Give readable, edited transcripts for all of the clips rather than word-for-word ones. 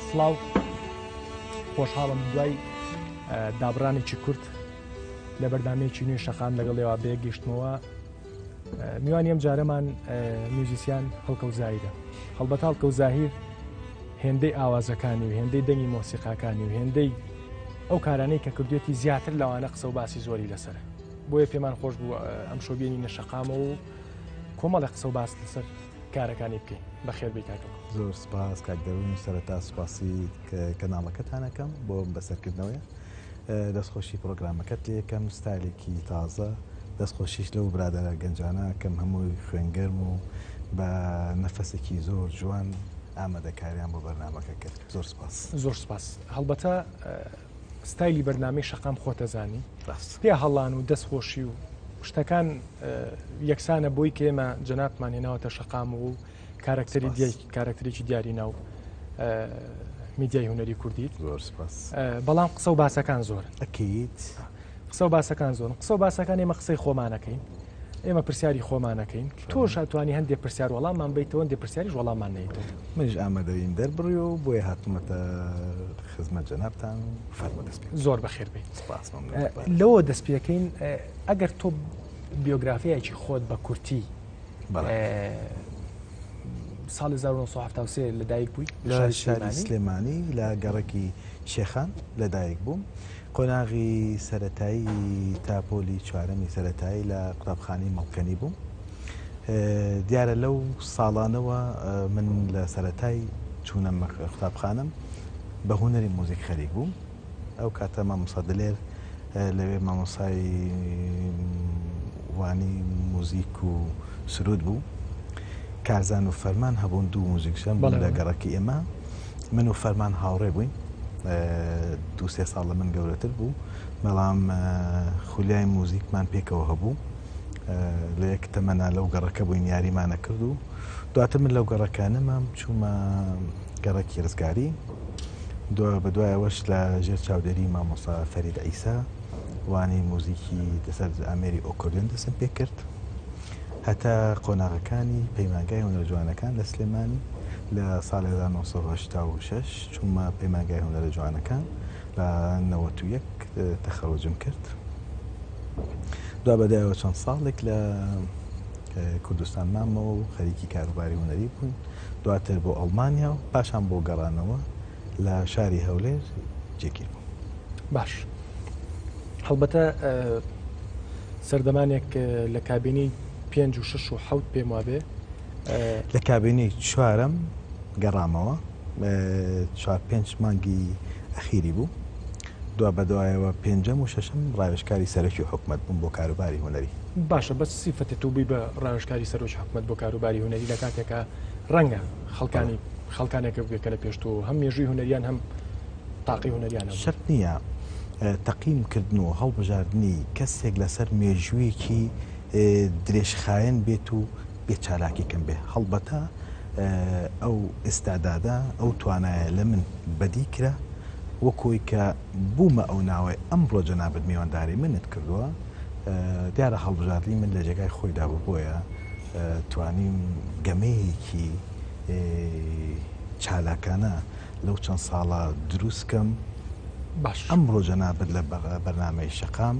سڵاو خۆشحاڵم دوای دابڕانێکی کورت لە بەرنامەیەکی نوێی شەقام لەگەڵ ئێوە بەیەک گەیشتمەوە میوانی ئەم جارەمان میوزیسیان هەڵکەوت زاهیرە هەڵبەت هەڵکەوت زاهیر هێندەی ئاوازەکانی و هێندەی دەنگی مۆسیقاکانی و هێندەی ئەو کارانەی کە کردوێتی زیاتر لەوانە قسە و باسی زۆری لەسەر بۆیە پێمان خۆش بوو ئەم شۆبیێنی نەشەقامەوە و کۆمەڵە قسە و باس لەسەر کارەکانی بکەین بەخێر بێی کاک زۆر سپاس کاک دەروون سەرەتا سپاسی کەناڵەکەتان ئەکەم بۆ بەسەرکردنەوەی دەستخۆشی پرۆگرامەکەت لێکەم ستایلێکی تازە دەستخۆشیش لەو برادەرە گەنجانە کەم هەمووی خوێنگەرم و بە نەفەسێکی زۆر جوان ئامادەکاریان بۆ بەرنامەکە کرد زۆر سپاس زۆر سپاس هەڵبەتە ستایلی بەرنامەی شەقام خۆتەزانی پێ هەڵان و دەستخۆشی و شتەکان یەکسانە بۆی کە ئێمە جەنابمان هێناوەتە شەقام و کارکتەری دیای کارکتەرێکی دیاری ناو میدیای هونەری کوردی زۆر سپاس بەڵام قسە و باسەکان زۆر ئەکید قسە و باسەکان زۆرن قسە و باسەکان ئێمە قسەی خۆمانەکەین ئێمە پرسیاری خۆمانەکەین تۆش ئەتوانی هەندێک پرسیار وەڵاممان بیتەوە هەندێک پرسیاریش وەڵاممان نەیتەوە منیش ئامادەیم دەربڕی و بۆیە هاتوومەتە خزمەت جەنابتان و فەرموو دەست پێ زۆر بەخێر بێیت سپاس لەوە دەست پێکەین ئەگەر تۆ بیۆگرافیایەکی خۆت بە کورتی ساڵی 1973 لەدایک بووی لە شاری سلێمانی لە گەڕەکی شێخان لەدایک بووم قۆناغی سەرەتایی تا پۆلی چوارەمی سەرەتایی لە قوتابخانەی مەڵکەنی بووم. دیارە لەو ساڵانەوە من لە سەرەتای چوونە قوتابخانەم بە هونەری موزیک خەریک بووم. ئەو کاتە مامۆستا دلێر لەوێ مامۆستای وانی موزیک و سرود بوو. کارزان و فەرمان هەبوون دوو موزیکژەن بوون لە گەڕەکی ئێمە. من و فەرمان هاوڕێ بووین دوو سێ ساڵ لە من گەورەتر بوو بەڵام خولیای موزیکمان پێکەوە هەبوو لە یەک تەمەنا لەو گەڕەکە بووین یاریمانە کرد و دواتر من لەو گەڕەکە نەمام چوومە گەڕەکی ڕزگاری دو بە دوایەوەش لە ژێر چاودێری مامۆستا فەرید عیسا وانەی موزیکی لەسەر ئامێری ئۆکۆردیۆن دەستم پێ کرد. هەتا قۆناغەکانی پەیمانگای هونەرە جوانەکان لە سلێمانی لە ساڵی 1986 چوومە پەیمانگای هونەرە جوانەکان لە 91 تەخەڕوجم کرد دوا بەدایەوە چەند ساڵێک لە کوردستان مامەوە و خەریکی کاروباری هونەری بووین دواتر بۆ ئەڵمانیا و پاشان بۆ گەڕانەوە لە شاری هەولێر جێگیر بووم. باش هەڵبەتە سەردەمانێک لە کابینەی پێنج و شەش و حەوت پێم وابێ. لە کابینەی چوارەم گەڕامەوە چوار پێنج مانگی ئەخیری بوو دوا بەدوایەوە پێنجەم و شەشەم ڕاوێژکاری سەرەکی حکومەت بووم بۆ کاروباری هونەری. باشە بەس سیفەتێ تۆ بووی بە ڕاوێژکاری سەرۆکی حکومەت بۆ کاروباری هونەری لە کاتێکا ڕەنگە خەڵکانی خەڵکانێکە بێ کە لە پێش تۆ هەم مێژووی هونەریان هەم تاقی هونەریان هەبوو. شەرت نییە تەقیم کردن و هەڵبژاردنی کەسێک لەسەر مێژوویەکی درێژخایەن بێت و بێ چالاکی کەم بێ. هەڵبەتە ئەو ئیستعدادە، ئەو توانایە لە من بەدی کرا وەک ئەوەی کە بوومە ئەو ناوەی ئەمڕۆ جەنابت میوانداری منت کردووە، دیارە هەڵبژاردنی من لە جێگای خۆیدا بوو بۆیە توانیم گەمەیەکی چالاکانە لەو چەند ساڵە دروست کەم. باش. ئەمڕۆ جەنابت لە بەرنامەی شەقام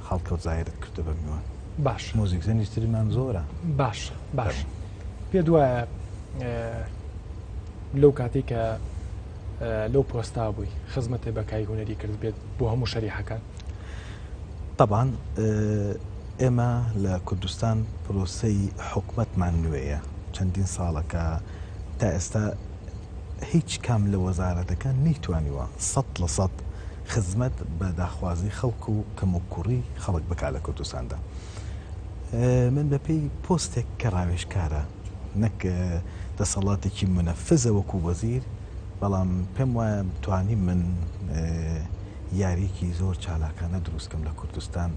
هەڵکەوت زاهیرت کردووە بە میوان. باش. موزیکزەنیش ترمان زۆرە. باش باش. پێت وایە لەو کاتەی کە لەو پۆستا بووی خزمەتێ بە کای هونەری کرد بێت بۆ هەموو شەریحەکان؟ تەبعەن ئێمە لە کوردستان پرۆسەی حکومەتمان نوێیە، چەندین ساڵە کە تا ئێستا هیچ کام لە وەزارەتەکان نەیتوانیوە 100% خزمەت بە داخوازی خەڵک و کەموکوڕی خەڵک بکات لە کوردستاندا. من بەپێی پۆستێک کە ڕاوێژکارە نەک دەسەڵاتێکی مونەفزە وەکو وەزیر، بەڵام پێم وایە توانیم من یارییەکی زۆر چالاکانە دروست کەم لە کوردستان.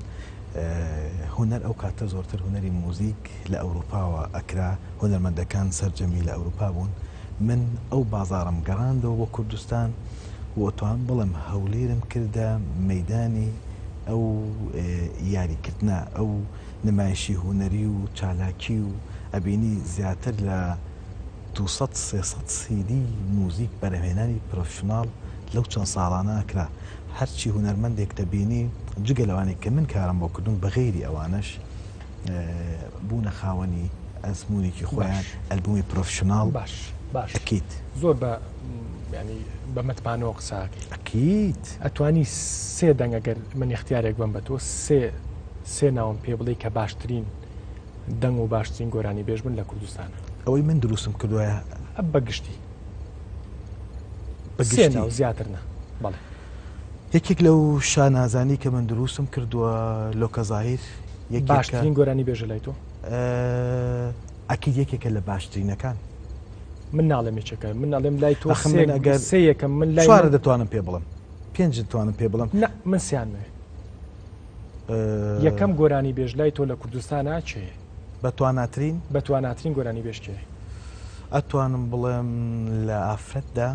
هونەر ئەو کاتە زۆرتر هونەری موزیک لە ئەوروپاوە ئەکرا، هونەرمەندەکان سەرجەمی لە ئەوروپا بوون. من ئەو بازاڕەم گەڕاندەوە بۆ کوردستان و ئەتوانم بڵێم هەولێرم کردە مەیدانی ئەو یاریکردنە، ئەو نمایشی هونەری و چالاکی و ئەبینی زیاتر لە. 200 300 سیدی موزیک بەرهەمهێنانی پرۆفیشناڵ لەو چەند ساڵانە ئەکرا. هەرچی هونەرمەندێک دەبینی جگە لەوانەی کە من کارم بۆ کردوون بەغەیری ئەوانەش بوونە خاوەنی ئەزموونێکی خۆیان ئەلبومی پرۆفیشناڵ باش باش ئەکید زۆر بە ینی بە متمانەوە قساکەی ئەکید ئەتوانی سێ دەنگ ئەگەر من اختیارێک بم بە تۆ سێ سێ ناوم پێ بڵێ کە باشترین دەنگ و باشترین گۆرانی بێژ بن لە کوردستانە ئەوەی من دروستم کردووە بە گشتی بە گشتی ناو زیاتر نا بەڵێ. یەکێک لەو شانازانی کە من دروستم کردووە لۆکە زاهیر یەکێکە باشترین گۆرانی بێژە لای تۆ؟ ئەکید یەکێکە لە باشترینەکان. من ناڵێم یەکێکە من ئەڵێم لای تۆ ئەخ من ئەگەر سێ یەکەم من لای چوارە دەتوانم پێ بڵێم پێنج دەتوانم پێ بڵێم. نا من سیانمەوێ. یەکەم گۆرانی بێژ لای تۆ لە کوردستانا کێیە؟ بەتواناترین؟ بەتواناترین گۆرانی بێژ کێیە؟ ئەتوانم بڵێم لە ئافرەتدا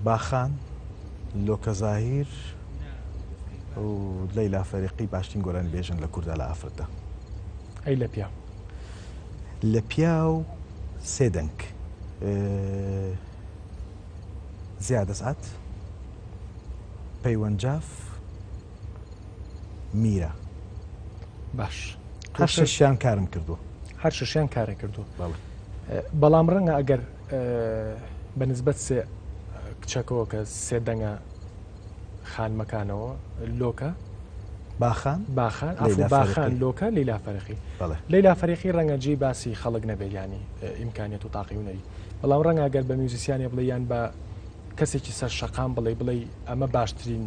باخان، لۆکە زاهیر و لەیلا فەریقی باشترین گۆرانی بێژن لە کووردا لە ئافرەتدا. ئەی لە پیاو؟ لە پیاو سێ دەنگ زیاد ئەسعەد، پەیوەند جاف، میرە. باش هەر شەشیان کارم کردووە. هەر شەشیان کارە کردووە. بەڵام ڕەنگە ئەگەر بە نسبەت سێ کچەکەوە کە سێ دەنگە خانمەکانەوە لۆکە باخان باخان ئەفو باخان لۆکە لەیلا فەرخی لەیلا فەریقی ڕەنگە جێی باسی خەڵک نەبێت ینی ئیمکانیەت و تاقی هونەری بەڵام ڕەنگە گەر بە میوزیسیانێ بڵێ یان بە کەسێکی سەر شەقام بڵێ بڵێ ئەمە باشترین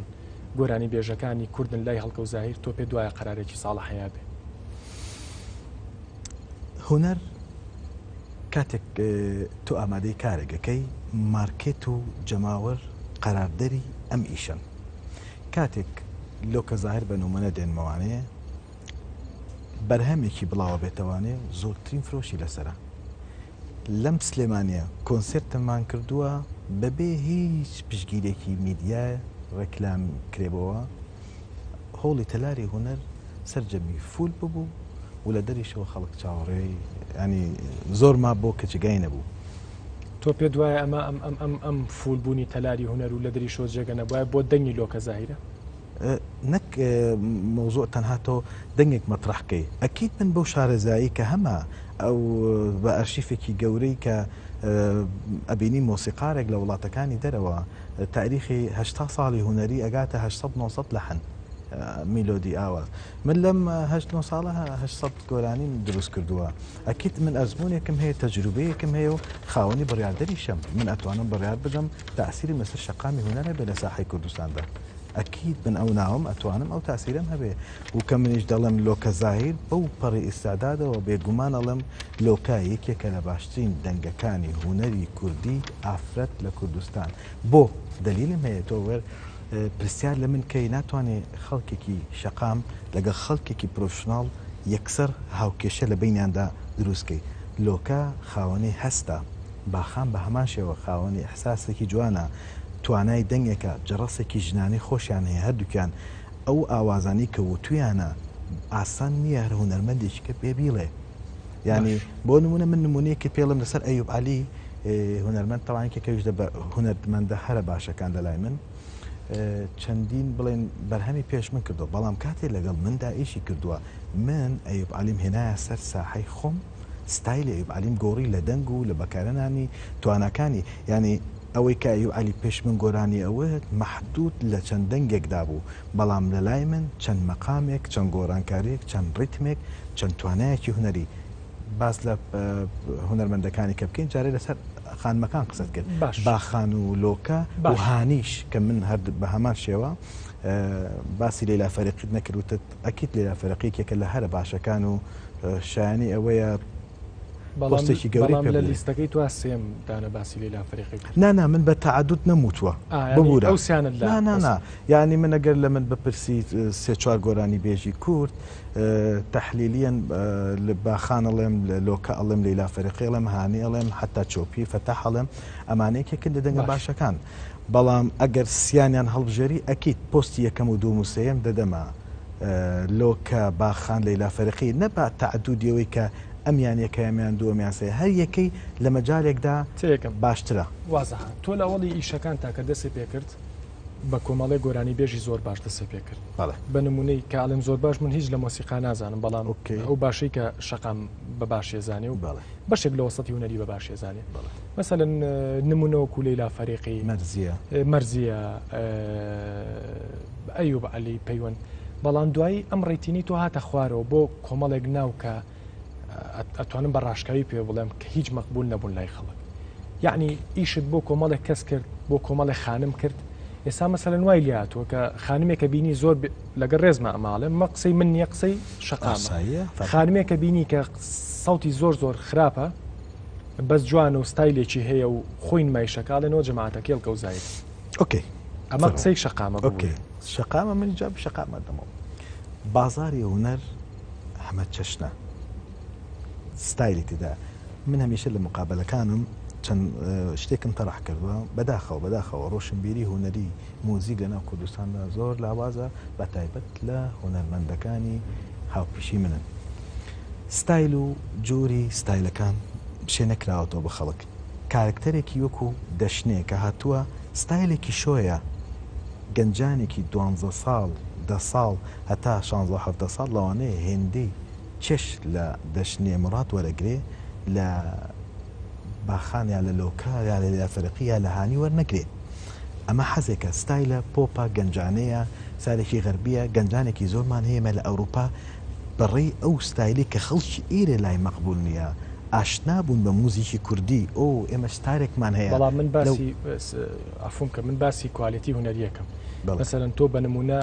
گۆرانی بێژەکانی کوردن لای هەڵکەوت زاهیر تۆ پێت وایە قەرارێکی ساڵح هەیە بێ؟ هونەر کاتێک تۆ ئامادەی کارێک ئەکەی مارکێت و جەماوەر قەراردەری ئەم ئیشەن کاتێک لۆکە زاهر بە نمونە دێنمەوانێ بەرهەمێکی بڵاوە بێتەوانێ زۆرترین فرۆشی لەسرە لەم سلێمانیە کۆنسێرتمان کردووە بەبێ هیچ پشتگیرێکی میدیا ڕێکلام کرێبۆوە هۆڵی تەلاری هونەر سەرجەمی فول ببوو و لە دەریشەوە خەڵک چاوەڕێی ینی زۆر ما بۆ کە جێگای نەبوو. تۆ پێت وایە ئەمە ئەم ئەم ئەم ئەم فول بوونی تەلاری هونەر و لە دەریشەوە جێگە نەبوایە بۆ دەنگی لۆکە زاهیرە؟ نەک مەوزوع تەنها تۆ دەنگێک مەترەح کەی ئەکید من بەو شارەزایی کە هەمە ئەو بە ئەرشیفێکی گەورەی کە ئەبینی مۆسیقارێک لە وڵاتەکانی دەرەوە تاریخی 80 ساڵی هونەری ئەگاتە 800 900 لەحن میلۆدی ئاواز من لەم هەشت نۆ ساڵە 800 گۆرانیم دروست کردووە ئەکید من ئەزمونێکم هەیە تەجروبەیەکم هەیە و خاوەنی بڕیاردەریشم من ئەتوانم بڕیار بدەم تاسیرم لەسەر شەقامی هونەر هەبێ لە ساحەی کوردستاندا ئەکید من ئەو ناوەم ئەتوانم ئەو تاسیرەم هەبێ و کە منیش دەڵێم لۆکە زاهیر بەو پەڕی ئیستعدادەوە بێگومان ئەڵێم لۆکە یەکێکە لە باشترین دەنگەکانی هونەری کوردی ئافرەت لە کوردستان بۆ دەلیلم هەیە تۆ وەر پرسیار لە من کەی ناتوانێ خەڵکێکی شەقام لەگەڵ خەڵکێکی پرۆفشناڵ یەکسەر هاوکێشە لە بەینیاندا دروست کەی لۆکە خاوەنی هەستە باخان بە هەمان شێوە خاوەنی ئیحساسێکی جوانە توانای دەنگێکە، جەڕەسێکی ژنانەی خۆشیان هەیە هەردووکیان، ئەو ئاوازانەی کە وتویانە ئاسان نییە هەر هونەرمەندێکی کە پێ بیڵێ یانی بۆ نمونە من نمونەیەکی پێڵم لەسەر ئەیوب عەلی هونەرمەند تەوان یەکێکە لە هونەرمەندە هەرە باشەکان لەلای من چەندین بڵێن بەرهەمی پێش من کردو بەڵام کاتێ لەگەڵ مندا ئیشی کردووە من ئەیوب عەلیم هێنایە سەر ساحەی خۆم ستایلی ئەیوب عەلیم گۆڕی لە دەنگ و لە بەکارهێنانی تواناکانی یانی ئەوەی کە ئەیوب عەلی پێش من گۆرانی ئەوت مەحدود لە چەند دەنگێکدا بوو بەڵام لە لای من چەند مەقامێک چەند گۆڕانکاریەک چەند ڕیتمێک چەند توانایەکی هونەری باس لە هونەرمەندەکانی کە بکەین جارێ لەسەر خانمەکان قسەت کرد باش. باخان و لۆکە و باش. هانیش کە من هەر بە هەمان شێوە باسی لەیلا فەریقیت نەکرد وتت ئەکید لەیلا فەرەقی یەکێکە لە هەرە باشەکان و شایانی ئەوەیە پۆستێکی گەورەی بەڵام پێ لە بدرێت. لیستەکەی تۆ سێم دانە باسی لەیلا فەریقی کرد. نا نا من بە تەعەدود نەموتووە یانی ببورە ئەو سیانەت لا نا نا بەس. نا یانی من ئەگەر لە من بپرسیت سێ چوار گۆرانی بێژی کورد تەحلیلیەن لە باخان ئەڵێم لە لۆکە ئەڵێم لەیلا فەریقی ئەڵێم هانی ئەڵێم حەتا چۆپی فەتاح ئەڵێم ئەمانە یەکێکن لە دەنگە باش. باشەکان بەڵام ئەگەر سیانیان هەڵبژێری ئەکید پۆستی یەکەم و دووەم و سێیەم دەدەمە. لۆکە، باخان، لەیلا فەرقی، نە بە تەعەدودی ئەوەی کە ئەمیان یەکە ئەمیان دووەمیان سێ، هەر یەکەی لە مەجالێکدا تێکەم. باشترە. وازحە. تۆ لە ئەوەڵی ئیشەکانتا کە دەستت پێ کرد بە کۆمەڵێ گۆرانیبێژی زۆر باش دەستت پێ کرد. بەڵێ. بە نموونەی کە ئەڵێم زۆر باش من هیچ لە مۆسیقا نازانم بەڵام okay. ئەو باشەی کە شەقام بە باشی ئەزانێ و بەڵێ. بەشێک لە وەسەتی هونەری بە باشی ئەزانێ. بەڵێ. مەسەلەن نموونە وەکوو لەیلا فەریقی. مەرزیە. مەرزیە. ئەیوب عەلی پەیوەند بەڵام دوایی ئەم ڕێتینەی تۆ هاتە خوارەوە بۆ کۆمەڵێک ناو کە ئەتوانم بە ڕاشکاوی پێ بڵێم کە هیچ مەقبول نەبوون لای خەڵک یعنی ئیشت بۆ کۆمەڵێک کەس کرد بۆ کۆمەڵێک خانم کرد ئێستا مەسەلەن وای لاتوە کە خانمێکە بینی زۆر لەگەڵ ڕێزمە ئەماڵێ مە قسەی من نییە قسەی شەقامە خانمێکە بینی کە سەوتی زۆر زۆر خراپە بەس جوان و ستایلێکی هەیە و خۆی نمایشەکاڵێنەوە جەماعەتە کێڵکە و زاید okay ئەمە قسەی شەقامە okay شەقامە من جوابی شەقامە دەمەوە بازاری هونەر هەمە چەشنە ستایلی تێدا من هەمیشە لە مقابلەکانم چەند شتێکم تەرح کردووە بەداخەوە بەداخەوە ڕۆشنبیری هونەری موزیک لەناو کوردستاندا زۆر لاوازە بە تایبەت لە هونەرمەندەکانی هاوپیشی منن ستایل و جۆری ستایلەکان شێ نەکراوەتەوە بە خەڵک کارەکتەرێکی وەکو دەشنێ کە هاتووە ستایلێکی شۆیە گەنجانێکی دوانزە ساڵ دە ساڵ هەتا شانزە حەڤدە ساڵ لەوانەیە هێندەی چێژ لە دەشنێ موڕاد وەرەگرێ لە باخان یا لە لۆکە یا لە لەیلا فەرقی یا لە هانی وەرنەگرێ ئەمە حەزێکە ستایلە پۆپە گەنجانەیە ستایلێکی غەربیە گەنجانێکی زۆرمان هەیە مە لە ئەوروپا بەڕێی ئەو ستایلەی کە خەڵکی ئێرە لای مەقبول نیە ئاشنا بوون بە موزیکی کوردی ئۆ ئێمە ستارێکمان هەیە بەڵام من لەو باسی عەفوم کە من باسی quality هونەریەکەم بەڵێ. مەسەلەن تۆ بە نمونە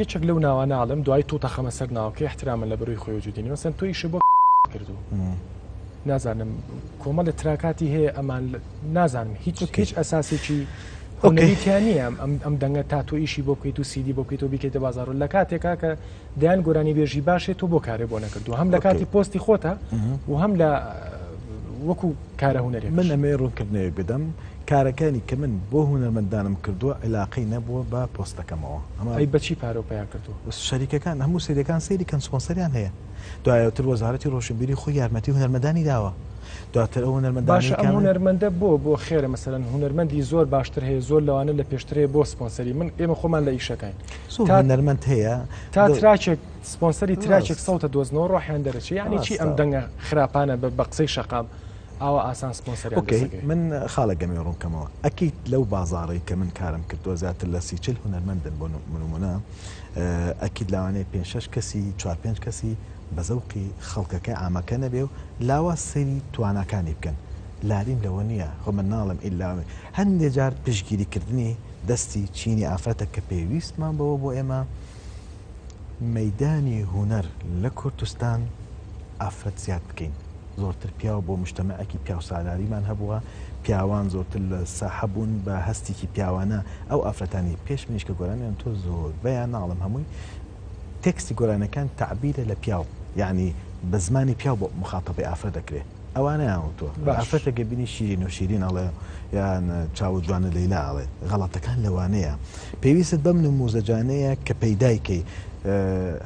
یەکێک لەو ناوانە ئەڵێم دوای تۆ تەخەمە سەر ناوەکەی احتراما لە بەروی خۆی وجودی نیە مەسەلەن تۆ ئیشە بۆ کردو نازانم کۆمەڵێ تراکاتی هەیە ئەمان نازانم هیچ هیچ ئەساسێکی هونەری تیا نییە ئەم ئەم دەنگە تا تۆ ئیشی بۆ بکەیت و سیدی بۆ بکەیت و بیکەیتە بازاڕ لە کاتێکا کە دەیان گۆرانیبێژی باشێ تۆ بۆ کارێ بۆ نەکردو هەم لە کاتی پۆستی خۆتە و هەم لە وەکو کارە هونەرێک من ئەمەوێ ڕوونکردنەوەیەک بدەم کارەکانی کە من بۆ هونەرمەندانم کردووە عیلاقەی نەبووە بە پۆستەکەمەوە ئەمە ئەی بەچی پارەو پەیا کردووە؟ شەریکەکان هەموو سەیرەکان سەیری کەن سپۆنسەریان هەیە دوایتر وەزارەتی ڕۆشنبیری خۆی یارمەتی هونەرمەندانی داوە دواتر ئەو هونەرمەندانەی باشە ئەم کە هونەرمەندە بۆ بۆ خێرە مەسەلەن هونەرمەندی زۆر باشتر هەیە زۆر لەوانە لە پێشتر هەیە بۆ سپۆنسەری من ئێمە خۆمان لە ئیشەکەین زۆر تا هونەرمەند هەیە تا تراکێک سپۆنسەری تراکێک ڕاست. سەوتە دۆزنەوە ڕۆحیان دەرەچێ یانی چی ئەم ڕاستە. دەنگە خراپانە بە بە قسەی شەقام ئاوا ئاسان سپۆنسەریان okay دەست دەکەوێ. من خاڵێک ئەمەوێ ڕوون کەمەوە ئەکید لەو بازاڕەی کە من کارم کردووە زیاتر لە سی چل هونەرمەندن بۆ نموونە ئەکید لەوانەیە پێنج شەش کەسی چوار پێنج کەسی بە زەوقی خەڵکەکە عامەکە نەبێ و لاواز سەیری تواناکانی بکەن لاریم لەوە نییە خۆ من ناڵێم ئیلا هەندێ جار پشتگیری کردنی دەستی چینی ئافرەتە کە پێویستمان بەوە بۆ ئێمە مەیدانی هونەر لە کوردستان ئافرەت زیاد بکەین زۆرتر پیاو بۆ مجتەمەعێکی پیاوسالاریمان هەبووە پیاوان زۆرتر لە ساحە بوون بە هەستێکی پیاوانە ئەو ئافرەتانی پێش منیش کە گۆرانیان تۆ زۆربەیان ناڵم هەمووی تێکستی گۆرانیەکان تەعبیرە لە پیاو یانی بە زمانی پیاو بۆ مخاتەبەی ئافرەت دەکرێ ئەوانەیان وتووە باش. ئافرەتێک بینی شیرین و شیرین ئەڵێ یان چاوە جوانە لەیلا ئەڵێ غەڵەتەکان لەوانەیە پێویستت بەم نموزەجانەیە کە پەیدای کەی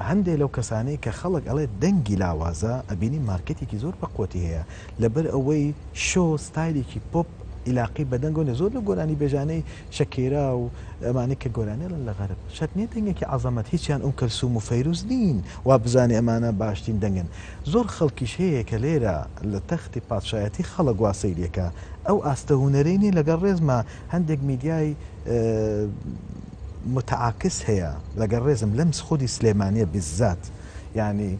هەندێ لەو کەسانەی کە خەڵک ئەڵێ دەنگی لاوازە ئەبینی مارکێتێکی زۆر بەقوەتی هەیە لەبەر ئەوەی شۆ ستایلێکی پۆپ ئیلاقەی بە دەنگەوە نیە زۆر لەو گۆرانی بێژانەی شەکێرا و ئەمانەی کە گۆرانی ئەڵێن لە غەرب شەرت نیە دەنگێکی عەزەمەت هیچیان ئوم کەلسوم و فەیروز نین وا بزانێ ئەمانە باشترین دەنگن زۆر خەڵکیش هەیە کە لێرە لە تەختی پادشایەتی خەڵک وا سەیریەکا ئەو ئاستە هونەرەی نیە لەگەڵ ڕێزما هەندێک میدیای متعاکس هەیە لەگەڵ ڕێزم لەم خودی سلێمانیە بالذات یانی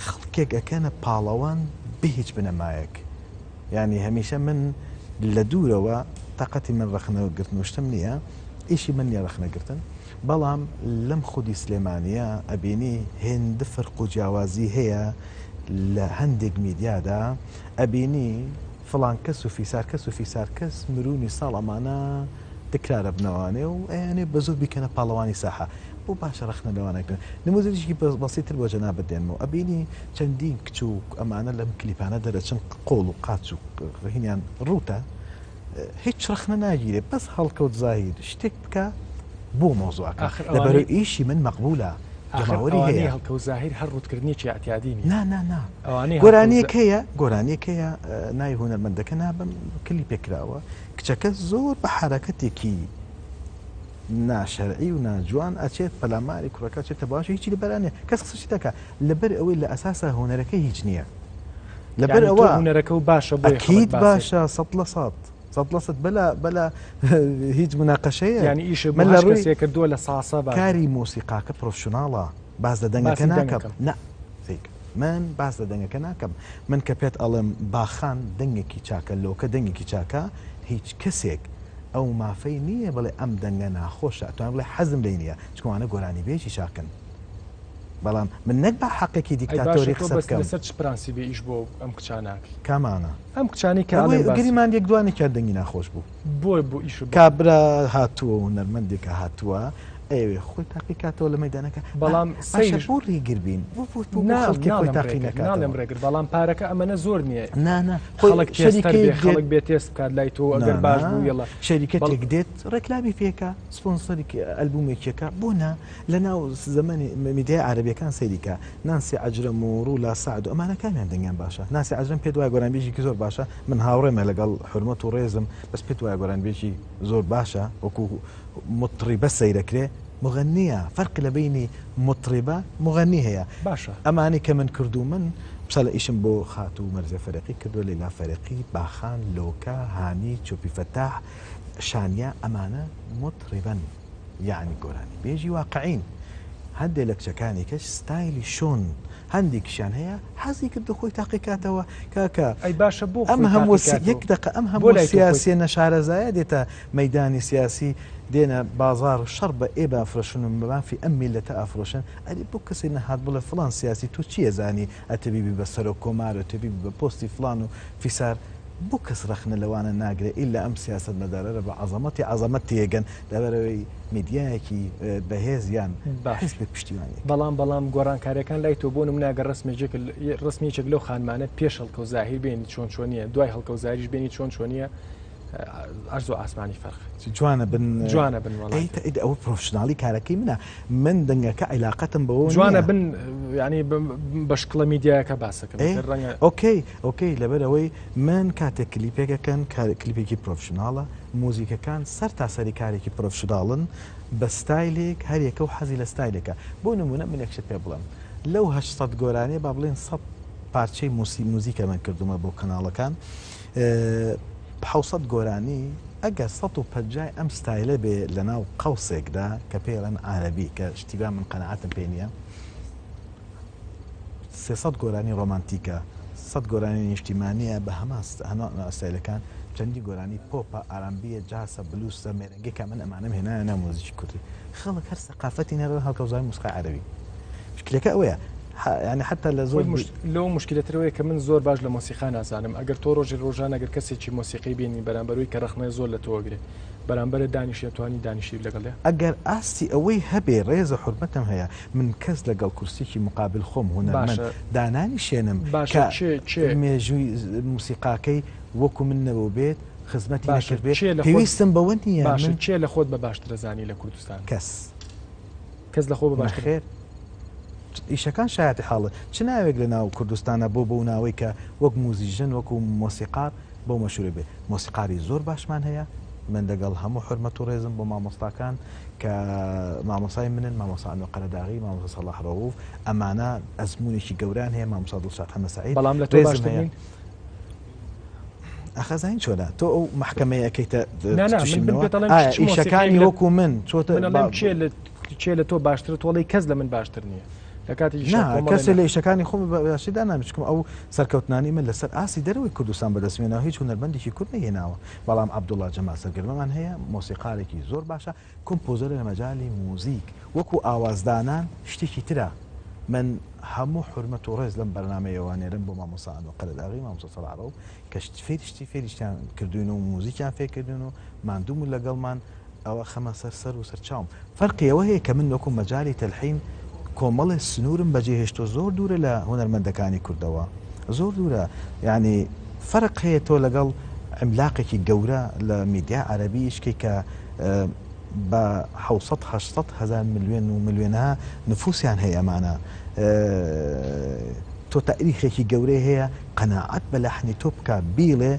خەڵکێک ئەکەنە پاڵەوان بێ هیچ بنەمایەک یانی هەمیشە من لە دوورەوە تاقەتی من ڕەخنە گرتن و شتم نییە ئیشی من نییە ڕەخنە گرتن بەڵام لەم خودی سلێمانیە ئەبینی هێندە فەرق و جیاوازی هەیە لە هەندێک میدیادا ئەبینی فڵان کەس و فیسار کەس و فیسار کەس مرونی ساڵ ئەمانە تکرارە بنەوانێ و ئەیانێ بە زۆر بیکەنە پاڵەوانی ساحە بۆ باشە ڕەخنە لەوانە گرن نموزەیەکی بەسیتر بۆ جەنابت دێنمەوە ئەبینی چەندین کچ و ئەمانە لەم کلیپانە دەرەچن قۆڵ و قاچ و هینیان ڕووتە هیچ ڕەخنە ناگیرێ بەس هەڵکەوت زاهیر شتێک بکە. بۆ مەوزوعەکە لەبەرەوەی ئیشی من مەقبولە جەماوەری هەیە. هەڵکەوت زاهیر هەر ڕووتکردنێکی ئیعتیادی نییە. نا نا نا گۆرانیەک هەیە گۆرانیەک هەیە ناوی هونەرمەندەکە نابم کلیپێک کراوە کچەکە زۆر بە حەرەکەتێکی ناشەرعی و ناجوان ئەچێت پەلاماری کوڕەکە چێتە باش هیچی لەبەرا نیە کەس قسەشی دەکا لەبەر ئەوەی لە ئەساسا هونەرەکە هیچ نییە لەبەر ئەوە هونەرەکە و باشە بۆ ئەکید باشە سەد لە سەد سەد لە سەد بەلا بەلا هیچ مناقەشەیە یانی ئیشە من لە ڕووی کەسێ کردووە لە ساسە باش کاری مۆسیقاکە professional ە باس لە دەنگەکە ناکەم نا من باس لە دەنگەکە ناکەم من کە پێت ئەڵێم باخان دەنگێکی چاکە لۆکە دەنگێکی چاکە هیچ کەسێک ئەو مافەی نییە بڵێ ئەم دەنگە ناخۆشە ئەتوانێ بڵێ حەزم لێی نییە چونکە ئەوانە گۆرانیبێژی چاکن بەڵام من نەک بە حەقێکی ئەی باشە دیکتاتۆری تۆ قسە بەس بکەم. لەسەر چ پرەنسیبێ ئیش بۆ ئەم کچانە ئەکەی؟ کامانە؟ ئەم کچانەی کە ئەوەی ئەڵێم باسی. گریمان یەک دوانێکیان دەنگی ناخۆش بوو. بۆ بۆ ئیش بۆ. کابرا هاتووە هونەرمەندێکە هاتووە ئەیەوێ خۆی تاقی کاتەوە لە مەیدانەکە با بەڵام باشە سەیریش. بۆ ڕێگر بین بۆ بۆ بۆ نا خەڵکێ خۆی ناڵێم تاقی ڕێگر نەکاتەوە. ناڵێم ڕێگر بەڵام پارەکە ئەمەنە زۆر نییە نا نا خۆی خەڵک tester بێ شەریکەیەک دێت خەڵک بێ تێست بکات لای تۆ نا ئەگەر باش نا بوو یەڵە بەڵ. شەریکەتێک دێت ڕێکلامی پێکا سپۆنسەری ئەلبومێکیەکە بۆ نا لەناو زەمەنی میدیای عەرەبیەکان سەیری کە نانسی عەجرەم و ڕولا سەعد و ئەمانە کامیان دەنگیان باشە نانسی عەجرەم پێت وایە گۆرانیبێژێکی زۆر باشە من هاوڕێمە لەگەڵ حورمەت و ڕێزم بەس پێت وایە گۆرانیبێژی زۆر باشە وەکو مطربە سەیرەکرێ مغنیە فەرق لە بەینی مطربە مغنی هەیە باشە. ئەمانەی کە من کردوومن مثلا ئیشم بۆ خاتوو مەرزیە فەرێقی کردووە لەیلا فەرێقی باخان لۆکە هانی چۆپی فەتاح شانیا ئەمانە مطربەن یەعنی گۆرانی بێژی واقعین هەندێ لە کچەکانی کەش ستایلی شۆن هەندێکیشیان هەیە حەزی کردو خۆی تاقی کاتەوە کاکە ئەی باشە بۆ ئەم خۆی هەموو تاقی کاتەوە یەک دەقە ئەم بۆ هەموو لای تۆ خۆی سیاسیە نەشارەزایە دێتە مەیدانی سیاسی دێنە بازاڕ شەڕ بە ئێمە ئەفرۆشن و مافی ئەم میللەتە ئەفرۆشن ئەرێ بۆ کەسێ نەهات بڵێ فڵان سیاسی تۆ چی ئەزانی ئەتە بیبی بە سەرۆک کۆمار ئەتە بیبی بە پۆستی فڵان و فیسار بۆ کەس ڕەخنە لەوانە ناگرێ ئیلا ئەم سیاسەتمەدارەرە بە عەزەمەتی عەزەمەت تێگەن لەبەرئەوەی میدیایەکی بەهێز یان باش حیزبێک پشتیوانی ئەکەن. بەڵام بەڵام گۆڕانکاریەکان لای تۆ بۆ نمونە ئەگەر ڕەسمێکێک ڕەسمی یەکێک لەو خانمانە پێش هەڵکەوت زاهیر بێنی چۆن چۆنیە دوای هەڵکەوت زاهیریش بێنی چۆن چۆنیە ئەرز و ئاسمانی فەرق. جوانە بن جوانە بن وەڵا. ئەی تە ئەوە professional ی کارەکەی منە من دەنگەکە عیلاقەتم بەوە جوانە نییە. بن یانی بە شکڵە میدیایەکە باسەکەم ئێ ئیتر ڕەنگە. okay okay لەبەر ئەوەی من کاتێک کلیپێک ئەکەن کلیپێکی professional ە موزیکەکان سەر تا سەری کارێکی professional ن بە ستایلێک هەر یەکە و حەزی لە ستایلێکە بۆ نمونە من یەک شت پێ بڵێم لەو 800 گۆرانیە با بڵێن 100 پارچەی موسی موزیکە من کردومە بۆ کەناڵەکان 700 گۆرانی ئەگەر 150 ئەم ستایلە بێ لەناو قەوسێکدا کە پێڵێن عەرەبی کە شتیبا من قەناعەتم پێ نییە 300 گۆرانی ڕۆمانتیکە، سەد گۆرانی نیشتیمانییە بە هەمان ستایلەکان، چەندین گۆرانی پۆپە، ئارامبییە، جاسە، بلوسە، مێرەنگێکە، من ئەمانەم هێنایە ناو مۆزیکی کوردی. خەڵک هەر سەقافەتی نەرە هەڵکەوزای موسیقای عەرەبی. مشکلەکە ئەوەیە یانی حەتا لە زۆر لەوە مشکلەترەوەیە کە من زۆر باش لە مۆسیقا نازانم ئەگەر تۆ ڕۆژی ڕۆژان ئەگەر کەسێکی مۆسیقی بینی بەرامبەروی کە ڕەخنەی زۆر لە تۆ ئەگرێ بەرامبەرت دانیشێ توانی دانیشی لەگەڵیا؟ ئەگەر ئاستی ئەوەی هەبێ ڕێز و حورمەتم هەیە من کەس لەگەڵ کورسیکی مقابل خۆم هونەرمەند باشە دانانیشێنم باشە کە کێ کێ مێژووی موسیقاکەی وەکو من نەبووبێت خزمەتی باشە نەکردبێ کێ لە خۆت پێویستم بەوە نییە باشە من کێ لە خۆت بە باشترە زانی لە کوردستان؟ کەس. کەس لە خۆ بە باشتر. نەخێر ئیشەکان شایەتی حاڵن چ ناوێک لە ناو کوردستانا بۆ بەو ناوەی کە وەک موزیژەن وەکو مۆسیقار بەو مەشهورە بێ مۆسیقاری زۆر باشمان هەیە من لەگەڵ هەموو حورمەت و ڕێزم بۆ مامۆستاکان کە مامۆسای منن مامۆستا ئەنوەر قەرەداغی مامۆستا سەڵاح ڕەووف ئەمانە ئەزموونێکی گەورەیان هەیە مامۆستا دڵشاد حەمە سەعید بەڵام لە تۆ ڕێزم باشتر هەیە نین؟ ئەخە زانین چۆنە تۆ ئەو مەحکەمەیە ئەکەیتە نا نا تووشی من من منەوە پێت ئەڵێم ئایا چ مۆسیقایەک ئیشەکانی لە وەکو من چۆتە من ئەڵێم کێ لە کێ لە تۆ باشترە تۆ ئەڵێی کەس لە من باشتر نییە لە کاتێکیشا نا کۆمەڵێ کەسێ نا. لە ئیشەکانی خۆم بە باشی دانانم چونکم ئەو سەرکەوتنانەی من لەسەر ئاستی دەرەوەی کوردستان بەدەستم هێناوە هیچ هونەرمەندێکی کورد نەیهێناوە بەڵام عەبدوڵا جەمال سەرگەرمەمان هەیە مۆسیقارێکی زۆر باشە composer ە لە مەجالی موزیک وەکو ئاوازدانان شتێکی ترە من هەموو حورمەت و ڕێز لەم بەرنامەیەوە ئەنێرم بۆ مامۆستا ئەنوەر قەرەداغی مامۆستا سەڵاح ڕەوف کە فێری شتی فێری شتیان کردوین و موزیکیان فێر کردوین و ماندوو بوون لەگەڵمان ئەوە خەمە سەر سەر و سەر چاوم. فەرقی ئەوە هەیە کە من وەکو مەجالی تەلحین کۆمەڵێ سنوورم بەجێ هێشتووە زۆر دوورە لە هونەرمەندەکانی کوردەوە زۆر دوورە یانی فەرق هەیە تۆ لەگەڵ عیملاقێکی گەورە لە میدیا عەرەبی ئیش کەی کە. بە 600 800 هەزار ملیۆن و ملیۆنەها نفوسیان هەیە ئەمانە تۆ تاریخێکی گەورەی هەیە قەناعەت بە لەحنی تۆ بکە بیڵێ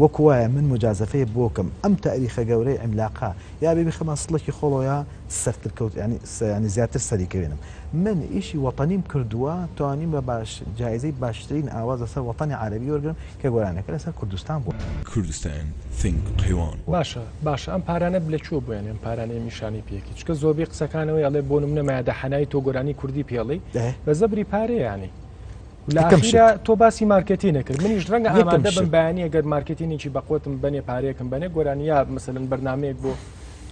وەکو وایە من موجازەفەیە بۆ کەم ئەم تاریخە گەورەی عیملاقە یا بێ بیخەمە سڵێکی خۆڵەوە یا سەرتر کەوت یانی یانی زیاتر سەری کەوێنم من ئیشی وەتەنیم کردووە توانیم بە باش جایزەی باشترین ئاواز لەسەر وەتەنی عەرەبی وەرگرم کە گۆرانیەکە لەسەر کوردستان بووە. Kurdistan Think Qewan. باشە باشە ئەم پارانە لە کوێ بۆیان ئەم پارانەی ئەم ئیشانەی پێ ئەکەی چونکە زۆربەی قسەکانەوەی ئەڵێ بۆ نمونە مەیادە حەنایی تۆ گۆرانی کوردی پێ ئەڵێی بە زەبری پارەیە یانی لە یەکەم ئاخیرا شت. تۆ باسی مارکێتینە کرد منیش ڕەنگە یەکەم ئامادە بم شت. بەیانی ئەگەر مارکێتینێکی بەقوەتم بەنێ پارەیەکم بەنێ گۆرانی یا مەسەلەن بەرنامەیەک بۆ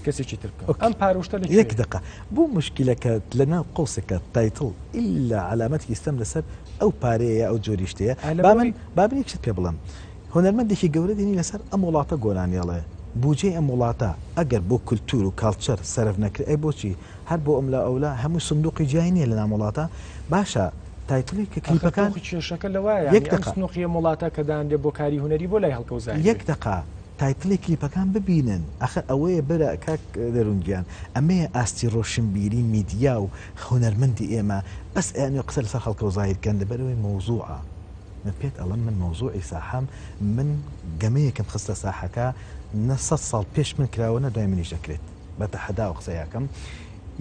کەسێکی تر بکەم ئۆکەی ئەم پارە و شتە لە یەک کوێیە؟ دەقە بۆ موشکیلەکە لەناو قەوسێکە title ئیلا عەلامەتێکی ستەم لەسەر ئەو پارەیە یا ئەو جۆری شتەیە ئا لە با من بۆی با من یەک شت پێ بڵێم هونەرمەندێکی گەورە دێنی لەسەر ئەم وڵاتە گۆرانی ئەڵێ بوجەی ئەم وڵاتە ئەگەر بۆ کولتور و culture سەرف نەکرێ ئەی بۆچی هەر بۆ ئەملا ئەولا هەمووی سندوقی جیای نیە لەنام وڵاتە باشە title ی کە ئاخر کلیپەکان تۆخی کێشەکە لەوایە یەک یانی ئەم دەقە. سنوقی ئەم وڵاتە کە دانرێ بۆ کاری هونەری بۆ لای هەڵکەوت زاهیر یەک بێ. دەقە title ی کلیپەکان ببینن ئەخر ئەوەیە برا کاک دەرون گیان ئەمەیە ئاستی ڕۆشنبیری میدیا و هونەرمەندی ئێمە بەس ئەیانەوێ قسە لەسەر هەڵکەوت زاهیر کەن لەبەرئەوەی مەوزوعە من پێت ئەڵێم من مەوزوعی ساحەم من گەمەیەکم خستە ساحەکە نە سەت ساڵ پێش من کراوە نە دوای منیش دەکرێت بە تەحەداوە قسەی ئەکەم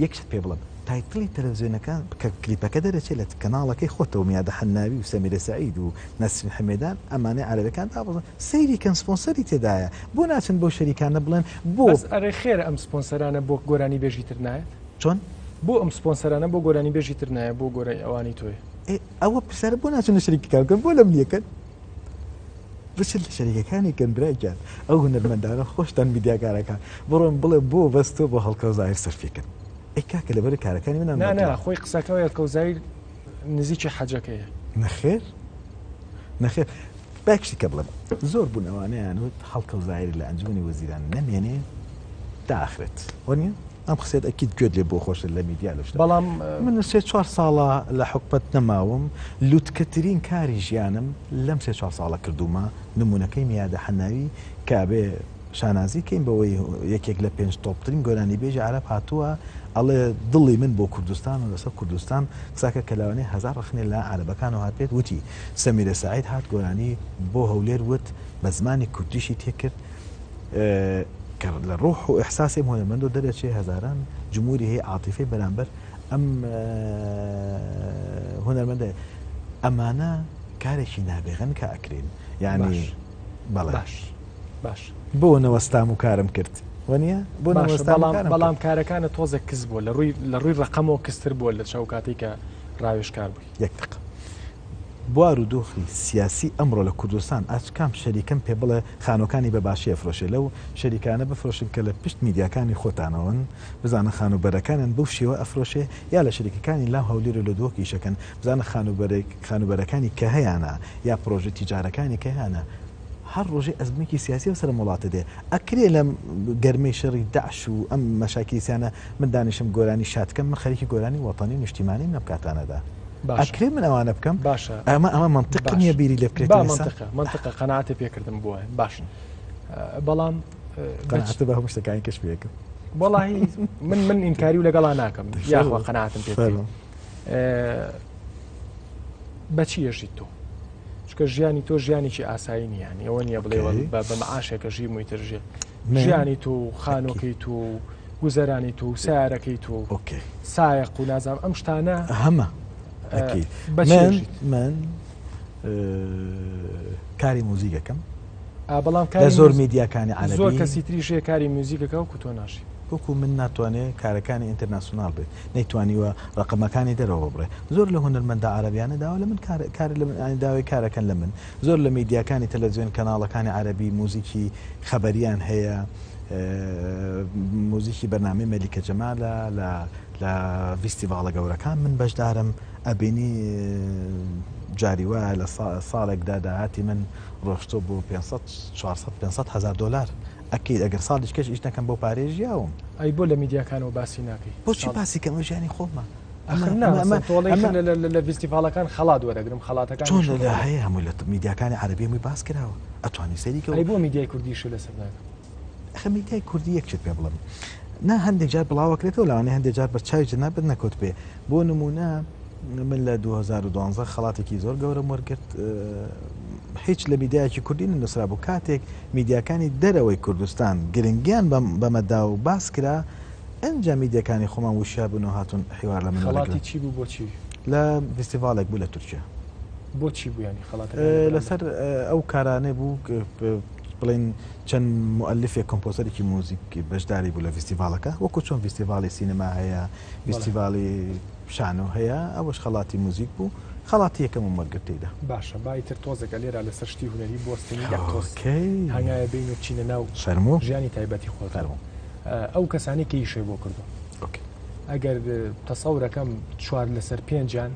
یەک شت پێ بڵێم title ی تەلەفزیۆنەکە کە کلیپەکە دەرەچێت لە کەناڵەکەی خۆتەوە میادە حەناوی و سەمیرە سەعید و نەسرین حمێدان ئەمانەی عەرەبەکان دابەزن سەیری کەن سپۆنسەری تێدایە بۆ ناچن بەو شەریکانە بڵێن بۆ بەس ئەرێ خێرە ئەم سپۆنسەرانە بۆ گۆرانی بێژی تر نایەت؟ چۆن؟ بۆ ئەم سپۆنسەرانە بۆ گۆرانی بێژی تر نایە بۆ گۆرانی ئەوانی تۆیە؟ ئێ ئەوە پرسیارە بۆ ناچن لە شەریکەکان بکەن بۆ لە منی ئەکەن؟ بچن لە شەریکەکانی کەن برا گیان ئەو هونەرمەندانە خۆشتان میدیاکارەکان بڕۆن بڵێ بۆ بەس تۆ بۆ هەڵکەوت زاهیر سەرفی کەن ئەی کاکە لەبەر کارەکانی منان نا نا خۆی قسەکە هەڵکەوت زاهیر نزیکی حەجەکەیە. نەخێر نەخێر با یەک شتی کە بڵێم زۆر بوون ئەوانەیان وت هەڵکەوت زاهیر لە ئەنجومەنی وەزیران نەمێنێ داخرێت وەنیە؟ ئەم قسەیەت ئەکید گوێت لێ بووە خۆشت لە میدیا لەو شتە. بەڵام. من سێ چوار ساڵە لە حکومەت نەماوم لوتکەترین کاری ژیانم لەم سێ چوار ساڵە کردوومە نمونەکەی میادە حەناوی کە ئەبێ شانازی کەین بەوەی یەکێک لە پێنج تۆپترین گۆرانیبێژی عەرەب هاتووە ئەڵێ دڵی من بۆ کوردستان و لەسەر کوردستان قسەکە کە لەوانەیە هەزار ڕەخنەی لە عەرەبەکانەوە هاتبێت وتی سەمیرە سەعید هات گۆرانی بۆ هەولێر وت بە زمانی کوردیشی تێکرد کە لە ڕۆح و ئیحساسی ئەم هونەرمەندەوە دەرەچێ هەزاران جموری هەیە عاتیفەی بەرامبەر ئەم هونەرمەندە ئەمانە کارێکی نابێغەن کە ئەکرێن یعنی بەڵێ باش باش بۆ نەوەستام و کارم کرد وەنیە بۆ نەوەستام و کارم بەڵام کارەکانە تۆزێک کز بووە لە ڕووی لە ڕووی ڕقەمەوە کزتر بووە لە چاو کاتێک کە ڕاوێژکار بووی یەک دقە بوار و دۆخی سیاسی ئەمڕۆ لە کوردستان ئاچ کام شەریکەم پێ بڵێ خانوەکانی بە باشی ئەفرۆشێ لەو شەریکانە بفرۆشن کە لە پشت میدیاکانی خۆتانەوەن بزانە خانوبەرەکانیان بەو شێوە ئەفرۆشێ یا لە شەریکەکانی لاو هەولێر و لە دهۆک ئیشەکەن بزانە خانوبەرێک خانوبەرەکانی کە هەیانە یا پرۆژە تیجارەکانی کە هەیانە هەر ڕۆژەی ئەزمونێکی سیاسی بەسەر ئەم وڵاتە دێ ئەکرێ لەم گەرمەی شەڕی دەعش و ئەم مەشاکیلیسیانە من دانیشم گۆرانی شاد کەم من خەریکی گۆرانی وەتەنی و نیشتیمانیم لەم کاتانەدا باشە ئەکرێ من ئەوانە بکەم باشە ئەمە ئەمە مەنتق باش نییە بیری لێ با بکرێتەوە ئێستا مەنتقە مەنتقە قەناعەتێ پێکردم بووە باش بەڵام بەچ قەناعەتە بە هەموو شتەکانی کەش پێکم وەڵاهی من من ئینکاری و لەگەڵا ناکەم یاخوا قەناعەتم پێ بکەی فەرموو. بەچی ئەژیت تۆ چونکە ژیانی تۆ ژیانێکی ئاسایی نییە یانی ئەوە نییە بڵێ بە بە مەعاشێکە ژیم و ئیتر ژێ ژیانی تۆ و خانۆکەی تۆ و گوزەرانی تۆ و سیارەکەی تۆ و سایەق و نازانم ئەم شتانە هەمە من من کاری موزیکەکەم بەڵام لە زۆر میدیاکانی عەرەبی زۆر کەسی تریش هەیە کاری میوزیکەکە وەکو تۆ ناشی. وەکو من ناتوانێ کارەکانی international بێت نەیتوانیوە ڕەقەمەکانی دەرەوە ببڕێ زۆر لە هونەرمەندە عەرەبیانە داوا لە من کار کار لە من یانی داوای کارەکەن لە من زۆر لە میدیاکانی تەلەفزیۆن کەناڵەکانی عەرەبی موزیکی خەبەریان هەیە موزیکی بەرنامەی مەلیکە جەمالە لە لە ڤیستیڤاڵە گەورەکان من بەشدارم ئەبینی جاری وایە لە ساڵێکدا داهاتی من ڕۆشتوە بۆ 500 400 500 هەزار دۆلار ئەکید ئەگەر ساڵیش کەش ئیش نەکەم بەو پارەیە ژیاوم. ئەی بۆ لە میدیاکانەوە باسی ناکەی؟ بۆچی باسی کەم ئەوە ژیانی خۆمە. ئەخر نا مەسەن تۆ ئەڵێی لە ڤیستیڤاڵەکان خەڵات وەرەگرم خەڵاتەکانیش چۆن لە هەیە هەمووی لە میدیاکانی عەرەبی هەمووی باس کراوە ئەتوانی سەیری کە. ئەی بۆ میدیای کوردیش لەسەر ناکەن؟ ئەخر میدیای کوردی یەک شت پێ بڵێم. نا هەندێک جار بڵاوەکرێتەوە لەوانەیە هەندێک جار بە چاوی جەنابت نەکەوتبێ بۆ نمونە من لە 2012 خەڵاتێکی زۆر گەورەم وەرگرت هیچ لە میدیایەکی کوردی نەنووسرا بوو کاتێک میدیاکانی دەرەوەی کوردستان گرنگیان بەمەدا و باس کرا ئەنجا میدیاکانی خۆمان وشیار بوون و هاتوون حیوار لە من خەڵاتی چی بوو بۆچی؟ لە فیستیڤاڵێک بوو لە تورکیا. بۆچی بوو یانی خەڵاتەکە؟ لەسەر ئەو کارانەی بوو بڵێن چەند موئەلیفێک کۆمپۆزەرێکی موزیک بەشداری بوو لە ڤیستیڤاڵەکە وەکو چۆن ڤیستیڤاڵی سینەما هەیە ڤیستیڤاڵی شانۆ هەیە ئەوەش خەڵاتی موزیک بوو خەڵاتی یەکەمم وەرگرت تێیدا. باشە با ئیتر تۆزێک ئەلێرا لەسەر شتی هونەری بوەستین یەک تۆز okay هەنگاوێ بێین و بچینە ناو فەرموو ژیانی تایبەتی خۆت. فەرموو. ئەو کەسانەی کە ئیشێ بۆ کردوون okay ئەگەر تەسەورەکەم چوار لەسەر پێنجیان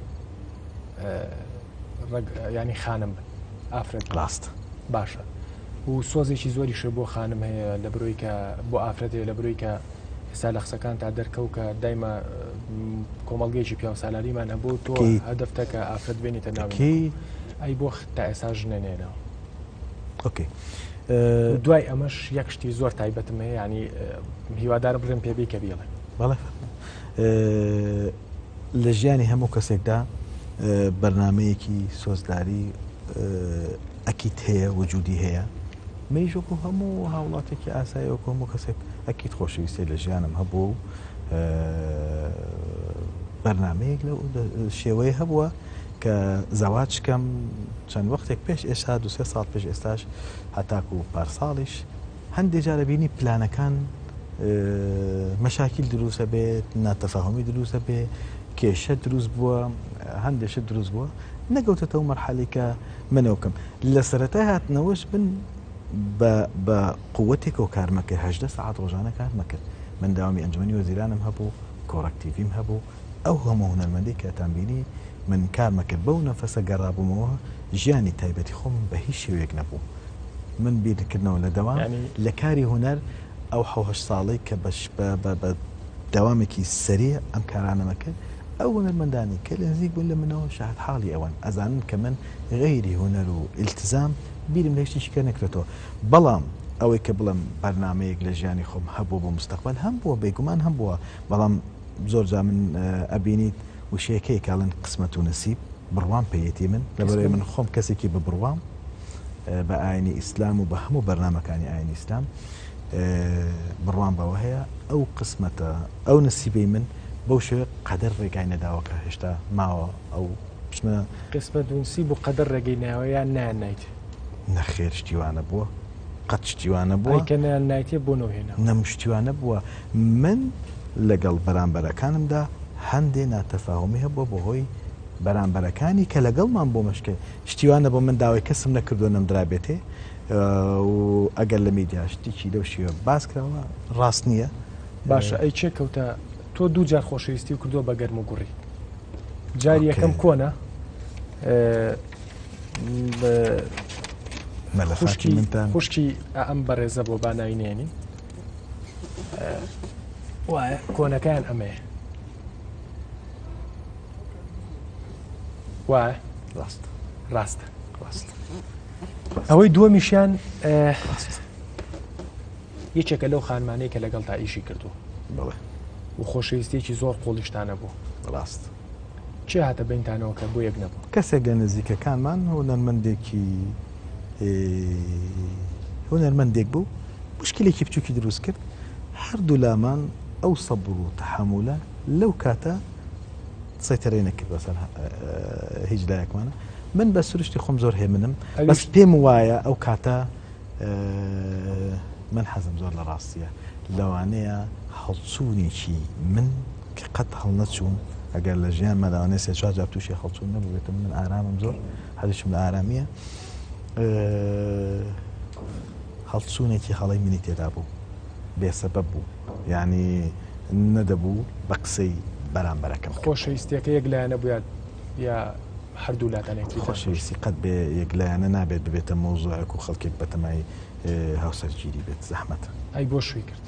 ڕەگ یانی خانم بن ئافرەت بن. ڕاستە. باشە و سۆزێکی زۆریشە بۆ خانم هەیە لە برۆی کە بۆ ئافرەت هەیە لە برۆی کە ئێستا لە قسەکان تا دەرکەو کە دایمە کۆمەڵگەیەکی پیاوسالاریمان هەبوو تۆ هەدەفتە کە ئافرەت بێنیتە ناو ئەی بۆ تا ئێستا ژنە نێنەوە okay دوای ئەمەش یەک شتی زۆر تایبەتم هەیە ینی هیوادارم ڕێم پێبی کە بیڵێ بەڵێ لە ژیانی هەموو کەسێکدا بەرنامەیەکی سۆزداری ئەکید هەیە وجودی هەیە منیش وەکو هەموو هاوڵاتێکی ئاسایی وەکو هەموو کەسێک ئەکید خۆشەویستی لە ژیانم هەبوو و بەرنمەیەک لەو شێوەیە هەبووە کە زەواج کەم چەند وەختێک پێش ئێستا دوسێ ساڵ پێش ئێستاش هەتاکو پارساڵیش هەندێ جار ئەبینی پلانەکان مەشاکیل دروست ئەبێت، ناتەفاهومی دروست ئەبێ، کێشە دروست بووە، هەندێ شت دروست بووە، نەگەوتەتە ئەو مەرحەلەی کە من ئەو بکەم. لە سەرەتای هاتنەوەش من بە بە قووەتێکەوە کارمە کرد، 18 سەعات ڕۆژانە کارمە کرد. من داوامی ئەنجومەنی وەزیرانم هەبوو، کۆڕەک تیڤیم هەبوو، ئەو هەموو هونەرمەندەی کە ئەتانبینی من کارمە کرد. بەو نەفەسە گەڕابوومەوە، ژیانی تایبەتی خۆمم بە هیچ شێوەیەک نەبوو. من بیرکردنەوە لە دەوام لە کاری هونەر ئەو حەو هەشت ساڵەی کە بە بە دەوامێکی سەریع ئەم کارانەمە کرد ئەو هونەرمەندانەی کە لە نزیک بوون لە منەوە شاهد حاڵی ئەوەن ئەزانن کە من غەیری هونەر و ئیلتزام بیرم لە هیچ شتێکی کە نەکرێتەوە بەڵام ئەوەی کە بڵێم بەرنامەیەک لە ژیانی خۆم هەبووە بۆ مستەقبەل هەم بووە بێگومان هەم بووە بەڵام زۆر جار من ئەبینیت وشەیەک هەیە کە ئەڵێن قسمەت و نسیب بڕوام پێیەتی من لەبەرئەوەی من خۆم کەسێکی بە بڕوام بە ئاینی ئیسلام و بە هەموو بەرنامەکانی ئاینی ئیسلام بڕوام بەوە هەیە ئەو قسمەتە ئەو نسیبەی من بەو شێوە قەدەر ڕێگای نەداوە کە هێشتا ماوە ئەو بچمە قسمەت و نسیب و قەدەر ڕێگەی ناوە یان نایان نایت؟ نەخێر شتی وا نەبووە قەت شتی وا نەبووە. ئەی کە نایان نایتێ بۆ نەوهێناوە؟ نەم شتی وا نەبووە من لەگەڵ بەرامبەرەکانمدا هەندێ ناتەفاهومی هەبووە بەهۆی بەرامبەرەکانی کە لەگەڵمان بۆ مەشکێ شتی وا نەبووە من داوای کەسم نەکردووە نەمدرابێتێ و ئەگەر لە میدیا شتێکی لەو شێوە باس کراوە ڕاست نییە. باشە ئەی کێ کەوتە تۆ دوو جار خۆشەویستی کردووە بە گەرم و گوڕی جاری یەکەم کۆنە خوشکی خوشکی ئەم بەڕێزە بۆ با ناوی نێنین وایە کۆنەکەیان ئەمەیە وایە ڕاست ڕاستە ڕاست ئەوەی دووەمیشیان یەکێکە لەو خانمانەی کە لەگەڵ تا ئیشی کردووە بەڵێ و خۆشەویستیەکی زۆر قوڵیشتانە بوو ڕاست کێ هاتە بەینتانەوە کە بۆ یەک نەبوو؟ کەسێک لە نزیکەکانمان هونەرمەندێکی هونەرمەندێک بوو مشکلێکی بچووکی دروست کرد هەردوو لامان ئەو سەبر و تەحەمولە لەو کاتە سەیتەرەی نەکرد بەسەر هیچ لایەکمانە من بە سروشتی خۆم زۆر هێمنم بەس پێم وایە ئەو کاتە من حەزم زۆر لە ڕاستیە لەوانەیە هەڵچوونێکی من کە قەت هەڵنەچووم ئەگەر لە ژیانما لەوانەیە سێ چوار جار تووشی هەڵچوون نەبووبێتم من ئارامم زۆر حەزیشم لە ئارامیە هەڵچوونێکی هەڵەی منی تێدا بوو بێسەبەب بوو یعنی نەدەبوو بە قسەی بەرامبەرەکەم خۆشەویستیەکە یەک لایەنە بوو یا هەردوو لاتان یەکتریتان خۆش خۆشەویستی قەت بێ یەک لایەنە نابێت ببێتە مەوزوعێک و خەڵکێک بەتەمای هاوسەرگیری بێت زەحمەتە. ئەی بۆ شووی کرد؟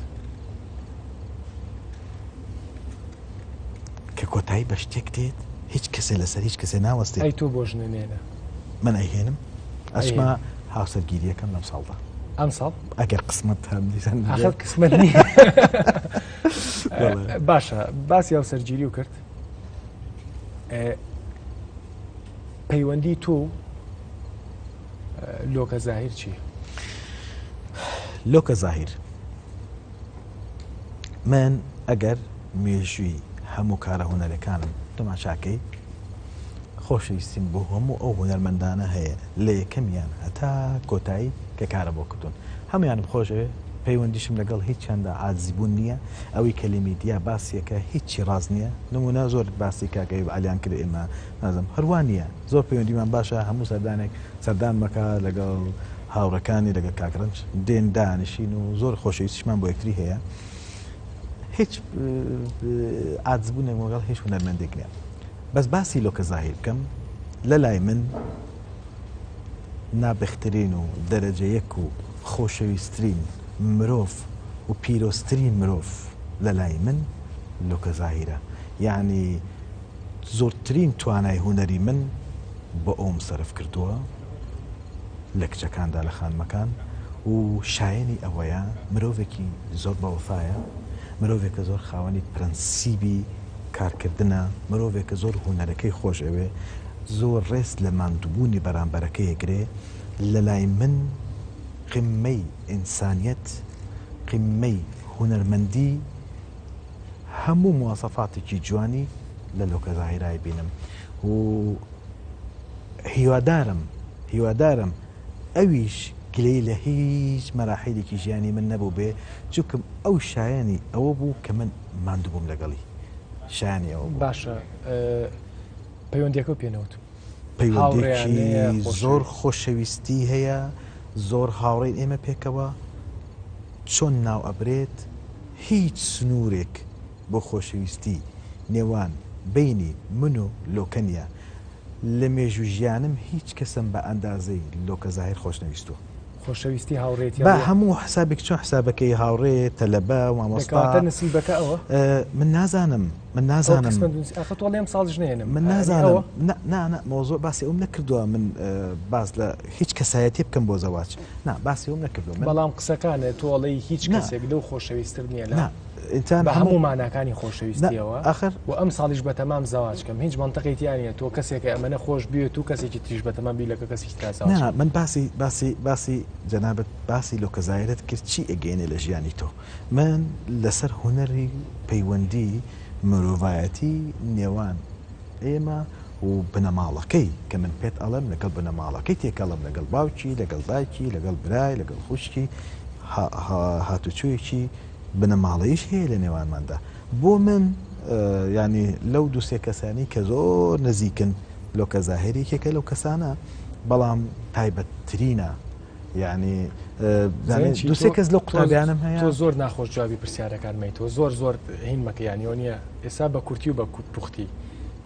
کە کۆتایی بە شتێک دێت هیچ کەسێ لەسەر هیچ کەسێ ناوەستێت. ئەی تۆ بۆ ژنە نێنە؟ من ئەیهێنم ئەچمە هاوسەرگیریەکەم لەم ساڵدا. ئەم ساڵ ئەگەر قسمەت هەم دیسان ئاخر قسمەت نییە باشە باسی هاوسەرگیری و کرد پەیوەندی تۆ لۆکە زاهیر چییە؟ لۆکە زاهیر من ئەگەر مێژووی هەموو کارە هونەرەکانم تەماشاکەی خۆشەویستیم بۆ هەموو ئەو هونەرمەندانە هەیە لە یەکەمیان هەتا کۆتایی کە کارم بۆ کردوون هەموویانم خۆشەوێ پەیوەندیشم لەگەڵ هیچیاندا عاجزی بوون نییە ئەوەی کە لە میدیا باسیەکە هیچی ڕاست نییە نمونە زۆر باسی کاک ئەیوب عەلیان کرد ئێمە نازم هەروا نییە زۆر پەیوەندیمان باشە هەموو سەردانێک سەردان مەکە لەگەڵ هاوڕێکانی لەگەڵ کاک ڕەنج دێن دانیشین و زۆر خۆشەویستیشمان بۆ یەکتری هەیە هیچ عاجزبوونێک لەگەڵ هیچ هونەرمەندێک نییە بەس باسی لۆکە زاهیر بکەم لە لای من نابخترین و دەرەجە یەک و خۆشەویسترین مرۆڤ و پیرۆزترین مرۆڤ لە لای من لۆکە زاهیرە یعنی زۆرترین توانای هونەری من بۆ ئەوم سەرف کردووە لە کچەکاندا لە خانمەکان و شایەنی ئەوەیە مرۆڤێکی زۆر بەوەفایە مرۆڤێکە زۆر خاوەنی پرەنسیبی کارکردنە، مرۆڤێکە زۆر هونەرەکەی خۆش ئەوێ، زۆر ڕێز لە ماندووبوونی بەرامبەرەکەی ئەگرێ، لەلای من قیممەی ئینسانیەت، قیممەی هونەرمەندی، هەموو مواسەفاتێکی جوانی لە لۆکە زاهیرا ئەیبینم و هیوادارم هیوادارم ئەویش گلەیی لە هیچ مەراحیلێکی ژیانی من نەبووبێ، چونکم ئەو شایەنی ئەوە بوو کە من ماندوو بووم لەگەڵی شایانی ئەوە بوو. باشە پەیوەندیەکەو پێ نەوتم. پەیوەندیەکی زۆر خۆشەویستی هەیە زۆر هاوڕێین ئێمە پێکەوە چۆن ناو ئەبرێت هیچ سنوورێک بۆ خۆشەویستی نێوان بەینی من و لۆکە نیە لە مێژوو ژیانم هیچ کەسم بە ئەندازەی لۆکە زاهیر خۆشنەویستووە. خۆشەویستی هاوڕێیەتی با هەموو حسابێک چۆن حسابەکەی هاوڕێ تەلەبە مامۆستا کەواتە نسیبەکە ئەوە من نازانم من نازانم ئاخە تۆ ئەڵێم ساڵ ژنێنم من نازانم نا نا نا مەوزوع باسی ئەوم نەکردووە من باس لە هیچ کەسایەتی بکەم بۆ زەواج نا باسی ئەوم نەکردووە من بەڵام قسەکانت تۆ ئەڵێی هیچ کەسێک لەو خۆشەویستتر نییە لە ئینسان بە هەموو هەموو ماناکانی نا خۆشەویستیەوە ئاخر و ئەم ساڵیش بەتەمام زەواج کەم هیچ مەنتقی تیا نییە تۆ کەسێکە ئەمەنە خۆش بوێت و کەسێکی تریش بەتەمام بی لەگەڵ کەسێکی ترا زەواج نا کەم. من باسی باسی باسی جەنابت باسی لۆکەزایرت کرد چی ئەگەیەنێ لە ژیانی تۆ من لەسەر هونەری پەیوەندی مرۆڤایەتی نێوان ئێمە و بنەماڵەکەی کە من پێت ئەڵێم لەگەڵ بنەماڵەکەی تێکەڵم لەگەڵ باوکی لەگەڵ دایکی لەگەڵ برای لەگەڵ خوشکی هاتوچۆیەکی بنەماڵەییش هەیە لە نێوانماندا بۆ من یانی لەو دووسێ کەسانی کە زۆر نزیکن لۆکە زاهر یەکێکە لەو کەسانە بەڵام تایبەتترینە یعنی دوسێ کەس لەو قوتابیانم هەیە تۆ زۆر ناخۆش جوابی پرسیارەکان مەی تۆ زۆر زۆر هین مەکە یانی ئەوە نییە ئێستا بە کورتی و بە پوختی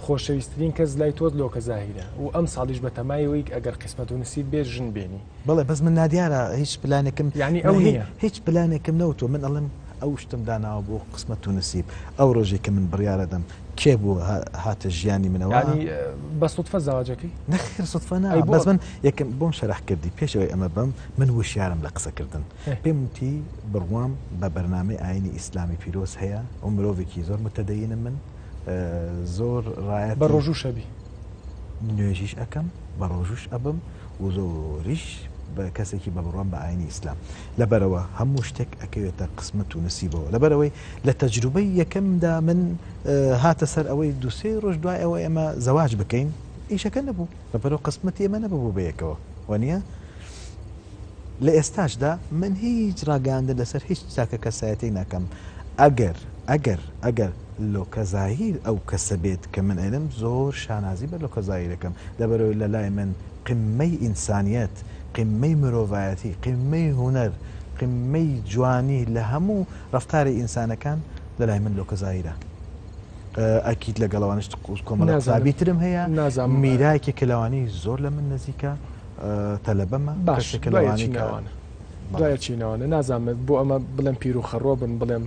خۆشەویستترین کەس لای تۆت لۆکە زاهیرە و ئەم ساڵیش بە تەمای وەی ئەگەر قیسمەت و نسیب بێت ژن بێنی بەڵێ بەس من نادیارە هیچ پلانێکم یانی ئەو نییە هیچ پلانێکم نەوتوە من ئەڵێم ئەو شتم داناوە بۆ قسمەت و نسیب ئەو ڕۆژەی کە من بڕیارەدەم کێ بوو هاتە ژیانی منەوە یانی بە سوتفە زەواجەکەی؟ نەخێر سوتفە نا بەس من یەکەم بۆم شەرح کردی پێش ئەوەی ئەمە بم من وشیارم لە قسەکردن پێم وتی بڕوام بە بەرنامەی ئاینی ئیسلامی پیرۆز هەیە و مرۆڤێکی زۆر متەدەینم من زۆر ڕایەتی بە ڕۆژوو شەبی نوێژیش ئەکەم بە ڕۆژوش ئەبم و زۆریش بە کەسێکی بە بڕوام بە ئاینی ئیسلام لەبەرەوە هەموو شتێک ئەکەوێتە قسمەت و نسیبەوە لەبەرەوەی لە تەجروبەی یەکەمدا من هاتە سەر ئەوەی دوو سێ ڕۆژ دوای ئەوە ئێمە زەواج بکەین ئیشەکە نەبوو لەبەرەوە قسمەتی ئێمە نەبوو بەیەکەوە وانە لە ئێستاشدا من هیچ ڕاگەیاندن لەسەر هیچ تاکە کەسایەتێک ناکەم ئەگەر ئەگەر ئەگەر لۆکە زاهیر ئەو کەسە بێت کە من ئەیڵێم زۆر شانازی بە لۆکە زاهیر ئەکەم لەبەرئەوەی لەلای من قیممەی ئینسانیەت قیممەی مرۆڤایەتی قیممەی هونەر قیممەی جوانی لە هەموو ڕەفتاری ئینسانەکان لەلای من لۆکە زاهیرە ئەکید لەگەڵ ئەوانەش کۆمەڵە قوتابی ترم هەیە میرا یەکێکە لەوانەی زۆر لە من نزیکە تەلەبەمە باش کەسێکە لەوانەی کە دوایە چینەوانە نازانم بۆ ئەمە بڵێم پیر و خەڕۆ بن بڵێم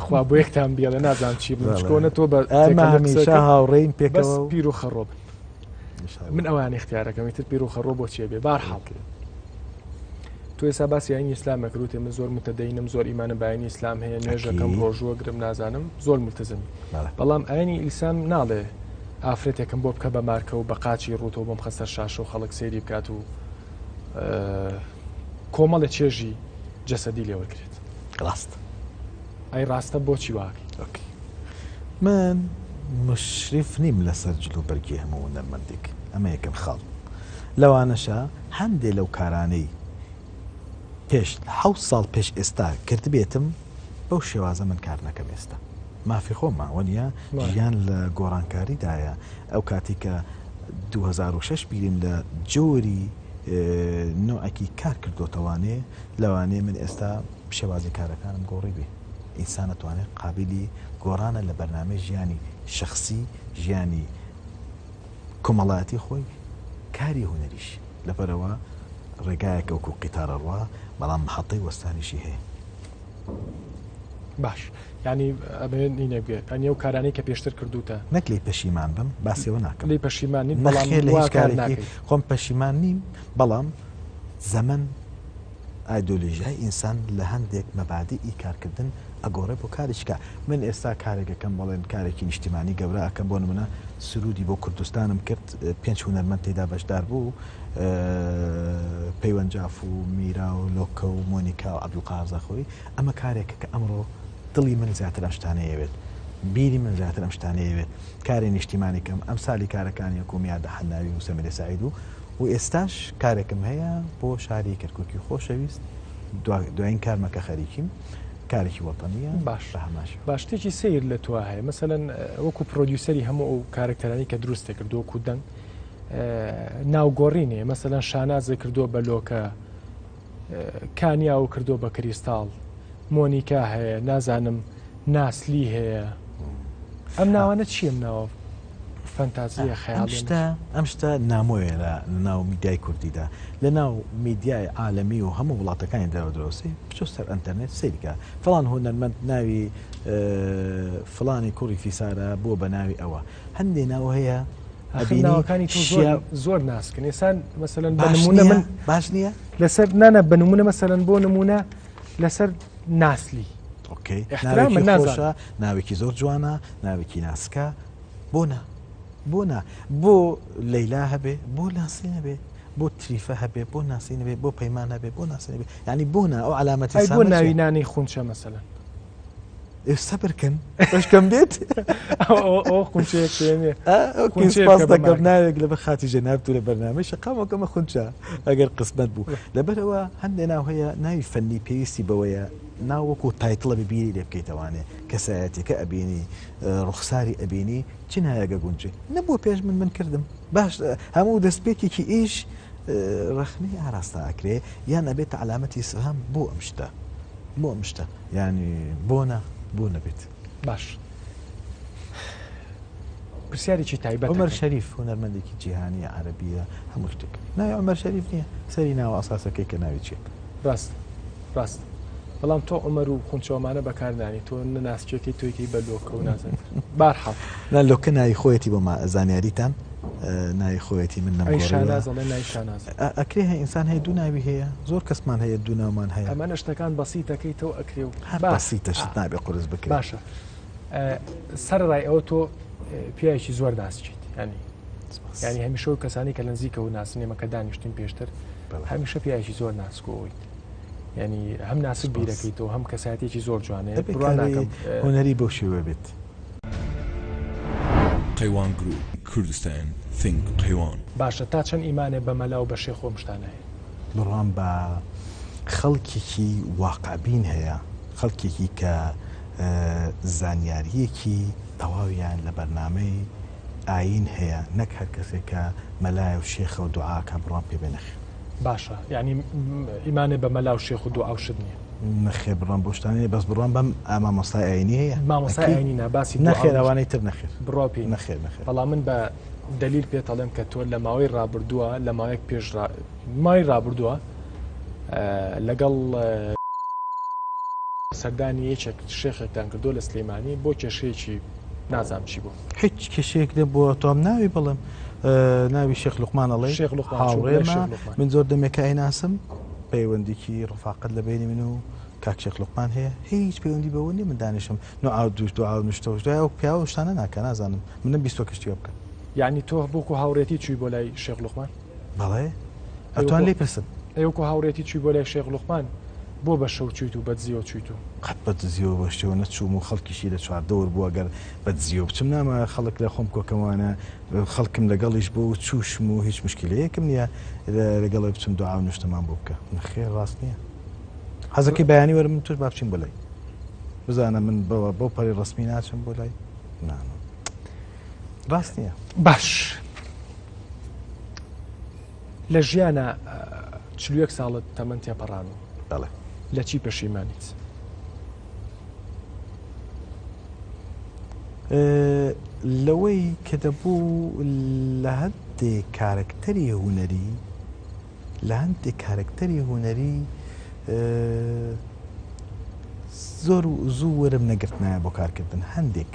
خوا بۆ یەکتان بێڵێ نازانم چی بڵێم چکۆنە تۆ بە ئێمە هەمیشە هاوڕێین پێکەوە پیر و خەڕۆ بن من ئەوان اختیارەکەم ئیتر پیر و خەڕۆ بۆ چیە بێ بارحاڵ. تۆ ئێستا باسی ئاینی ئیسلامە کرد وتێ من زۆر متدەینم زۆر ئیمانم بە ئاینی ئیسلام هەیە نوێژەکەم ڕۆژووە گرم نازانم زۆر ملتزمی بەڵام ئاینی ئیسلام ناڵێ ئافرەتێکم بۆ بکە بە مارکە و بە قاچی ڕووتەوە بۆم خەسەر شاشە و خەڵک سەیری بکات و کۆمەڵە چێژی جەسەدی لێوەرگێت ڕاست ئەی ڕاستە بۆچی واکەی؟ ئۆکەی من مشریف نیم لەسەر جل و بەرگی هەموو هونەرمەندێک ئەمە یەکەم خاڵ لەوانەشە هەندێ لەو کارانەی پێش حەوت ساڵ پێش ئێستا کردبێتم بەو شێوازە من کار نەکەم ئێستا مافی خۆمە وەنیە ژیان لە گۆڕانکاریدایە ئەو کاتی کە 2006 بیریم لە جۆری نوعێکی کار کردۆتەوانێ لەوانەیە من ئێستا شێوازی کارەکانم گۆڕیبێ. ئینسان ئەتوانێ قابیلی گۆڕانە لە بەرنامەی ژیانی شەخسی، ژیانی کۆمەڵایەتی خۆی، کاری هونەریش. لەبەرئەوە ڕێگایەکە وەکوو قیتار ئەڕوا، بەڵام مەحەتەی وەستانیشی هەیە. باش یانی ئەمەوێت نینێ بگێ ئەنی ئەو کارانەی کە پێشتر کردوتە. نەک لێی پەشیمان بم باسی ئەوە ناکەم. لێی پەشیمان نیت بەڵام نەخێر لە وا هیچ کار کارێکی ناکەیت. خۆم پەشیمان نیم بەڵام زەمەن ئایدۆلۆژیای ئینسان لە هەندێک مەبادیئی کارکردن ئەگۆڕێ بۆ کارێکی کە من ئێستا کارێک ئەکەم بەڵێن کارێکی نیشتیمانی گەورە ئەکەم بۆ نمونە سرودی بۆ کوردستانم کرد پێنج هونەرمەند تێدا بەشدار بوو پەیوەند جاف و میرا و لۆکە و مۆنیکا و عەبدولقاهار زاخۆیی ئەمە کارێکە کە ئەمڕۆ دڵی من زیاتر ئەم شتانەی ئەوێت بیری من زیاتر ئەم شتانەی ئەوێت کاری نیشتیمانی کەم ئەمسالی کارەکانی وەکو میادە حەناوی و سەمیرە سەعید و و ئێستاش کارێکم هەیە بۆ شاری کەرکوکی خۆشەویست دوایین کارمە کە خەریکیم کارێکی وەتەنیە باش بە هەمان شێوە. باش شتێکی سەیر لە تۆ هەیە مەسەلەن وەکو producer ی هەموو ئەو کارەکتەرانی کە دروستێ کردووە وەکو دەنگ ناوگۆڕینێ مەسەلەن شانازێ کردووە بە لۆکە کانیاو کردووە بە کریستاڵ مۆنیکا هەیە نازانم ناسلی هەیە ئەم ناوانە چییە ناوە فەنتازیە خەیاڵی شتە ئەم شتە نامۆیە لە ناو میدیای کوردیدا لە ناو میدیای عالەمی و هەموو وڵاتەکانی دەرەوە درۆسی بچۆ سەر ئەتەرنێت سەیرکە فڵان هونەرمەند ناوی فڵانی کوڕی فیسارە بووە بە ناوی ئەوە هەندێ ناو هەیە ئەبینی ناوەکانی تۆ زۆر زۆر ناسکن ئێسان مەسەلەن بە نمونە من باش نییە لەسەر نانە بە نمونە مەسەلەن بۆ نمونە لەسەر ناسلی ئۆکەی احترام ناوێکی نازانم. خۆشە ناوێکی زۆر جوانە ناوێکی ناسکە بۆ نا بۆ نا بۆ لەیلا هەبێ بۆ ناسلی نەبێ بۆ تریفە هەبێ بۆ ناسی نەبێ بۆ پەیمان هەبێ بۆ ناسی نەبێ یعنی بۆ نا ئەو عەلامەتی ئەی بۆ سامە ناوی چیە؟ نانی خونچە مەسەلەن ئێ سەبر کەن بەشکەم بێت ئەوە خونچەیەک پێنێ ئا، ئۆکەی خونچەیەک سپاس کە بە دەکەم مارکە. ناوێک لەبەر خاتی جەنابت و لە بەرنامەی شەقامەکەمە خونچە ئەگەر قسمەت بوو لەبەرئەوە هەندێ ناو هەیە ناوی فەنی پێویستی بەوەیە ناو وەکو title ە بێ بیری لێ بکەیتەوانێ کەسایەتیەکە ئەبینی ڕوخساری ئەبینی چ ناوێک ئەگونجێ نەبووە پێش من من کردم باش هەموو دەستپێکێکی ئیش ڕەخنەی ئاراستە ئەکرێ یان ئەبێتە عەلامەتی ئیسفهام بۆ ئەم شتە بۆ ئەم شتە یانی بۆ نا بۆ نەبێت. باش پرسیارێکی تایبەت عومەر شەریف هونەرمەندێکی جیهانیە عەرەبیە هەموو شتێک ناوی عومەر شەریف نییە سەری ناوە ئەساسەکەی کە ناوی چیە. ڕاست ڕاست بەڵام تۆ عومەر و خونچەوەمانە بەکار نانی تۆ نەناسکێکەی تۆیکەی بە لۆکە و نازانم بارحاڵ. نا لۆکە ناوی خۆیەتی بۆ زانیاریتان ناوی خۆیەتی من ئەی شاناز ئەڵێ ناوی شاناز. ئەکرێ هەیە ئینسان هەیە دوو ناوی هەیە زۆر کەسمان هەیە دوو ناومان هەیە. ئەمانە شتەکان بەسیتەکەیتەوە ئەکرێ و هەر بەسیتە شت نابێ قورس بکرێ. باشە سەرەڕای ئەوە تۆ پیاوێکی زۆر ناسکیت ینی ینی هەمیشە و کەسانی کە لە نزیکەوە ناسن ئێمە کە دانیشتین پێشتر هەمیشە پیاوێکی زۆر ناسکۆیت ینی هەم ناسک بیرەکەیتەوە هەم کەساتێکی زۆر جوانێ بڕواناکەم هونەری بەو شێوە بێت. قەیوان گروپ کوردستان Think قەیوان. باشە تا چەند ئیمانێ بە مەلا و بە شێخ و ئەم شتانە هەیە؟ بڕوام بە خەڵکێکی واقعبین هەیە، خەڵکێکی کە زانیارییەکی تەواویان لە بەرنامەی ئایین هەیە، نەک هەر کەسێک کە مەلایە و شێخە و دوعا ئەکا بڕوام پێ بێ نەخێر. باشە یانی ئیمانێ بە مەلا و شێخ و دوعا و شت نیە؟ نەخێر بڕوام بەو شتانە نیە بەس بڕوام بەم مامۆستای ئایینی هەیە. مامۆستای ئایینی نا باسی دوعا و نەخێر ئەوانەی تر نەخێر. بڕوا پێی نیە؟ نەخێر نەخێر. بەڵام من بە دەلیل پێت ئەڵێم کە تۆ لە ماوەی ڕابردووە لە ماوەیەک پێش ماوەی ڕابردووە لەگەڵ سەردانی یەکێک شێخێکتان کردووە لە سلەیمانی بۆ کێشەیەکی نازانم چی بوو. هیچ کێشەیەک نەبووە تۆم ناوی بڵێم ناوی شێخ لوقمان ئەڵێ شێخ لوقمان هاوڕێمە من زۆر دەمێکە ئەیناسم. پەیوەندیکی ڕفاقەت لە بەینی من و کاک شێخ لوقمان هەیە هیچ پەیوەندی بەوە نیە من دانیشم نوعا و دوش دوعا و نوشتە و دوای ئەو پیاوە شتانە ناکا نازانم منم بیستوە کە شتی وا بکا. یەعنی تۆ وەکو هاوڕێتی چووی بۆ لای شێخ لوقمان؟ بەڵێ ئەتوان لێی پرسن. ئەی وەکو هاوڕێتی چووی بۆ لای شێخ لوقمان بۆ بە شەو چوویت و بە دزیەوە چوویت و. قەت بە دزیەوە بە شتەوە نەچووم و خەڵکیشی لە چواردەور بوو ئەگەر بە دزیەوە بچم ناما خەڵک لە خۆم کۆکەمانە خەڵکم لەگەڵیش بوو و چووشم و هیچ مشکیلەیەکم نییە لەگەڵی بچم دوعا و نوشتەمان بۆ بکە نەخێر ڕاست نییە حەزەکەی بەیانی وەرە من تۆش با بچین بۆ لای بزانە من بەوە بەو پەری ڕسمی ناچم بۆ لای نانە ڕاست نییە باش لە ژیانە چلوەک ساڵت تەمەن تێپەڕان و بەڵێ لە چی پەشیمانیت؟ لەوەی کە دەبوو لە هەندێک کارەکتەری هونەری لە هەندێک کارەکتەری هونەری زۆر زوو وەرم نەگرتنایە بۆ کارکردن هەندێک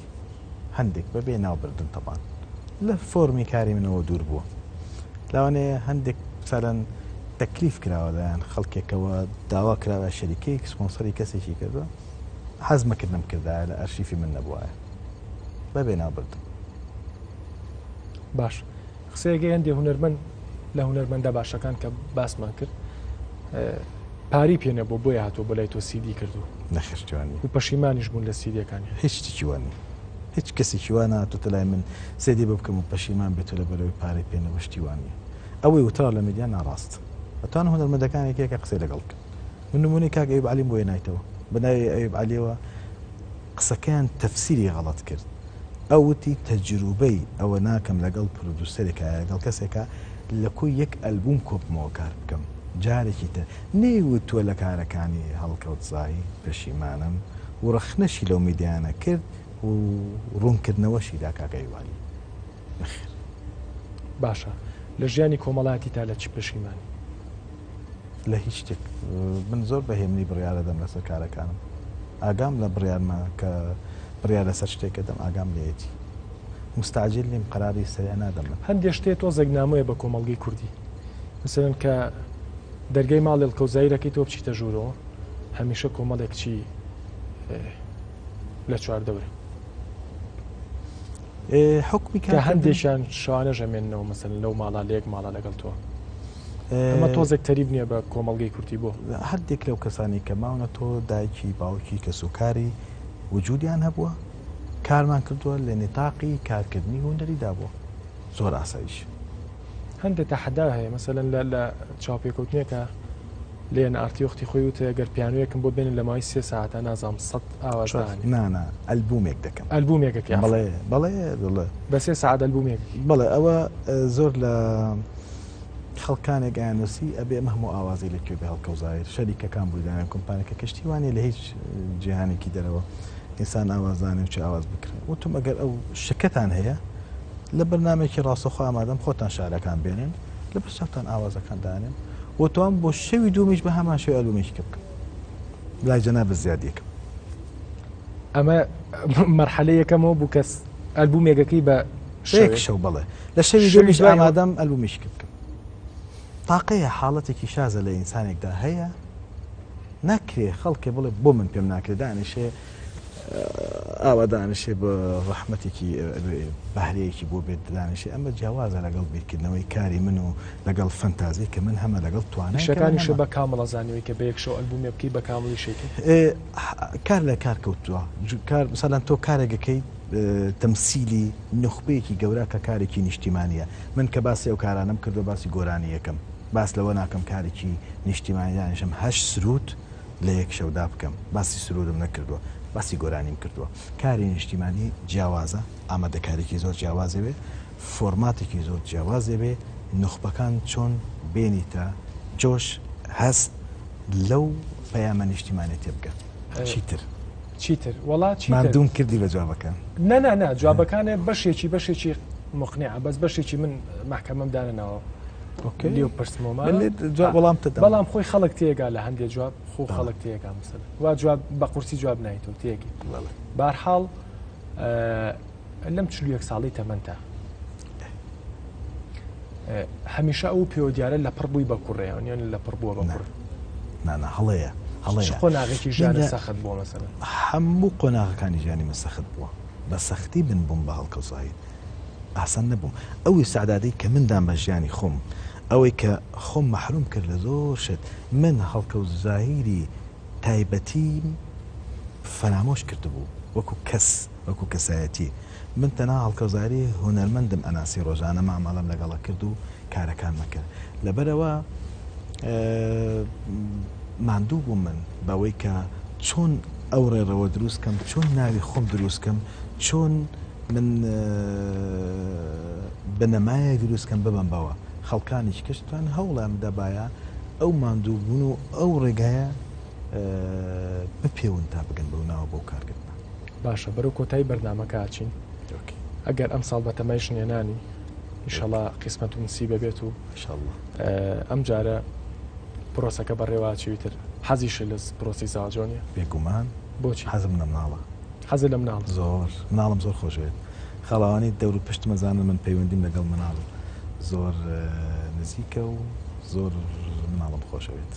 هەندێک بەبێ ناوبردن تەبان لە فۆرمی کاری منەوە دوور بووە لەوانەیە هەندێک سالەن تەکلیف کراوە لایەن خەڵکێکەوە داوا کراوە شەریکەیەک سپۆنسەری کەسێکی کردووە حەزمە کرد نەمکردایە لە ئەرشیفی من نەبوایە بەبێ ناوبردن. باش قسەیەکەی هەندێ هونەرمەند لە هونەرمەندە باشەکان کە باسمان کرد پاری پێ نەبوو بۆیە هاتووە بۆ لای تۆ سیدی کردو نەخێر شتی وا نییە و پەشیمانیش بوون لە سیدیەکانی. هیچ شتێکی وا نییە هیچ کەسێکی وا نەهاتۆتە لای من سیدی بکەم و پەشیمان بێت و لەبەرئەوەی پارەی پێ نەبوو شتی وا نییە ئەوەی وتراوە لە میدیا ناڕاستە ئەتوانن هونەرمەندەکان یەکە یەکە قسەی لەگەڵ بکەن من نموونەی کاک ئەیوب عەلیم بۆ هێنایتەوە بە ناوی ئەیوب عەلیەوە قسەکەیان تەفسیری غەڵەت کرد ئەو وتی تەجروبەی ئەوە ناکەم لەگەڵ پرودوسەرێکا یا لەگەڵ کەسێکا لە کۆی یەک ئەلبوم کۆبمەوە کار بکەم جارێکی تر نەیوتووە لە کارەکانی هەڵکەوت زاهی پەشیمانم و ڕەخنەشی لەو میدیانە کرد و ڕوونکردنەوەشی دا کاک ئەیوب عەلی نەخێر. باشە لە ژیانی کۆمەڵایەتیتا لە چ پەشیمانی؟ لە هیچ شتێک من زۆر بە هێمنی بڕیار ئەدەم لەسەر کارەکانم ئاگام لە بڕیارمە کە بڕیار لەسەر شتێک ئەدەم ئاگام لێیەتی مستعجل نیم قەراری سەریع نادەم من. هەندێ شتێ تۆزێک نامۆیە بە کۆمەڵگەی کوردی مەسەلەن کە دەرگای ماڵێ ڵکەوزایی دەکەیتەوە بچیتە ژوورەوە هەمیشە کۆمەڵێک کچی لە چواردەورە. حوکمی کە هەندێکیان شەوانەش ئەمێننەوە مەسەلەن لەو ماڵە لە یەک ماڵە لەگەڵ تۆ ئەمە تۆزێک تەریب نییە بە کۆمەڵگەی کوردی بۆ هەندێک لەو کەسانی کە ماونە تۆ دایکی باوکی کەسوکاری وجودیان هەبووە کارمان کردووە لە نیتاقی کارکردنی هونەریدا بووە زۆر ئاساییش. هەندێک تەحەدا هەیە مەسەلەن لە لە چاوپێکەوتنێکە لە ئێن ئاڕ تی وەختی خۆی وتێ گەر پیانۆیەکم بۆ بێنن لە ماوەی سێ سەعاتا نازانم سەد ئاواز دانێ. نا نا ئەلبومێک دەکەم. ئەلبومێک ئەکەی عەفوەن. بەڵێ بەڵێ بەڵێ. بە سێ سەعات ئەلبومێک ئەکەی. بەڵێ ئەوە زۆر لە خەڵکانێک ئەیاننوسی ئەبێ ئەم هەموو ئاوازەی لە کوێ بێ هەڵکەوت زاهیر شەریکەکان بووی دانێن کۆمپانیەکە کەشتی وا نیە لە هیچ جیهانێکی دەرەوە ئینسان ئاواز دانێ و چ ئاواز بکرێ وتم ئەگەر ئەو شکەتان هەیە لە بەرنامەیەکی ڕاستەوخۆ ئامادەم خۆتان شعرەکان بێنن لەبەر چاوتان ئاوازەکان دانێم و توام بۆ شەوی دوومیش بە هەمان شێوە ئەلبومێکی کە بکەم لای جەنابت زیادیەکەم. ئەمە مەرحەلەی یەکەمەوە بوو کە ئەلبومێکەکەی بە شەوێک شەو بەڵێ لە شەوی دوومیش ئامادەم ئەلبومێکی کە بکەم. تاقەیە حاڵەتێکی شازە لە ئینسانێکدا هەیە ناکرێ خەڵکێ بڵێ بۆ من پێم ناکرێ دانیشێ ئاوا دانیشێ بە ڕەحمەتێکی بەهرەیەکی بۆ بێت دانیشێ ئەمە جیاوازە لەگەڵ بیرکردنەوەی کاری من و لەگەڵ فەنتازی کە من هەمە لەگەڵ توانای کە من ئیشەکانیشە هەمە. بە کامڵ ئەزانیەوەی کە بە یەک شەو ئەلبومێ بکەی بە کامڵ ئیشەکەی. کار لە کار کەوتووە کار مەسەلەن تۆ کارێک ئەکەیت تەمسیلی نوخبەیەکی گەورە کە کارێکی نیشتیمانیە من کە باسی ئەو کارانەم کردووە باسی گۆرانی یەکەم باس لەوە ناکەم کارێکی نیشتیمانی دانیشم هەشت سرود لە یەک شەودا بکەم باسی سرودم نەکردووە باسی گۆرانیم کردووە کاری نیشتیمانی جیاوازە ئامادەکاریکی زۆر جیاوازێ بێ فۆرماتێکی زۆر جیاوازێ بێ نوخبەکان چۆن بێنیتە جۆش هەست لەو پەیامە نیشتیمانیە تێبگەن چیتر. چیتر وەڵا چیتر. ماندووم کردی بە جوابەکان. نا نا نا جوابەکانێ بەشێکی بەشێکی مقنعە بەس بەشێکی من مەحکەمەم دانەناوە ئۆکەی لێو پرسمەوە من لێت جواب وەڵام تدەم بەڵام خۆی خەڵک تێگا لە هەندێ جواب خۆ خەڵک تێگا مەسەلەن وا جواب بە قورسی جواب نایتەوە تێگەی بەڵێ بارحاڵ لەم 41 ساڵی تەمەنتا هەمیشە ئەو پێوە دیارە لە پڕ بووی بە کوڕێ یان لە پڕ بووە بە کوڕ. نا نا هەڵەیە چ هەڵەیە قۆناغێکی من ژیانت لە سەخت بووە مەسەلەن؟ هەموو قۆناغەکانی ژیانی من سەخت بووە بە سەختی من بووم بە هەڵکەوت زاهیر ئاسان نەبووم ئەو ئیستعدادەی کە من دام بە ژیانی خۆم ئەوەی کە خۆم مەحروم کرد لە زۆر شت من هەڵکەوت زاهیری تایبەتیم فەرامۆش کردبوو وەکو کەس وەکو کەسایەتی من تەنها هەڵکەوزاری هونەرمەندم ئەناسی ڕۆژانە مامەڵەم لەگەڵ ئەکرد و کارەکانم ئەکرد لەبەرئەوە ماندوو بووم من بەوەی کە چۆن ئەو ڕێڕەوە دروست کەم چۆن ناوی خۆم دروست کەم چۆن من بنەمایەک دروست کەم ببەم بەوە خەڵکانیش کەشتان هەوڵیان بدەبایە ئەو ماندووبوون و ئەو ڕێگایە بپێون تا بگەن بەو ناوە بەو کارکردنە. باشە بەرەو کۆتایی بەرنامەکە ئەچین ئەگەر ئەمساڵ بەتەمای ژنهێنانی ئیشەڵا قیسمەت و نسیبە بێت و ئەم جارە پرۆسەکە بەڕێوە ئەچی تر حەزیشە لە پرۆسی زاجۆ نیە؟ بێگومان بۆچی؟ حەزم لە مناڵە. حەزت لە مناڵە؟ زۆر مناڵم زۆر خۆشەوێت خاڵاوانی دەور و پشتم ئەزانن من پەیوەندیم لەگەڵ مناڵ زۆر نزیکە و زۆر مناڵم خۆشەوێت.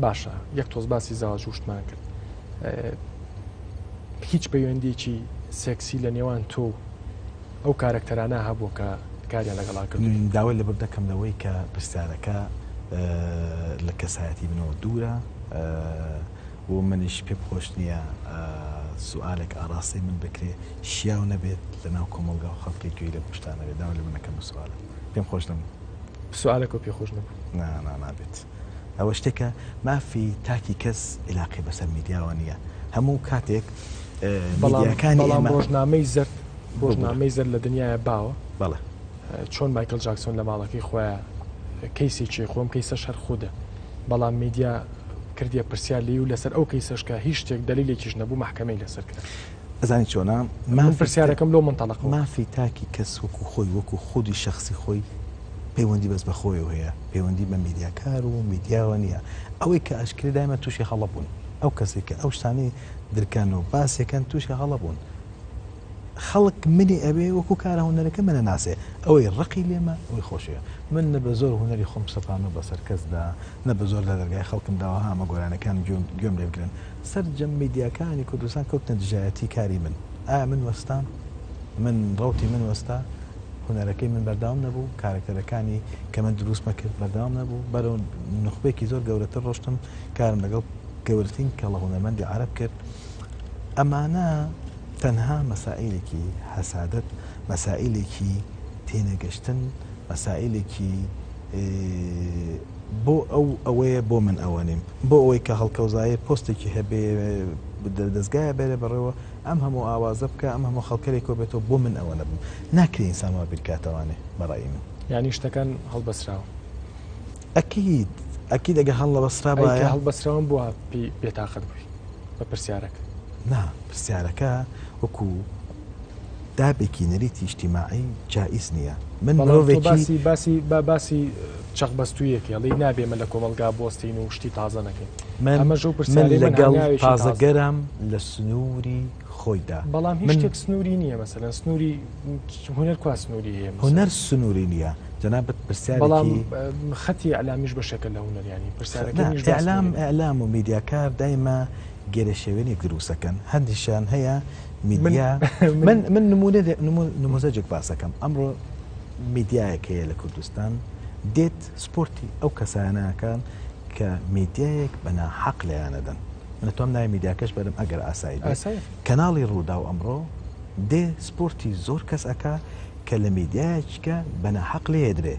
باشە یەک تۆز باسی زەواج و شتمان کرد هیچ پەیوەندیەکی سێکسی لە نێوان تۆ و ئەو کارەکتەرانە هەبووە کە کاریان لەگەڵا کردووی؟ داوای لێبوردن دەکەم لەوەی کە پرسیارەکە لە کەسایەتی منەوە دوورە و منیش پێم خۆش نییە سوئالێک ئاڕاستەی من بکرێ شیاو نەبێت لەناو کۆمەڵگا و خەڵکێک گوێی لەم شتانە بێت داوای لێبوردن دەکەم لەو سوئالە پێم خۆش نەبوو. سوئالەکەو پێ خۆش نەبوو؟ نا نا نابێت. ئەوە شتێکە مافی تاکی کەس ئیلاقەی بەسەر میدیاوە نییە هەموو کاتێک میدیاکانی بەڵام ڕۆژنامەی زەرد ڕۆژنامەی زەرد لە دنیاە باوە بەڵێ چۆن مایکل جاکسۆن لە ماڵەکەی خۆیان کەیسێکی خۆم کەیسە شەر خودە بەڵام میدیا کردیە پرسیار لی و لەسەر ئەو کەیسەش کە هیچ شتێک دەلیلێکیش نەبوو مەحکەمەی لەسەر کرا. ئەزانی چۆنە من پرسیارەکەم لۆ مەنتەڵەقەوە. مافی تاکی کەس وەکو خۆی وەکو خودی شەخسی خۆی پەیوەندی بەس بە خۆیەوە هەیە پەیوەندی بە میدیاکار و میدیاوە نییە ئەوەی کە ئاشکرێ دایمە تووشی هەڵە بوون ئەو کەسێک کە ئەو شتانەی درکان و باسێکەن تووشی هەڵە بوون خەڵک منی ئەوێ وەکو کارە هونەرەکە منە ناسێ ئەوەی ڕقی لێمە ئەوەی خۆشەوێ من نە بە زۆر هونەری خۆم سەپاندوە بەسەر کەسدا نە بە زۆر لە دەرگای خەڵکم داوە ها ئەمە گۆرانیەکانم گوێم لێ بگرن سەرجەم میدیاکانی کوردستان کەوتنە دژایەتی کاری من ئایا من وەستام من ڕەوتی من وەستا هونەرەکەی من بەردەوام نەبوو، کارەکتەرەکانی کە من دروستمە کرد بەردەوام نەبوو، بەرەو نوخبەیەکی زۆر گەورەتر ڕۆشتم، کارم لەگەڵ گەورەترین کەڵە هونەرمەندی عەرەب کرد. ئەمانە تەنها مەسائیلێکی حەسادەت، مەسائیلێکی تێنەگەشتن، مەسائیلێکی بۆ ئەو ئەوەیە بۆ من ئەوە نیم، بۆ ئەوەی کە هەڵکەوزایە پۆستێکی هەبێ دەزگایە بەرێ بەڕێوە، ئەم هەموو ئاوازە بکە ئەم هەموو خەڵکە لێ کۆبێتەوە بۆ من ئەوە نەبم ناکرێ ئینسان وا بیرکاتەوانێ بە ڕەئی من. یانی شتەکان هەڵبەسراون. ئەکید ئەکید ئەگەر ئەی کە هەڵنەبەسرابایە. هەڵبەسراون بۆ وا پێی بێتاقەت بووی بە پرسیارەکە؟ نا پرسیارەکە وەکوو دابێکی نەریتی ئیجتیماعی جائیز نییە من بەڵام تۆ مرۆڤێکی. باسی باسی با باسی چەقبەستوویەکی ئەڵێی نابێ ئێمە لە کۆمەڵگا بوەستین و شتی تازە نەکەین. من ئەمەش ئەو من پرسیارەی من لەگەڵ هەنگاوێکی تازە. تازەگەرام لە سنووری خۆیدا. بەڵام هیچ من. شتێک سنووری نییە مەسەلەن سنووری هونەر کوا سنووری هەیە مەسەلەن؟ هونەر سنووری نییە. جەنابت بەڵام پرسیارێکی. خەتی ئیعلامیش بەشێکە لە هونەر یانی پرسیارەکەی نا منیش باس ئیعلام سنووری نییە. ئیعلام و میدیاکار دایمە گێرەشێوێنێک دروست ئەکەن هەندیشیان هەیە من میدیا من. من من نموونە نموزەجێک باس ئەکەم ئەمڕۆ میدیایەک هەیە لە کوردستان دێت سپۆرتی ئەو کەسانە ئەکان کە میدیایەک بە ناحەق لێیان ئەدەن من ئەتوام ناوی میدیاکەش بەرم ئەگەر ئاسایی بێ ئاسایە. کەناڵی ڕووداو ئەمڕۆ دێ سپۆرتی زۆر کەس ئەکا کە لە میدیایەکیکە بە ناحەق لێیەدرێ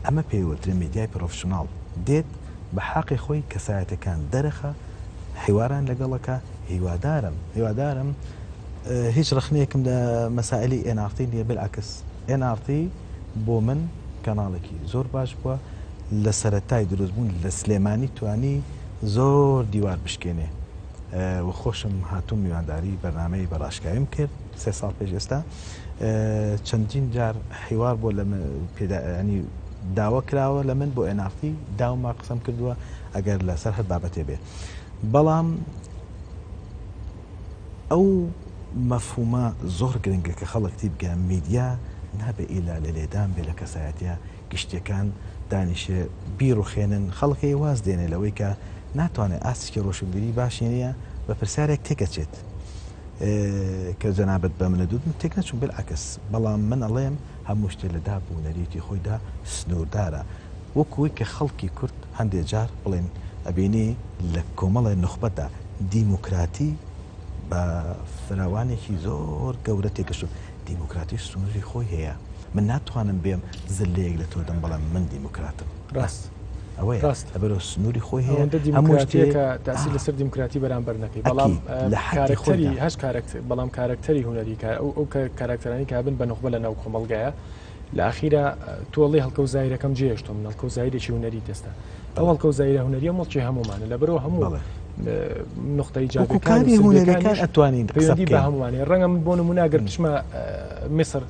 ئەمە پێی وترێ میدیای پرۆفشناڵ دێت بە حەقی خۆی کەسایەتەکان دەرەخا حیواران لەگەڵ ئەکا هیوادارم هیوادارم هیچ ڕەخنەیەکم لە مەسائلی ئێن ئاڕ تی نییە بالعکس ئێن ئاڕ تی بۆ من کەناڵێکی زۆر باش بووە لە سەرەتای دروست بوون لە سلێمانی توانی زۆر دیوار بشکێنێ و خۆشم هاتووم میوانداری بەرنامەی بە ڕاشکاویم کرد سێ ساڵ پێش ئێستا چەندین جار حیوار بۆ لە پێدا ینی داوا کراوە لە من بۆ ئێن ئاڕ تی داومە قسەم کردووە ئەگەر لەسەر هەر بابەتێ بێ بەڵام ئەو مەفهومە زۆر گرنگە کە خەڵک تیبگا میدیا نابێ ئیلا لە لێدان بێ لە کەسایەتیە گشتیەکان دانیشێ بیڕوخێنن خەڵک هەیە واز دێنێ لەوەی کە ناتوانێت ئاستێکی ڕۆشنبیری باشی نییە بە پرسیارێک تێکەچێت کە جەنابت بە منە دوت من تێک نەچووم بالعکس بەڵام من ئەڵێم هەموو شتێ لە داب و نەریتی خۆیدا سنووردارە وەکو وەی کە خەڵکی کورد هەندێ جار بڵێن ئەبینی لە کۆمەڵێ نوخبەدا دیموکراتی بە فراوانێکی زۆر گەورە تێگەشتوون دیموکراتی سنووری خۆی هەیە من ناتوانم بێم زلەیەک لە تۆ دەم بڵێم من دیموکراتم ڕاست ئەوەیە ڕاست لەبەرەوە سنووری خۆی هەیە ئەوەندە هەموو شتێ دیموکراتیەکە تاسیر لەسەر دیموکراتی بەرامبەر نەکەی بەڵام ئەکید لە حەدی کارەکتەری خۆیدا هەش کارەکتەر بەڵام کارەکتەری هونەری کار ئەو ئەو کاراکتەرانی کە بن بە نوخبە لە ناو کۆمەڵگایە لە ئاخیرا تۆ ئەڵێی هەڵکەوت زاهیرەکەم جێهێشتووە من هەڵکەوت زاهیرێکی هونەری دەستە ئەو بەڵێ هەڵکەوت زاهیرە هونەریە موڵکی هەموومانە لەبەرەوە هەموو بەڵێ نقطە وەکو ئیجابیەکان و کاری هونەریەکان سلبیەکانیش ئەتوانین قسە پەیوەندی بە بکەین هەمووانە ڕەنگە من بۆ نموونە گەر بچمە میسر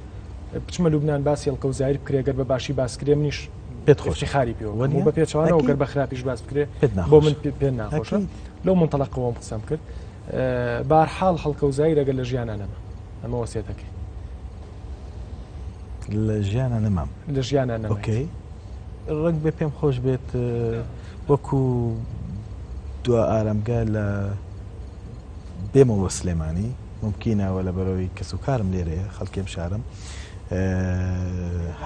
بچمە لوبناان باسی هەڵکەوت زاهیر بکرێ گەر بە باشی باس کرێ منیش پێت خۆشە افتخاری پێوە بکەم و وەنیە بە پێچەوانەوە گەر ئەکید بە خراپیش باس بکرێ پێت بۆ من ناخۆشە پێ ناخۆشە ئەکید لەو منطلقەوەم قسەم کرد بارحاڵ هەڵکەوت زاهیر ئەگەر لە ژیانا نەما ئەمە وەسێتەکەی لە ژیانا نەمام. لە ژیانا نەمایت. ئۆکەی ڕەنگ بێ پێم خۆش بێت وەکو دوا ئارامگە لە بێمەوە سلێمانی ممکنە وە لەبەرەوەی کەس و کارم لێرەیە خەڵکێم شارم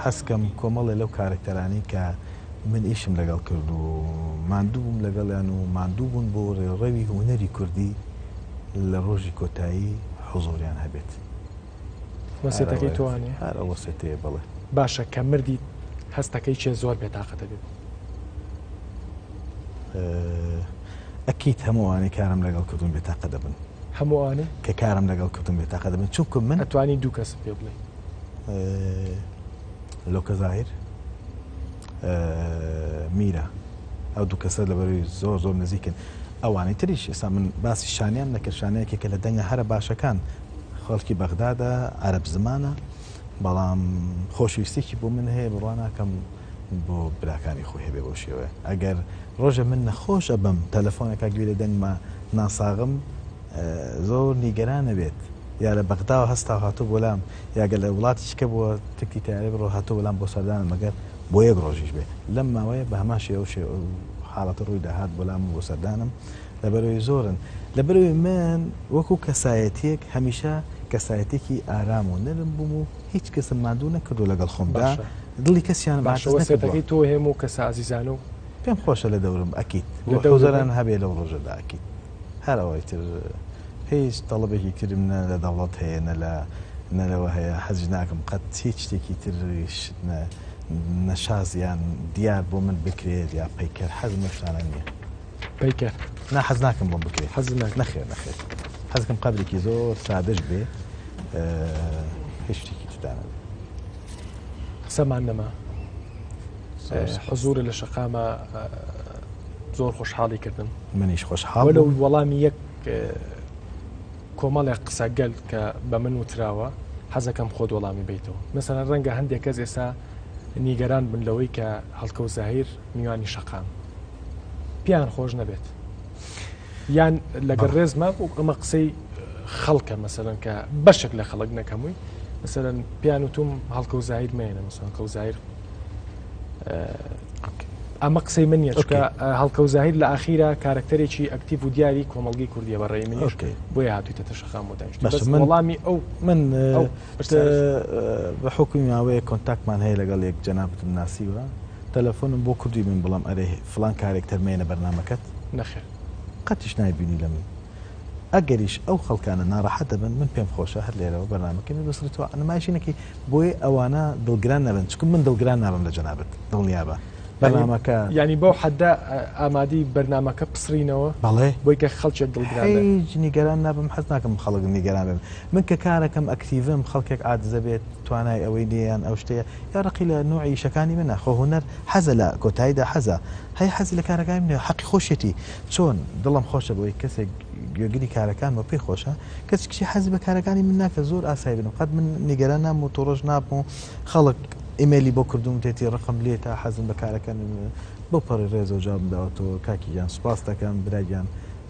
حەزکەم کۆمەڵێ لەو کارەکتەرانی کە من ئیشم لەگەڵ کرد و ماندوو بووم لەگەڵیان و ماندوو بوون بۆ ڕێڕەوی هونەری کوردی لە ڕۆژی کۆتایی حزوریان هەبێت. وەسێتەکەی تۆ وانیە؟ هەر ئەو وەسێتەیە بەڵێ. باشە کە مردیت هەستەکەی کێ زۆر بێتاقەتە بێت؟ ئەکید هەموو ئەوانەی کارم لەگەڵ کردوون بێتاقە دەبن. هەموو ئەوانەی؟ کە کارم لەگەڵ کردوون بێتاقە دەبن چونکە من. ئەتوانی دوو کەست پێ بڵێی؟ لۆکە زاهیر، میرا ئەو دوو کەسە لەبەرەوەی زۆر زۆر نزیکن ئەوانەی تریش ئێستا من باسی شانیان نەکرد شانە یەکێکە لە دەنگە هەرە باشەکان خەڵکی بەغدادە عەرەب زمانە بەڵام خۆشەویستێکی بۆ من هەیە بڕوا ناکەم بۆ براکانی خۆی هەبێ بەو شێوەیە ئەگەر ڕۆژە من نەخۆش ئەبم تەلەفۆنەکە گوێ لە دەنگمە ناساغم زۆر نیگەران نەبێت یا لە بەغداوە هەستا هاتۆ بۆ لام یا گەر لە وڵاتێکی کە بووە تکتی تەیارەی بڕۆ هاتۆ بۆ لام بۆ سەردانم ئەگەر بۆ یەک ڕۆژیش بێ لەم ماوەیە بە هەمان شێوە شێ حاڵەتە ڕووی داهات بۆ لام و بۆ سەردانم لەبەرەوەی زۆرن لەبەرەوەی من وەکو کەسایەتیەک هەمیشە کەسایەتێکی ئارام و نەرم بووم و هیچ کەسم ماندوو نەکردو لەگەڵ خۆمدا باشە دڵی کەسیانم باشە عاجز نەکردووە. وەسێتەکەی تۆ هێم و کەسە ئازیزانە و. پێم خۆشە لە دەورم ئەکید لە دەورت حوزەران بن. هەبێ لەو ڕۆژەدا ئەکید هەر ئەوەی تر هیچ تەڵەبێکی ترم نە لە دەوڵەت هەیە نە لە نە لەوە هەیە حەزیش ناکەم قەت هیچ شتێکی تریش نە نەشاز یان دیار بۆ من بکرێت یا پەیکەر حەزم لەو شتانە نییە. پەیکەر. نا حەز ناکەم بۆم بکرێ. حەزت ناکەی. نەخێر نەخێر حەزکەم قەبرێکی زۆر سادەش بێ هیچ شتێکی تدا نەبێ. قسەمان نەما. حزوورە لە شەقامە زۆر خۆشحاڵی کردم. منیش خۆشحاڵ وەلو وەڵامی یەک کۆمەڵێک قسە گەل کە بە من وتراوە حەزەکەم خۆت وەڵامی بیتەوە. مەسەلەن ڕەنگە هەندێک کەس ئێستا نیگەران بن لەوەی کە هەڵکەوت زاهیر میوانی شەقام پێیان خۆش نەبێت یان لەگەر ڕێزمە ئەمە قسەی خەڵکە مەسەرەن کە بەشێک لە خەڵک نەکەمووی مەسەرەن پیان وتوم هەڵکە و زاهیر مێنە مەسەن کە و زاهیر ئەمە قسەی من نیە چکە هەڵکە و زاهیر لە ئاخیرا کارکتەرێکی ئەکتیv و دیاری کۆمەڵگەی کوردیە بە ڕێی منیش بۆیە هاتوویتە شەقام بۆ دانیشت بەس من وەڵامی ئەو من بە حوکمی ماوەیەک کۆنتاکتمان هەیە لەگەڵ یەک جەنابتم ناسیوە تەلەفۆنم بۆ کردووی من بڵێم ئەرێ فڵان کارێکتەر مەیەنە بەرنامەکەت؟ نەخێر. قەتیش نایبینی لە من. ئەگەریش ئەو خەڵکانە ناڕەحەت دەبن من پێم خۆشە هەر لێرەوە بەرنامەکەی من بسڕیتەوە نمایشی نەکەی بۆیە ئەوانە دڵگران نەبن چونکە من دڵگران نابم لە جەنابت دڵنیابە بەرنامەکە یانی بەو حەدە ئامادەی بەرنامەکە پسڕینەوە بەڵێ بۆی کە خەڵکێک دڵگران نەبن. هیچ نیگەران نابم حەز ناکەم خەڵک نیگەران بن من کە کارەکەم ئەکتیڤم خەڵکێک عاجزە بێت توانای ئەوەی نییە یان ئەو شتەیە یا ڕقی لە نوعی ئیشەکانی منە خۆ هونەر حەزە لە کۆتاییدا حەزە هەی حەزی لە کارەکانی منە حەقی خۆشیەتی چۆن دڵم خۆشە بەوەی کەسێک گوێگری کارەکانمە پێی خۆشە کەچی کچی حەزی بە کارەکانی من ناکە زۆر ئاسایی بنم قەت من نیگەران نابم و توڕەش نابم و خەڵک ئیمەیلی بۆ کردوم تێتی ڕقم لێتە حەزم بە کارەکانی بەو پەڕی ڕێزەوە جوابم داوەتەوە کاکی گیان سوپاست دەکەم برا گیان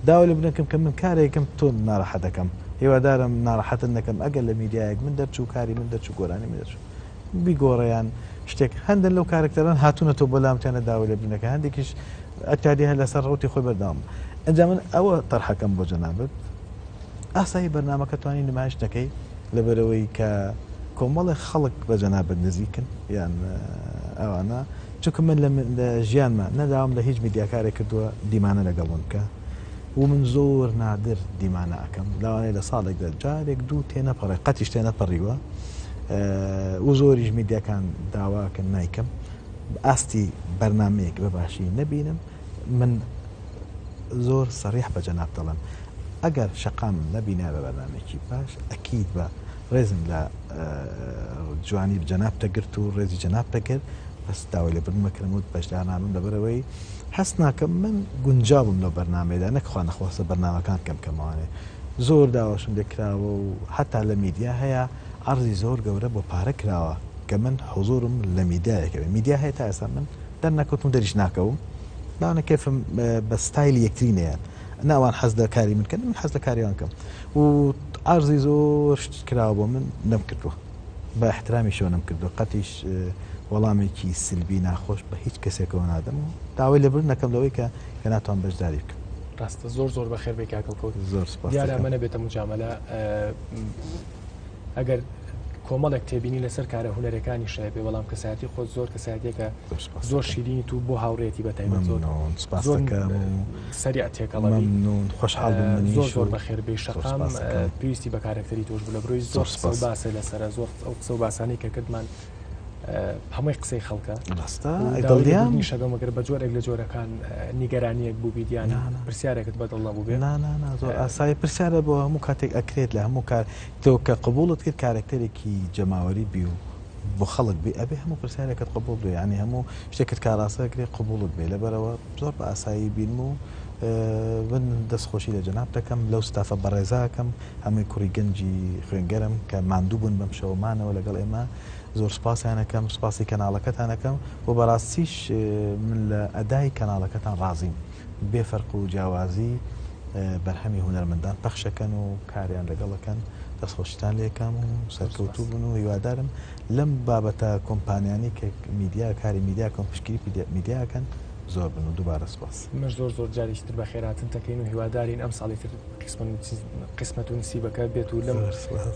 داوای لێبوردن دەکەم کە من کارێکم تۆ ناڕەحەت دەکەم هیوادارم ناڕەحەتت نەکەم ئەگەر لە میدیایەک من دەرچوو کاری من دەرچوو گۆرانی من دەرچوو. بیگۆڕێیان شتێک هەندن لەو کارکتەران هاتوونەتەوە بۆ لام تیانە داوای لێبوردنەکە هەندێکیش ئەتیادی هەر لەسەر ڕوتی خۆی بەردەوام ئەنجا من ئەوە تەرحەکەم بۆ جەنابت ئاسایی بەرنامەکە توانی نمایش نەکەی لەبەرەوەی کە کۆمەڵێک خەڵک بە جەنابت نزیکن یان ئەوانە چونکە من لە ژیانمە نەداوام لە هیچ میدیاکارێک کردووە دیمانە لەگەڵ من بکە و من زۆر نادر دیمانە ئەکەم لەوانەیە لە ساڵێکدا جارێک دوو تێنەپەڕێ قەتیش تێنەپەڕیوە و زۆریش میدیاکان داواکەن نایکەم ئاستی بەرنمەیەک بە باشی نەبینم من زۆر سەریح بە جەناب دەڵێم ئەگەر شەقامم نەبینایە بە بەرنامەیەکی باش ئەکید بە ڕێزم لە جوانی جەناب تەگرت و ڕێزی جەناب تەگرت بەس داوای لێبوردن مەکرم وت بەشدار نابم لەبەرئەوەی هەست ناکەم من گونجاوم لەو بەرنامەیەدا نەک خوا نەخواستە بەرنامەکان کەم کەمەوانێ زۆر داواشم لێ کراوە و حەتا لە میدیا هەیە عەرزی زۆر گەورە بۆ پارە کراوە کە من حزورم لە میدیایەکە بێ میدیا هەیە تا ئێستا من دەرنەکەوتم و دەریش ناکەوم لەوانە کێفم بە ستایلی یەکتری نەیەن نە ئەوان حەز لە کاری من کەن من حەز لە کاری ئەوان کەم و عەرزی زۆر شت کراوە بۆ من نەمکردووە بە ئیحترامیشەوە نەمکردووە قەتیش وەڵامێکی سلبی ناخۆش بە هیچ کەسێکەوە نادەم و داوای لێبوردن ئەکەم لەوەی کە کە ناتوان بەشداری بکەم. ڕاستە زۆر زۆر بەخێر بێی کاک هەڵکەوت. زۆر سپاست دیارە دەکەم. ئەمە نەبێتە موجامەلە ئەگەر کۆمەڵێک تێبینی لەسەر کارە هونەرەکانیش هەبێ بەڵام کەسایەتی خۆت زۆر کەسایەتێکە زۆر شیرینیت و بۆ هاوڕێتی بە تایبەت زۆر زۆر سەریع تێکەڵەبی خۆشحاڵ زۆر زۆر بەخێر بێی شەقام پێویستی بە کارەکتەری تۆش بوو لە برۆی زۆر قسە و باسە لەسەرە زۆر ئەو قسە و باسانەی کە کردمان هەمووی قسەی خەڵکە ڕاستە دڵنیام نیشەکەم ئەگەر بە جۆرێک لە جۆرەکان نیگەرانیەک بوو بیت یان پرسیارێکت بەدڵ نەبوو بێ زۆر ئاسایی پرسیارە بۆ هەموو کاتێک ئەکرێت لە هەموو کار تۆ کە قبوڵت کرد کارەکتەرێکی جەماوەری بی و بۆ خەڵک بی ئەبێ هەموو پرسیارێکت قبوڵ بێ یانی هەموو شتێکت کاڕاستە ئەکرێ قبوڵت بێ لەبەرئەوە زۆر بە ئاسایی بینم و من دەست خۆشی لە جەناب دەکەم لەو ستافە بەڕێزە ئەکەم هەمووی کوڕی گەنجی خوێنگەرم کە ماندوو بوون بەم شەوە مانەوە لەگەڵ ئێمە زۆر سوپاسیان ئەکەم سوپاسی کەناڵەکەتان ئەکەم و بەڕاستیش من لە ئەدای کەناڵەکەتان ڕازیم بێ فەرق و جیاوازی بەرهەمی هونەرمەندان پەخشەکەن و کاریان لەگەڵ ئەکەن دەستخۆشیتان لێکەم و سەرکەوتوو بن و هیوادارم لەم بابەتە کۆمپانیانەی کە میدیا کاری میدیا کەن پشتگیری میدیا ئەکەن زۆر بن و دووبارە سوپاس. منش زۆر زۆر جارێکی تر بەخێرهاتنت ئەکەین و هیوادارین ئەمساڵی تر قیسمەت و نسیبەکە بێت و لەم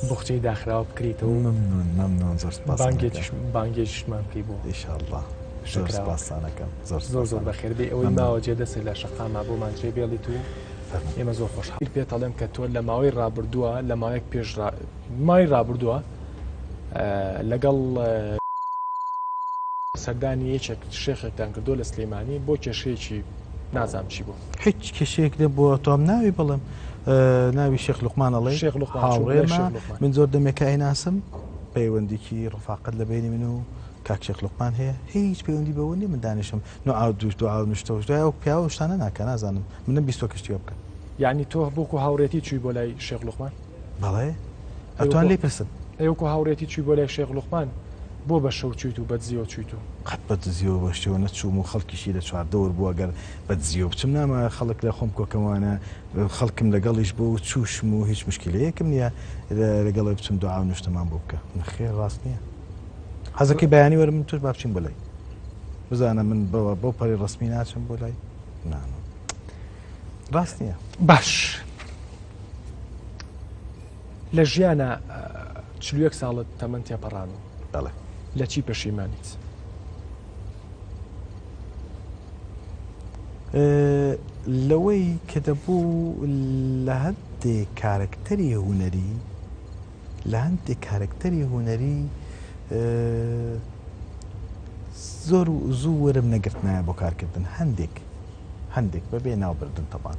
بوخچەی داخراوە بکریتەوە و مەمنون مەمنون زۆر سوپاستان ئەکەم. بانگێشتمان بکەی بۆ ئیشاڵڵا زۆر شەکراوەکە. سوپاستان ئەکەم زۆر زۆر زۆر سوپاستان ئەکەم. بەخێر بێی ئەوەی مەمنون. ماوە جێ دەستت لە شەقاما بۆمان جێ بێڵیت و فەرموو. ئێمە زۆر خۆشحاڵ پێت ئەڵێم کە تۆ لە ماوەی ڕابردووە لە ماوەیەک پێش ماوەی ڕابردووە لەگەڵ سەردانی یەکێک شێخێکتان کردووە لە سلێمانی بۆ کێشەیەکی نازانم چی بوو. هیچ کێشەیەک نەبووە تۆم ناوی بڵێم ناوی شێخ لوقمان ئەڵێی شێخ لوقمان چوو بڵێ هاوڕێمە شێخ لوقمان. من زۆر دەمێکە ئەیناسم پەیوەندیکی ڕفاقەت لە بەینی من و کاک شێخ لوقمان هەیە هیچ پەیوەندی بەوە نیە من دانیشم نوعا و دوش دوعا و نوشتە و دوای ئەو پیاوە ئەو شتانە ناکا نازانم من نەمبیستوە کە شتی وا بکا. یەعنی تۆ وەکو هاوڕێتی چووی بۆ لای شێخ لوقمان؟ بەڵێ ئەتوان لێی پرسن. ئەی وەکو هاوڕێتی چووی بۆ لای شێخ لوقمان بۆ بە شەو چوویت و بە دزیەوە چوویت و. قەت بە دزیەوە بە شتێوە نەچووم و خەڵکیشی لە چواردەور بوو ئەگەر بە دزیەوە بچم نامەوێ خەڵک لە خۆم کۆکەمەوانە خەڵکم لەگەڵیش بوو و چووشم و هیچ مشکیلەیەکم نییە لەگەڵی بچم دوعا و نوشتەمان بۆ بکە نەخێر ڕاست نییە حەزەکەی بەیانی وەرە من تۆش با بچین بۆ لای بزانە من بەوە بەو پەڕی ڕەسمی ناچم بۆ لای نا ڕاست نییە. باش لە ژیانا 41 ساڵت تەمەن تێپەڕان و بەڵێ. لە چی پەشیمانیت؟ لەوەی کە دەبوو لە هەندێک کارەکتەری هونەری لە هەندێک کارەکتەری هونەری زۆر زوو وەرم نەگرتنایە بۆ کارکردن هەندێک هەندێک بەبێ ناوبردن تەبان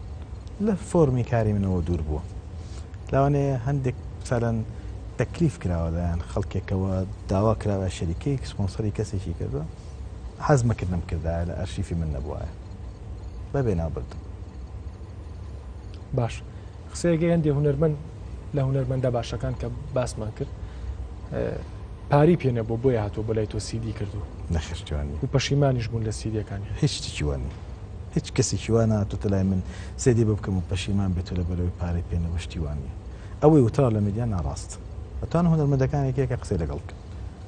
لە فۆرمی کاری منەوە دوور بووە لەوانەیە هەندێک سالەن تەکلیف کراوە لایەن خەڵکێکەوە داوا کراوە شەریکەیەک سپۆنسەری کەسێکی کردووە حەز مەکرد نەمکردایە لە ئەرشیفی من نەبوایە بەبێ ناوبردن. باش قسەیەکەی هەندێ هونەرمەند لە هونەرمەندە باشەکان کە باسمان کرد پارەی پێ نەبوو بۆیە هاتووە بۆ لای تۆ سیدی کردووە. نەخێر شتی وا نییە. و پەشیمانیش بوون لە سیدیەکانی. هیچ شتێکی وا نییە. هیچ کەسێکی وا نەهاتۆتە لای من سیدی بۆ بکەم و پەشیمان بێت و لەبەرئەوەی پارەی پێ نەبوو شتی وا نییە. ئەوەی وتراوە لە میدیا ناڕاستە. ئەتوانن هونەرمەندەکان یەکە یەکە قسەی لەگەڵ بکەن.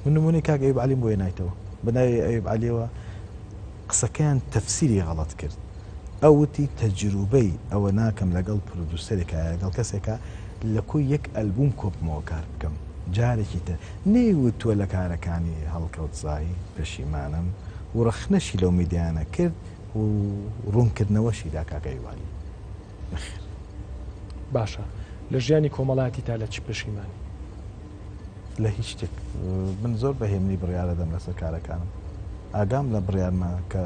من نمونەی کاک ئەیوب عەلیم بۆ هێنایتەوە بە ناوی ئەیوب عەلیەوە قسەکەیان تەفسیری غەڵەت کرد ئەو وتی تەجروبەی ئەوە ناکەم لەگەڵ پرودوسەرێکا یا لەگەڵ کەسێکا لە کۆی یەک ئەلبوم کۆبمەوە کار بکەم جارێکی تر نەیوتووە لە کارەکانی هەڵکەوت زاهیر پەشیمانم و ڕەخنەشی لەو میدیانە کرد و ڕوونکردنەوەشی دا کاک ئەیوب عەلی نەخێر. باشە لە ژیانی کۆمەڵایەتیتا لە چ پەشیمانی؟ لە هیچ شتێک من زۆر بە هێمنی بڕیار ئەدەم لەسەر کارەکانم ئاگام لە بڕیارمە کە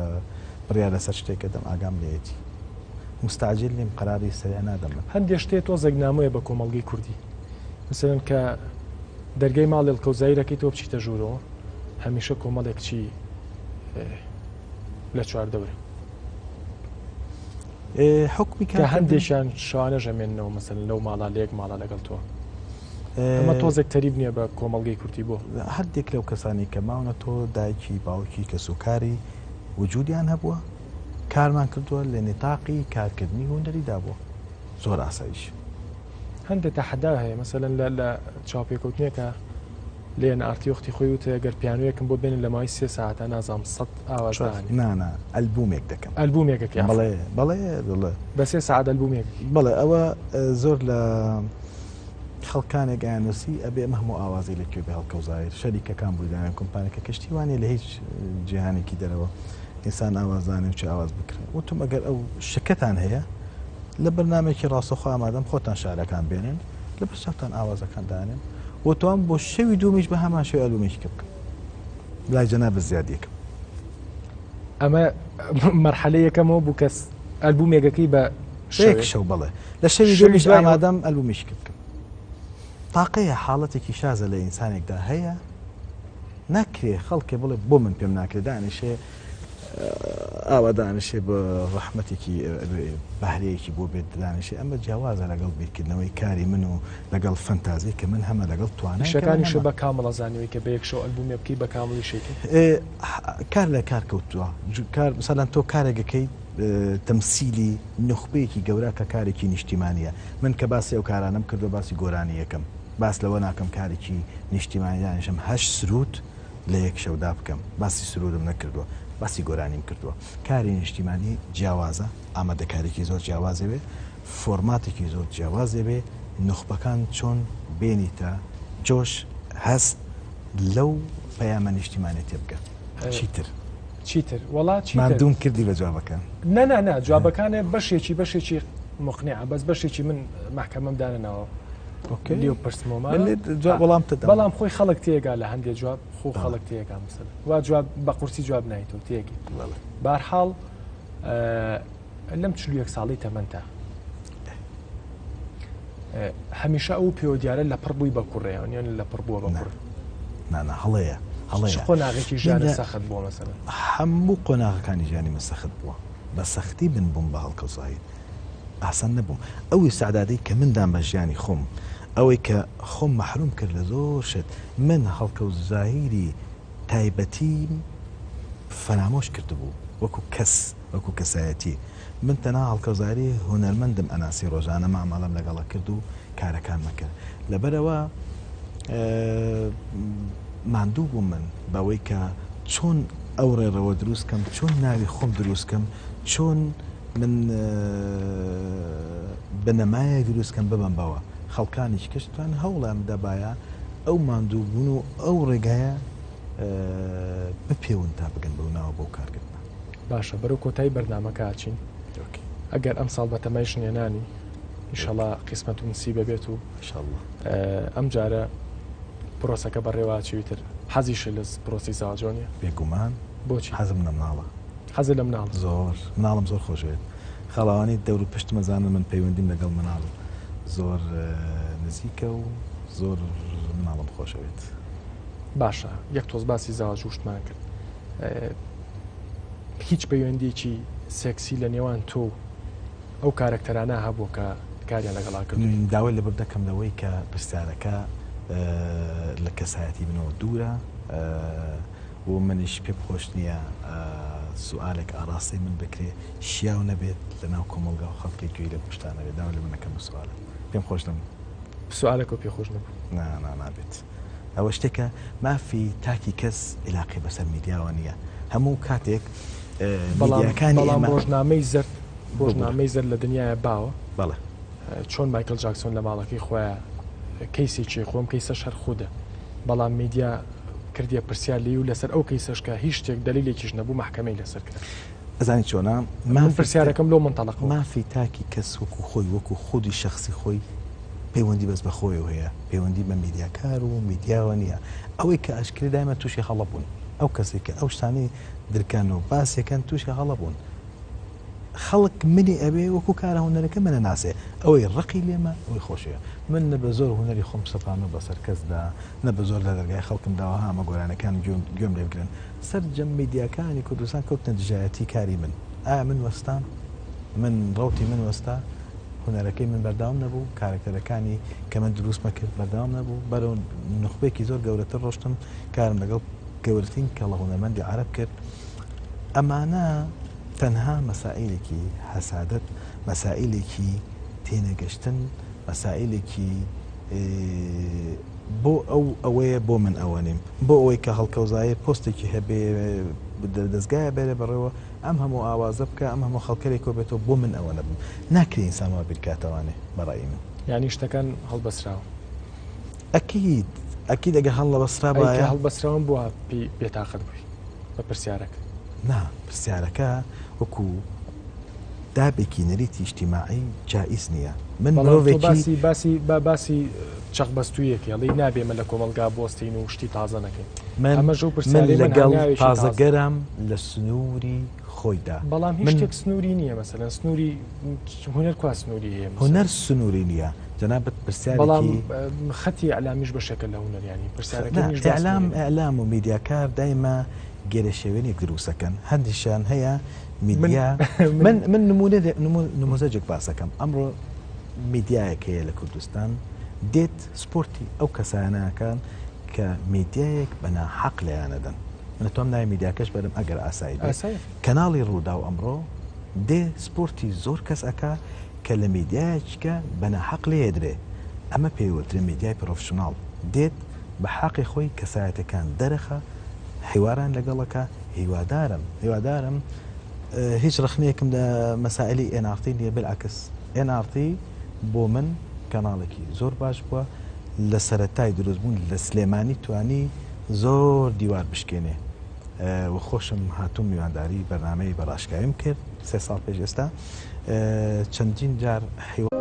بڕیار لەسەر شتێک ئەدەم ئاگام لێیەتی مستعجل نیم قەراری سەریع نادەم من. هەندێ شتێ تۆزێک نامۆیە بە کۆمەڵگەی کوردی مەسەلەن کە دەرگای ماڵێ ڵکەوزایی دەکەیتەوە بچیتە ژوورەوە هەمیشە کۆمەڵێک کچی لە چواردەورە. حوکمی کە هەندێکیان شەوانەش ئەمێننەوە مەسەلەن لەو ماڵە لە یەک ماڵە لەگەڵ تۆ ئەمە تۆزێک تەریب نییە بە کۆمەڵگەی کوردی بۆ؟ هەندێک لەو کەسانی کە ماونە تۆ دایکی باوکی کەسوکاری وجودیان هەبووە کارمان کردووە لە نیتاقی کارکردنی هونەریدا بووە زۆر ئاساییش. هەندێک تەحەدا هەیە مەسەلەن لە چاوپێکەوتنێکە لە ئێن ئاڕ تی وەختی خۆی وتێ گەر پیانۆیەکم بۆ بێنن لە ماوەی سێ سەعاتا نازانم سەد ئاواز دانێ. نا نا ئەلبومێک دەکەم. ئەلبومێک ئەکەی عەفوەن. بەڵێ بەڵێ بەڵێ. بە سێ سەعات ئەلبومێک ئەکەی. بەڵێ ئەوە زۆر لە خەڵکانێک ئەیاننوسی ئەبێ ئەم هەموو ئاوازەی لە کوێ بێ هەڵکەوت زاهیر شەریکەکان بۆی دانێن کۆمپانیەکە کە شتی وا نیە لە هیچ جیهانێکی دەرەوە ئینسان ئاواز دانێ و چ ئاواز بکرێ وتم ئەگەر ئەو شکەتان هەیە لە بەرنامەیەکی ڕاستەوخۆ ئامادەم خۆتان شعرەکان بێنن لەبەر چاوتان ئاوازەکان دانێم و توام بۆ شەوی دوومیش بە هەمان شێوە ئەلبومێکی کە بکەم لای جەنابت زیاد یەکەم. ئەمە مەرحەلەی یەکەمەوە بوو کە ئەلبومێکەکەی بە شەوێک شەو بەڵێ لە شەوی دوومیش ئامادەم ئەلبومێکی کە بکەم. تاقەیە حاڵەتێکی شازە لە ئینسانێکدا هەیە ناکرێ خەڵکێ بڵێ بۆ من پێم ناکرێ دانیشێ ئاوا دانیشێ بە ڕەحمەتێکی بەهرەیەکی بۆ بێت دانیشێ ئەمە جیاوازە لەگەڵ بیرکردنەوەی کاری من و لەگەڵ فەنتازی کە من هەمە لەگەڵ توانای کە من ئیشەکانیشە هەمە. بە کامڵ ئەزانیەوەی کە بە یەک شەو ئەلبومێ بکەی بە کامڵی شەیکەی. کار لە کار کەوتووە کار مەسەلەن تۆ کارێک ئەکەیت تەمسیلی نوخبەیەکی گەورە کە کارێکی نیشتیمانیە من کە باسی ئەو کارانەم کردووە باسی گۆرانی یەکەم باس لەوە ناکەم کارێکی نیشتیمانی دانیشم هەشت سرود لە یەک شەودا بکەم باسی سرودم نەکردووە باسی گۆرانیم کردووە کاری نیشتیمانی جیاوازە ئامادەکاریکی زۆر جیاوازێ بێ فۆرماتێکی زۆر جیاوازێ بێ نوخبەکان چۆن بێنیتە جۆش هەست لەو پەیامە نیشتیمانیە تێبگەن چیتر. چیتر وەڵا چیتر. ماندووم کردی بە جوابەکان. نا نا نا جوابەکانێ بەشێکی بەشێکی مقنعە بەس بەشێکی من مەحکەمەم دانەناوە ئۆکەی لێو پرسمەوە من لێت جواب وەڵام تدەم. بەڵام خۆی خەڵک تێگا لە هەندێ جواب خۆ خەڵک تێگا مەسەلەن وا جواب بە قورسی جواب نایتەوە تێگەی بەڵێ. بارحاڵ لەم 41 ساڵەی تەمەنتا هەمیشە ئەو پێوە دیارە لە پڕ بووی بە کوڕێ یان لە پڕ بووە بە کوڕ نا نا هەڵەیە هەڵەیە چ قۆناغێکی ژیانت سەخت بووە مەسەلەن؟ هەموو قۆناغەکانی ژیانی من سەخت بووە بە سەختی من بووم بە هەڵکەوت زاهیر ئاسان نەبووم ئەو ئیستعدادەی کە من دام بە ژیانی خۆم ئەوەی کە خۆم مەحروم کرد لە زۆر شت من هەڵکەوت زاهیری تایبەتیم فەرامۆش کردبوو وەکو کەس وەکو کەسایەتی من تەنها هەڵکەوت زاهیری هونەرمەندم ئەناسی ڕۆژانە مامەڵەم لەگەڵ ئەکرد و کارەکانم ئەکرد لەبەرئەوە ماندوو بووم من بەوەی کە چۆن ئەو ڕێڕەوە دروست کەم چۆن ناوی خۆم دروست کەم چۆن من بنەمایەک دروست کەم ببەم بەوە خەڵکانیش کەش توان هەوڵیان بدەبایە ئەو ماندووبوون و ئەو ڕێگایە بپێون تا بگەن بەو ناوە بەو کارکردنە. باشە بەرەو کۆتایی بەرنامەکە ئەچین ئەگەر ئەمساڵ بەتەمای ژنهێنانی ئیشەڵا قیسمەت و نسیبە بێت و ئەم جارە پرۆسەکە بەڕێوە ئەچی تر حەزیشە لە پرۆسی زاجۆ نیە؟ بێگومان بۆچی؟ حەزم لە مناڵە. حەزت لە مناڵە؟ زۆر مناڵم زۆر خۆشەوێت خاڵاوانی دەور و پشتم ئەزانن من پەیوەندیم لەگەڵ مناڵ زۆر نزیکە و زۆر مناڵم خۆشەوێت. باشە یەک تۆز باسی زەواج و شتمان کرد هیچ پەیوەندیەکی سێکسی لە نێوان تۆ و ئەو کارەکتەرانە هەبووە کە کاریان لەگەڵا کردووی؟ داوای لێبوردن دەکەم لەوەی کە پرسیارەکە لە کەسایەتی منەوە دوورە و منیش پێم خۆش نییە سوئالێک ئاڕاستەی من بکرێ شیاو نەبێت لەناو کۆمەڵگا و خەڵکێک گوێی لەم شتانە بێت داوای لێبوردن دەکەم لەو سوئالە پێم خۆش نەبوو. سوئالەکەو پێ خۆش نەبوو؟ نا نا نابێت. ئەوە شتێکە مافی تاکی کەس ئیلاقەی بەسەر میدیاوە نییە. هەموو کاتێک میدیاکانی بەڵام ئێمە ڕۆژنامەی زەرد ببورە. ڕۆژنامەی زەرد لە دنیایا باوە. بەڵێ. چۆن مایکل جاکسۆن لە ماڵەکەی خۆیا کەیسێکی خۆم کەیسەش هەر خودە بەڵام میدیا کردیە پرسیار لێی و لەسەر ئەو کەیسەش کە هیچ شتێک دەلیلێکیش نەبوو مەحکەمەی لەسەر کرا. ئەزانی چۆنە من مافی پرسیارەکەم لەو مەنتەڵەقەوە. مافی تاکی کەس وەکو خۆی وەکو خودی شەخسی خۆی پەیوەندی بەس بە خۆیەوە هەیە پەیوەندی بە میدیاکار و میدیاوە نییە ئەوەی کە ئاشکرێ دایمە تووشی هەڵە بوون ئەو کەسێک کە ئەو شتانەی درکان و باسێکەن تووشی هەڵە بوون خەڵک منی ئەوێ وەکو کارە هونەرەکە منە ناسێ ئەوەی ڕقی لێمە ئەوەی خۆشەوێ من نە بە زۆر هونەری خۆم سەپاندووە بەسەر کەسدا نە بە زۆر لە دەرگای خەڵکم داوە ها ئەمە گۆرانیەکانم گوێم لێ بگرن سەرجەم میدیاکانی کوردستان کەوتنە دژایەتی کاری من ئایا من وەستام من ڕەوتی من وەستا هونەرەکەی من بەردەوام نەبوو کارەکتەرەکانی کە من دروستمە کرد بەردەوام نەبوو بەرەو نوخبەیەکی زۆر گەورەتر ڕۆشتم کارم لەگەڵ گەورەترین کەڵە هونەرمەندی عەرەب کرد ئەمانە تەنها مەسائیلێکی حەسادەت، مەسائیلێکی تێنەگەشتن، مەسائیلێکی بۆ ئەو ئەوەیە بۆ من ئەوە نیم، بۆ ئەوەی کە هەڵکەوزایە پۆستێکی هەبێ دەزگایە بەرێ بەڕێوە ئەم هەموو ئاوازە بکە ئەم هەموو خەڵکە لێ کۆبێتەوە بۆ من ئەوە نەبم ناکرێ ئینسان وا بیرکاتەوانێ بە ڕەئی من. یانی شتەکان هەڵبەسراون. ئەکید ئەکید ئەگەر ئەی کە هەڵنەبەسرابایە. هەڵبەسراون بۆ وا پێی بێتاقەت بووی بە پرسیارەکە؟ نا پرسیارەکە وەکو دابێکی نەریتی ئیجتیماعی جائیز نییە. من بەڵام تۆ مرۆڤێکی. باسی باسی با باسی چەقبەستوویەکی ئەڵێی نابێ ئێمە لە کۆمەڵگا بوەستین و شتی تازە نەکەین. من ئەمەش ئەو من پرسیارەی من لەگەڵ هەنگاوێکی تازە. تازەگەرام لە سنووری خۆیدا. بەڵام هیچ من. شتێک سنووری نییە مەسەلەن سنووری هونەر کوا سنووری هەیە مەسەلەن؟ هونەر سنووری نییە. جەنابت بەڵام پرسیارێکی. خەتی ئیعلامیش بەشێکە لە هونەر یانی پرسیارەکەی نا منیش باس ئیعلام سنووری نییە. ئیعلام و میدیاکار دایمە گێرەشێوێنێک دروست ئەکەن هەندیشیان هەیە من میدیا من من من نمونە نموزەجێک باس ئەکەم ئەمڕۆ میدیایەک هەیە لە کوردستان دێت سپۆرتی ئەو کەسانە ئەکان کە میدیایەک بە ناحەق لێیان ئەدەن من ئەتوام ناوی میدیاکەش بەرم ئەگەر ئاسایی بێ ئاسایە. کەناڵی ڕووداو ئەمڕۆ دێ سپۆرتی زۆر کەس ئەکا کە لە میدیایەکیکە بە ناحەق لێیەدرێ ئەمە پێی وترێ میدیای پرۆفشناڵ دێت بە حەقی خۆی کەسایەتەکان دەرەخا حیواران لەگەڵ ئەکا هیوادارم هیوادارم هیچ ڕەخنەیەکم لە مەسائلی ئێن ئاڕ تی نییە بالعکس ئێن ئاڕ تی بۆ من کەناڵێکی زۆر باش بووە لە سەرەتای دروست بوون لە سلێمانی توانی زۆر دیوار بشکێنێ و خۆشم هاتووم میوانداری بەرنامەی بە ڕاشکاویم کرد سێ ساڵ پێش ئێستا چەندین جار حیوار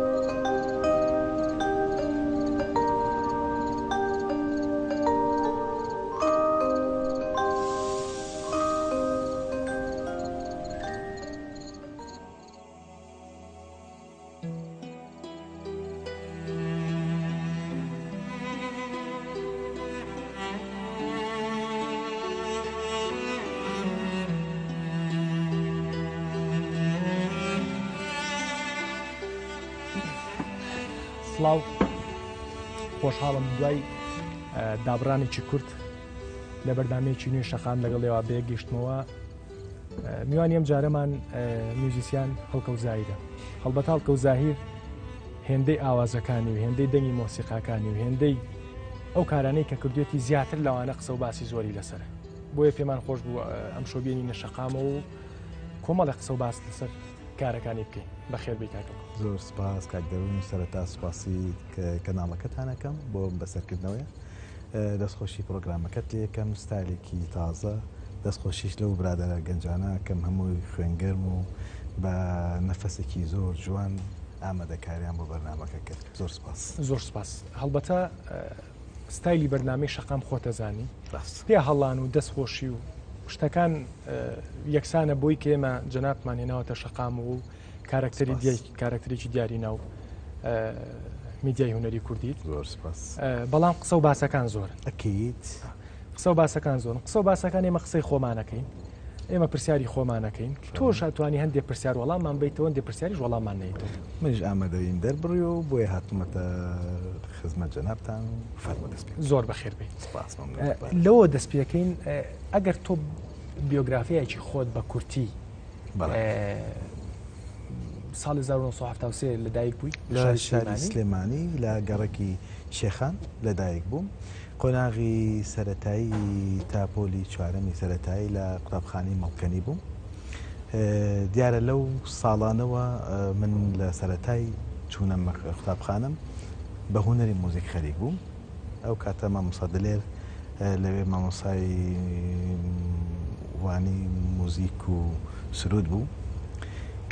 سڵاو خۆشحاڵم دوای دابڕانێکی کورت لە بەرنمەیەکی نوێی شەقام لەگەڵ ئێوە بەیەک گەیشتمەوە میوانی ئەم جارەمان میوزیسیان هەڵکەوت زاهیرە. هەڵبەت هەڵکەوت زاهیر هێندەی ئاوازەکانی و هێندەی دەنگی مۆسیقاکانی و هێندەی ئەو کارانەی کە کردوێتی زیاتر لەوانە قسە و باسی زۆری لەسەرە. بۆیە پێمان خۆش بوو ئەم شۆ بێنینە شەقامەوە و کۆمەڵێک قسە و باس لەسەر کارەکانی بکەین. بەخێر بێی کاک هەڵکەوت. زۆر سپاس کاک دەروون. سەرەتا سپاسی کەناڵەکەتان ئەکەم بۆ بەسەرکردنەوەی. دەستخۆشی پرۆگرامەکەت لێکەم ستایلێکی تازە دەستخۆشیش لەو برادەرە گەنجانە کەم هەمووی خوێنگەرم و بە نەفەسێکی زۆر جوان ئامادەکاریان بۆ بەرنامەکە کرد زۆر سپاس. زۆر سپاس. هەڵبەتە ستایلی بەرنامەی شەقام خۆتەزانی ڕاست. پێ هەڵان و دەستخۆشی و شتەکان یەکسانە بۆی کە ئێمە جەنابمان هێناوەتە شەقام و کارەکتەری سپاس. دیای کارەکتەرێکی دیاری ناو میدیای هونەری کوردیت. زۆر سپاس. بەڵام قسە و باسەکان زۆرن. ئەکید. قسە و باسەکان زۆرن. قسە و باسەکان ئێمە قسەی خۆمانەکەین. ئێمە پرسیاری خۆمانەکەین. تۆش ئەتوانی هەندێک پرسیار وەڵاممان بیتەوە، هەندێک پرسیاریش وەڵاممان نەیتەوە. منیش ئامادەیم دەربڕیەوە و بۆیە هاتوومەتە خزمەت جەنابتان و فەرموو دەست پێ بکەین. زۆر بەخێر بێیت. سپاس، مەمنون. لەوە دەست پێکەین ئەگەر تۆ بیۆگرافیایەکی خۆت بە کورتی ساڵی 1973 لەدایک بووی لە شاری سلێمانی لە گەڕەکی شێخان لەدایک بووم. قۆناغی سەرەتایی تا پۆلی چوارەمی سەرەتایی لە قوتابخانەی مەڵکەنی بووم. دیارە لەو ساڵانەوە من لە سەرەتای چوونە قوتابخانەم بە هونەری موزیک خەریک بووم. ئەو کاتە مامۆستا دلێر لەوێ مامۆستای وانەی موزیک و سرود بوو.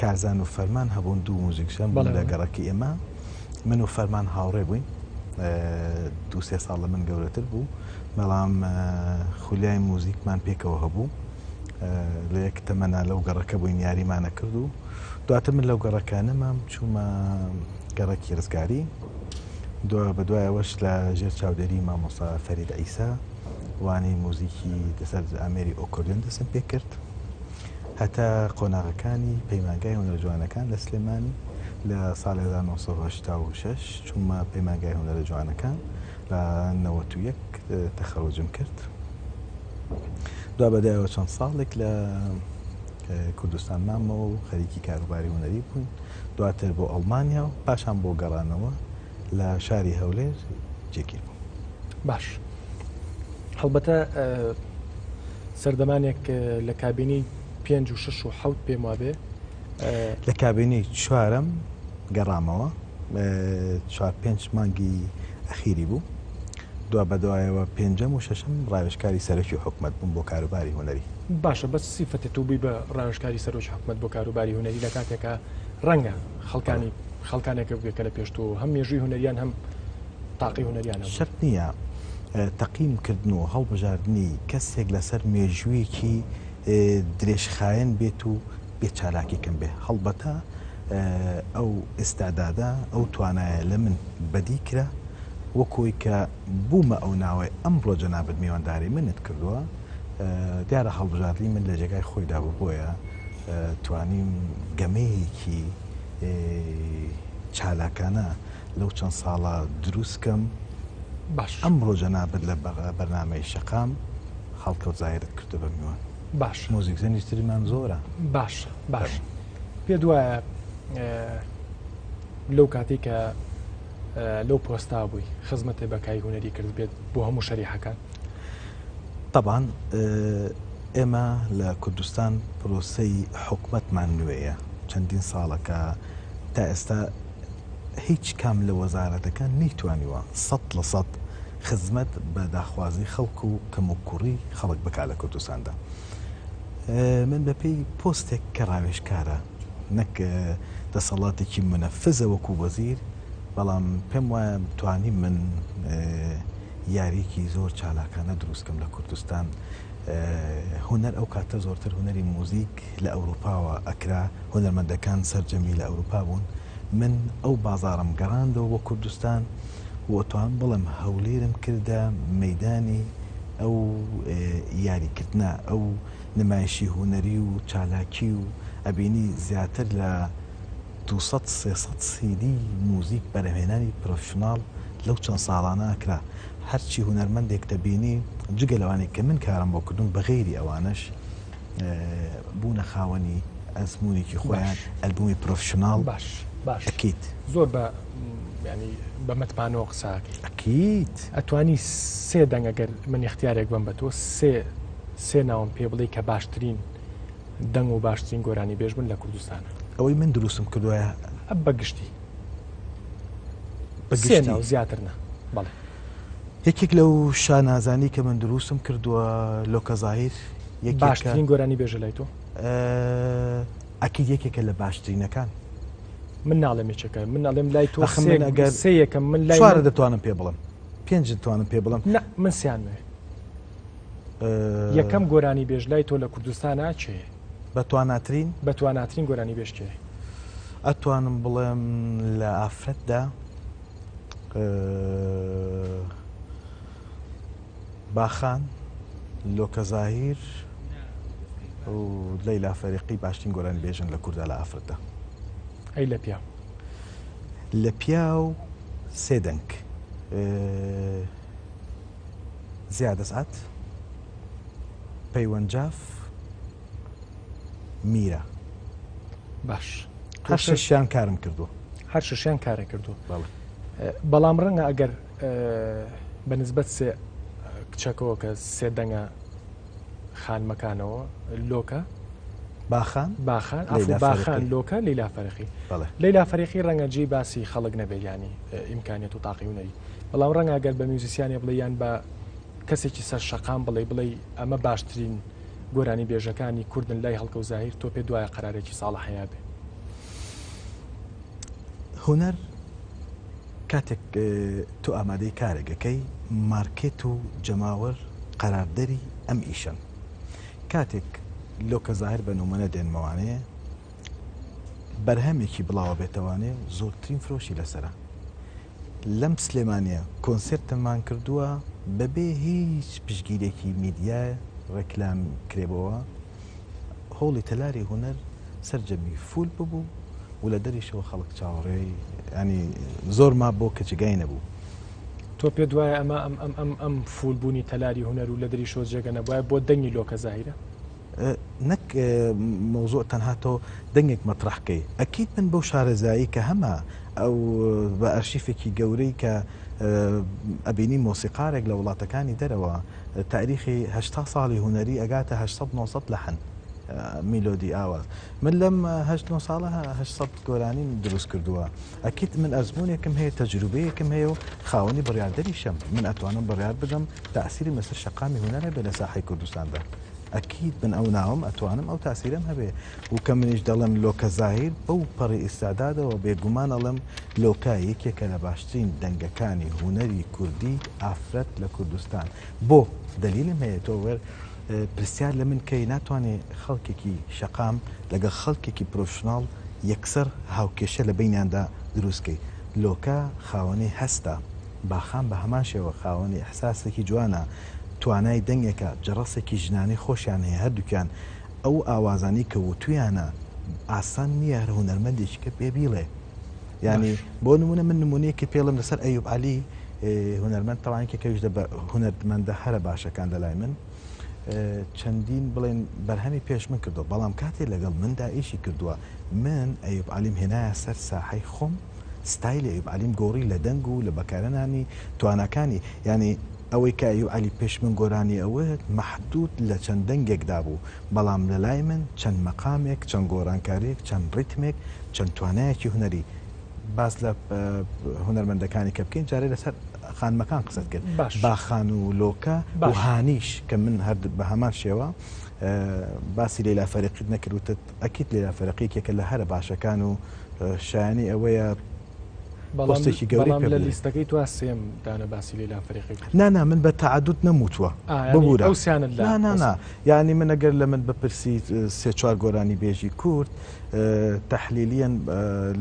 کارزان و فەرمان هەبوون دوو موزیکژەن بوون لە گەڕەکی ئێمە. من و فەرمان هاوڕێ بووین دوو سێ ساڵ لە من گەورەتر بوو بەڵام خولیای موزیکمان پێکەوە هەبوو لە یەک تەمەنا لەو گەڕەکە بووین یاریمانە کرد و دواتر من لەو گەڕەکە نەمام چوومە گەڕەکی ڕزگاری دو بە دوایەوەش لە ژێر چاودێری مامۆستا فەرید عیسا وانەی موزیکی لەسەر ئامێری ئۆکۆردیۆن دەستم پێ کرد. هەتا قۆناغەکانی پەیمانگای هونەرە جوانەکان لە سلێمانی لە ساڵی 1986 چوومە پەیمانگای هونەرە جوانەکان لە 91 تەخەڕوجم کرد. دوابەدوایەوە چەند ساڵێک لە کوردستان مامەوە و خەریکی کاروباری هونەری بووین دواتر بۆ ئەڵمانیا و پاشان بۆ گەڕانەوە لە شاری هەولێر جێگیر بووم. باش هەڵبەتە سەردەمانێک لە کابینەی پێنج و شەش و حەوت پێم وابێ. لە کابینەی چوارەم گەڕامەوە چوار پێنج مانگی ئەخیری بوو دوا بەدوایەوە پێنجەم و شەشەم ڕاوێژکاری سەرەکی حکومەت بووم بۆ کاروباری هونەری. باشە بەس سیفەتێ تۆ بووی بە ڕاوێژکاری سەرۆکی حکومەت بۆ کاروباری هونەری لە کاتێکا ڕەنگە خەڵکانی خەڵکانێک بێ کە لە پێش تۆ هەم مێژووی هونەریان هەم تاقی هونەریان هەبوو. شەرت نییە تەقیم کردن و هەڵبژاردنی کەسێک لەسەر مێژوویەکی درێژخایەن بێت و بێ چالاکی کەم بێ. هەڵبەتە ئەو ئیستعدادە، ئەو توانایە لە من بەدی کرا وەک ئەوەی کە بوومە ئەو ناوەی ئەمڕۆ جەنابت میوانداری منت کردووە، دیارە هەڵبژاردنی من لە جێگای خۆیدا بوو بۆیە توانیم گەمەیەکی چالاکانە لەو چەند ساڵە دروست کەم. باش. ئەمڕۆ جەنابت لە بەرنامەی شەقام هەڵکەوت زاهیرت کردووە بە میوان. باش. مۆزیکزەنیش ترمان زۆرە. باش باش. پێت وایە لەو کاتەی کە لەو پۆستا بووی خزمەتێ بە کای هونەری کرد بێت بۆ هەموو شەریحەکان؟ تەبعەن ئێمە لە کوردستان پرۆسەی حکومەتمان نوێیە، چەندین ساڵە کە تا ئێستا هیچ کام لە وەزارەتەکان نەیتوانیوە 100% خزمەت بە داخوازی خەڵک و کەموکوڕی خەڵک بکات لە کوردستاندا. من بەپێی پۆستێک کە ڕاوێژکارە نەک دەسەڵاتێکی مونەفزە وەکو وەزیر، بەڵام پێم وایە توانیم من یارییەکی زۆر چالاکانە دروست کەم لە کوردستان. هونەر ئەو کاتە زۆرتر هونەری موزیک لە ئەوروپاوە ئەکرا، هونەرمەندەکان سەرجەمی لە ئەوروپا بوون. من ئەو بازاڕەم گەڕاندەوە بۆ کوردستان و ئەتوانم بڵێم هەولێرم کردە مەیدانی ئەو یاریکردنە، ئەو نمایشی هونەری و چالاکی و ئەبینی زیاتر لە 200 300 سیدی موزیک بەرهەمهێنانی پرۆفیشناڵ لەو چەند ساڵانە ئەکرا. هەرچی هونەرمەندێک دەبینی جگە لەوانەی کە من کارم بۆ کردوون بەغەیری ئەوانەش بوونە خاوەنی ئەزموونێکی خۆیان ئەلبومی پرۆفیشناڵ. باش باش ئەکید. زۆر بە یانی بە متمانەوە قسە ئەکەی. ئەکید. ئەتوانی سێ دەنگ ئەگەر من ئیختیارێک بەم بە تۆ سێ سێ ناوم پێ بڵێی کە باشترین دەنگ و باشترین گۆرانیبێژ بن لە کوردستانا. ئەوەی من دروستم کردووە. بە گشتی. بە گشتی. سێ ناو زیاتر نا. بەڵێ. یەکێک لەو شانازانەی کە من دروستم کردووە لۆکە زاهیر یەکێکە. باشترین گۆرانیبێژە لای تۆ؟ ئەکید یەکێکە لە باشترینەکان. من ناڵێم یەکێکە، من ئەڵێم لای تۆ ئەخ من ئەگەر سێ یەکەم من لای چوارە دەتوانم پێ بڵێم، پێنج دەتوانم پێ بڵێم. نا من سیانمەوێ. یەکەم گۆرانی بێژ لای تۆ لە کوردستانا کێیە؟ بە تواناترین؟ بە تواناترین گۆرانی بێژ کێیە؟ ئەتوانم بڵێم لە ئافرەتدا باخان، لۆکە زاهیر و لەیلا فەریقی باشترین گۆرانی بێژن لە کوردا لە ئافرەتدا. ئەی لە پیاو؟ لە پیاو سێ دەنگ. زیاد ئەسعەد، پەیوەند جاف، میرە. باش. هەر شەشیان کارم کردووە. هەر شەشیان کارە کردووە. بەڵێ. بەڵام ڕەنگە ئەگەر بە نسبەت سێ کچەکەوە کە سێ دەنگە خانمەکانەوە لۆکە باخان باخان عەفو باخان لۆکە لەیلا فەرخی لەیلا فەریقی ڕەنگە جێی باسی خەڵک نەبێت ینی ئیمکانیەت و تاقی هونەری بەڵام ڕەنگە گەر بە میوزیسیانێ بڵێ یان بە کەسێکی سەر شەقام بڵێ بڵێ ئەمە باشترین گۆرانی بێژەکانی کوردن لای هەڵکە و زاهیر تۆ پێ دوایە قەرارێکی ساڵە حەیا بێ. هونەر کاتێک تۆ ئامادەی کارێک ئەکەی مارکێت و جەماوەر قەراردەری ئەم ئیشەن کاتێک لۆکە زاهر بە نمونە دێنمەوانێ بەرهەمێکی بڵاوە بێتەوانێ زۆرترین فرۆشی لەسرە لەم سلێمانیە کۆنسێرتمان کردووە بەبێ هیچ پشگیرێکی میدیا ڕێکلام کرێبەوە هۆڵی تەلاری هونەر سەرجەمی full ببوو و لە دەریشەوە خەڵک چاوەڕێی ینی زۆر ما بۆ کە جێگای نەبوو. تۆ پێت وایە ئەمە ئەم ئەم ئەم ئەم full بوونی تەلاری هونەر و لە دەریشەوە جێگە نەبوایە بۆ دەنگی لۆکە زاهیرە؟ نەک مەوزوع تەنها تۆ دەنگێک مەترەح کەی ئەکید من بەو شارەزایی کە هەمە ئەو بە ئەرشیفێکی گەورەی کە ئەبینی مۆسیقارێک لە وڵاتەکانی دەرەوە تاریخی 80 ساڵی هونەری ئەگاتە 800 900 لەحن میلۆدی ئاواز من لەم هەشت نۆ ساڵە 800 گۆرانیم دروست کردووە ئەکید من ئەزمونێکم هەیە تەجروبەیەکم هەیە و خاوەنی بڕیاردەریشم من ئەتوانم بڕیار بدەم تاسیرم لەسەر شەقامی هونەر هەبێ لە ساحەی کوردستاندا ئەکید من ئەو ناوەم ئەتوانم ئەو تاسیرەم هەبێ و کە منیش دەڵێم لۆکە زاهیر بەو پەڕی ئیستعدادەوە بێگومان ئەڵێم لۆکە یەکێکە لە باشترین دەنگەکانی هونەری کوردی ئافرەت لە کوردستان بۆ دەلیلم هەیە تۆ وەر پرسیار لە من کەی ناتوانێ خەڵکێکی شەقام لەگەڵ خەڵکێکی پرۆفشناڵ یەکسەر هاوکێشە لە بەینیاندا دروست کەی لۆکە خاوەنی هەستە باخان بە هەمان شێوە خاوەنی ئیحساسێکی جوانە توانای دەنگێکە، جەڕەسێکی ژنانەی خۆشیان هەیە هەردووکیان، ئەو ئاوازانەی کە وتویانە ئاسان نییە هەر هونەرمەندێکی کە پێ بیڵێ یانی بۆ نمونە من نمونەیەکی پێڵم لەسەر ئەیوب عەلی هونەرمەند تەوان یەکێکە لە هونەرمەندە هەرە باشەکان لەلای من چەندین بڵێن بەرهەمی پێش من کردو بەڵام کاتێ لەگەڵ مندا ئیشی کردووە من ئەیوب عەلیم هێنایە سەر ساحەی خۆم ستایلی ئەیوب عەلیم گۆڕی لە دەنگ و لە بەکارهێنانی تواناکانی یانی ئەوەی کە ئەیوب عەلی پێش من گۆرانی ئەوت مەحدود لە چەند دەنگێکدا بوو بەڵام لە لای من چەند مەقامێک چەند گۆرانکاریەک چەند ڕیتمێک چەند توانایەکی هونەری باس لە هونەرمەندەکانی کە بکەین جارێ لەسەر خانمەکان قسەت کرد باش. باخان و لۆکە و باش. هانیش کە من هەر بە هەمان شێوە باسی لەیلا فەریقیت نەکرد وتت ئەکید لەیلا فەرقی یەکێکە لە هەرە باشەکان و شایانی ئەوەیە پۆستێکی گەورەی بەڵام پێ لە بدرێت. لیستەکەی تۆ سێم دانە باسی لەیلا فەریقی کرد. نا نا من بە تەعەدود نەموتووە یانی ببورە ئەو سیانەت لا نا نا بەس نا یانی من ئەگەر لە من بپرسیت سێ چوار گۆرانی بێژی کورد تەحلیلیەن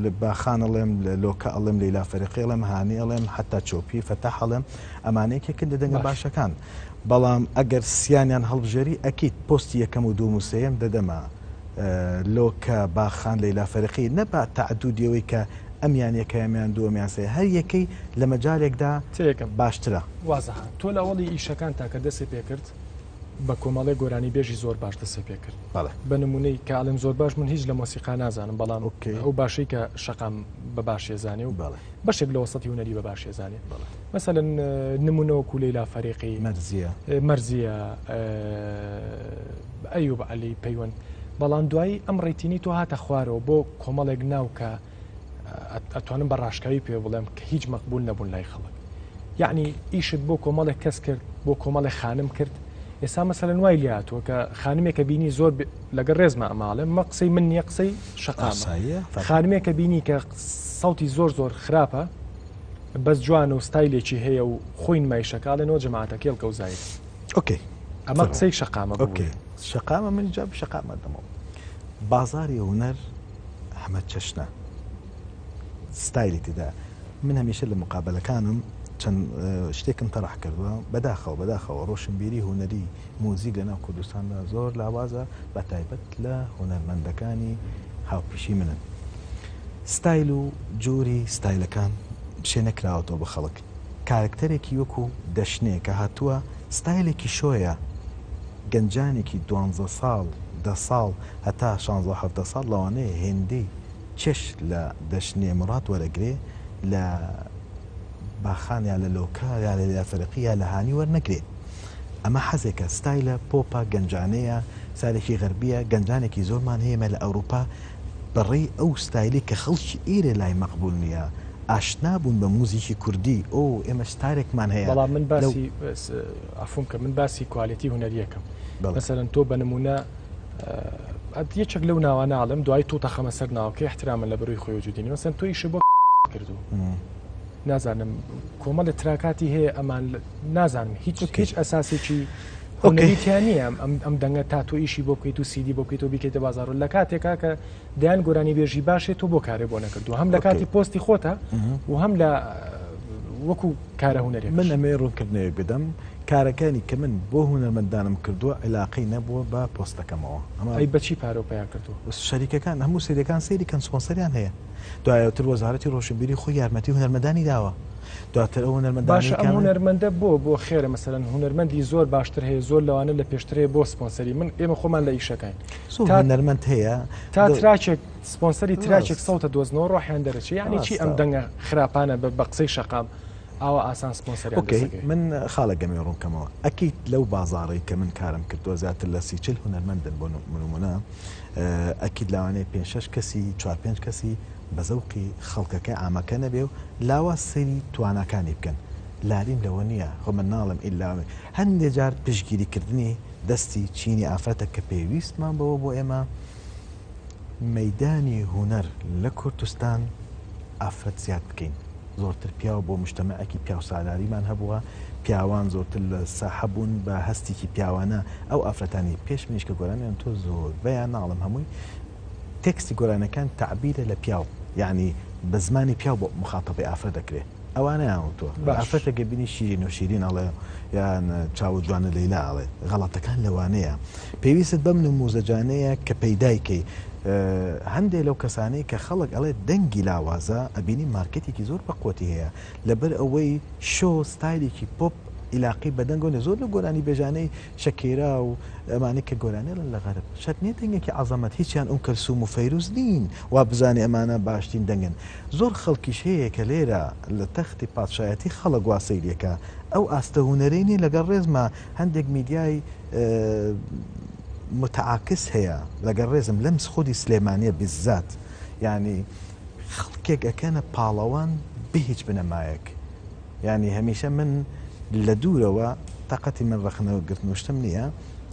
لە باخان ئەڵێم لە لۆکە ئەڵێم لەیلا فەریقی ئەڵێم هانی ئەڵێم حەتا چۆپی فەتاح ئەڵێم ئەمانە یەکێکن لە دەنگە باش. باشەکان بەڵام ئەگەر سیانیان هەڵبژێری ئەکید پۆستی یەکەم و دووەم و سێیەم دەدەمە لۆکە، باخان، لەیلا فەرقی، نە بە تەعەدودی ئەوەی کە ئەمیان یەکەم یان دووەم یان سێیەم، هەر یەکەی لە مەجالێکدا تێکەم. باشترە. وازحە. تۆ لە ئەوەڵی ئیشەکانتا کە دەستت پێ کرد بە کۆمەڵێ گۆرانیبێژی زۆر باش دەستت پێ کرد. بەڵێ. بە نموونەی کە ئەڵێم زۆر باش من هیچ لە مۆسیقا نازانم بەڵام okay. ئەو باشەی کە شەقام بە باشی ئەزانێ و بەڵێ. بەشێک لە وەسەتی هونەری بە باشی ئەزانێ. بەڵێ. مەسەلەن نموونە وەکوو لەیلا فەریقی. مەرزیە. مەرزیە. ئەیوب عەلی پەیوەند بەڵام دوایی ئەم ڕێتینەی تۆ هاتە خوارەوە بۆ کۆمەڵێک ناو کە ئەتوانم بە ڕاشکاوی پێ بڵێم کە هیچ مەقبول نەبوون لای خەڵک یعنی ئیشت بۆ کۆمەڵێک کەس کرد بۆ کۆمەڵێک خانم کرد ئێستا مەسەلەن وای لاتوە کە خانمێکە بینی زۆر لەگەڵ ڕێزمە ئەماڵێ مە قسەی من نییە قسەی شەقامە خانمێکە بینی کە سەوتی زۆر زۆر خراپە بەس جوان و ستایلێکی هەیە و خۆی نمایشەکاڵێنەوە جەماعەتە کێڵکە و زاید okay ئەمە قسەی شەقامە okay شەقامە من جواب شەقامە دەمەوە بازاری هونەر هەمە چەشنە ستایلی تێدا من هەمیشە لە مقابلەکانم چەند شتێکم تەرح کردووە بەداخەوە بەداخەوە ڕۆشنبیری هونەری موزیک لەناو کوردستاندا زۆر لاوازە بە تایبەت لە هونەرمەندەکانی هاوپیشی منن ستایل و جۆری ستایلەکان شێ نەکراوەتەوە بە خەڵک کارەکتەرێکی وەکو دەشنێ کە هاتووە ستایلێکی شۆیە گەنجانێکی دوانزە ساڵ دە ساڵ هەتا شانزە حەڤدە ساڵ لەوانەیە هێندەی چێژ لە دەشنێ موراد وەرەگرێ لە باخان یا لە لۆکە یا لە لەیلا فەرقی یا لە هانی وەرنەگرێ. ئەمە حەزێکە ستایلە پۆپە گەنجانەیە ستایلێکی غەربیە گەنجانێکی زۆرمان هەیە ئێمە لە ئەوروپا بەڕێی ئەو ستایلەی کە خەڵکی ئێرە لای مەقبول نیە ئاشنا بوون بە موزیکی کوردی ئۆ ئێمە ستارێکمان هەیە بەڵام من لەو باسی عەفوم کە من باسی quality هونەریەکەم بەڵێ. مەسەلەن تۆ بە نمونە یەکێک لەو ناوانە ئەڵێم دوای تۆ تەخەمە سەر ناوەکەی احترامن لە بەروی خۆی وجودی نیە مەسەلەن تۆ ئیشە بۆ کردو نازانم کۆمەڵی تراکاتی هەیە ئەمان نازانم هیچ هیچ ئەساسێکی هونەری تیا نییە ئەم دەنگە تا تۆ ئیشی بۆ بکەیت و سیدی بۆ بکەیت و بیکەیتە بازاڕ لە کاتێکا کە دەیان گۆرانی بێژی باشێت تۆ بۆ کارێ بۆ نەکردو هەم لە کاتی پۆستی خۆتە و هەم لە وەکو کارە هونەری من ئەمەی ڕوونکردنەوەیەک بدەم کارەکانی کە من بۆ هونەرمەندانم کردووە عیلاقەی نەبووە بە پۆستەکەمەوە. ئەمە ئەی بەچی پارەو پەیا کردووە؟ شەریکەکان هەموو سەیرەکان سەیری کەن سپۆنسەریان هەیە دوایەتر وەزارەتی ڕۆشنبیری خۆی یارمەتی هونەرمەندانی داوە دواتر ئەو هونەرمەندانەی باشە ئەم کە هونەرمەندە بۆ بۆ خێرە مەسەلەن هونەرمەندی زۆر باشتر هەیە زۆر لەوانە لە پێشتر هەیە بۆ سپۆنسەری من ئێمە خۆمان لە ئیشەکەین زۆر تا هونەرمەند هەیە تا تراکێک سپۆنسەری تراکێک ڕاست سەوتە دۆزنەوە ڕۆحیان دەرەچێ یانی چی ئەم ڕاستە. دەنگە خراپانە بە بە قسەی شەقام ئاوا ئاسان سپۆنسەریان ئۆکەی دەست دەکەوێ. من خاڵێک ئەمەوێ ڕوون کەمەوە ئەکید لەو بازاڕەی کە من کارم کردووە زیاتر لە سی چل هونەرمەندن بۆ نموونە ئەکید لاوانەیە پێنج شەش کەسی چوار پێنج کەسی بە زەوقی خەڵکەکە عامەکە نەبێ و لاواز سەیری تواناکانی بکەن لاریم لەوە نییە خۆ من ناڵێم ئیلا هەندێ جار پشتگیری کردنی دەستی چینی ئافرەتە کە پێویستمان بەوە بۆ ئێمە مەیدانی هونەر لە کوردستان ئافرەت زیاد بکەین زۆرتر پیاو بۆ مجتەمەعێکی پیاوسالاریمان هەبووە پیاوان زۆرتر لە ساحە بوون بە هەستێکی پیاوانە ئەو ئافرەتانی پێش منیش کە گۆرانیان تۆ زۆربەیان ناڵم هەمووی تێکستی گۆرانەکان تەعبیرە لە پیاو یعنی بە زمانی پیاو بۆ مخاتەبەی ئافرەت دەکرێ ئەوانەیان وتووە باش. ئافرەتێک بینی شیرین و شیرین ئەڵێ یان چاوە جوانە لەیلا ئەڵێ غەڵەتەکان لەوانەیە پێویستت بەم نموزەجانەیە کە پەیدای کەی هەندێ لەو کەسانەی کە خەڵک ئەڵێ دەنگی لاوازە ئەبینی مارکێتێکی زۆر بەقوەتی هەیە لەبەر ئەوەی شۆ ستایلێکی پۆپ ئیلاقەی بە دەنگەوە نیە زۆر لەو گۆرانی بێژانەی شەکێرا و ئەمانەی کە گۆرانی ئەڵێن لە غەرب شەرت نیە دەنگێکی عەزەمەت هیچیان ئوم کەلسوم و فەیروز نین وا بزانێ ئەمانە باشترین دەنگن زۆر خەڵکیش هەیە کە لێرە لە تەختی پادشایەتی خەڵک وا سەیریەکا ئەو ئاستە هونەرەی نیە لەگەڵ ڕێزما هەندێک میدیای متعاکس هەیە لەگەڵ ڕێزم لەم خودی سلێمانیە بالذات یانی خەڵکێک ئەکەنە پاڵەوان بێ هیچ بنەمایەک یانی هەمیشە من لە دوورەوە تاقەتی من ڕەخنە گرتن و شتم نییە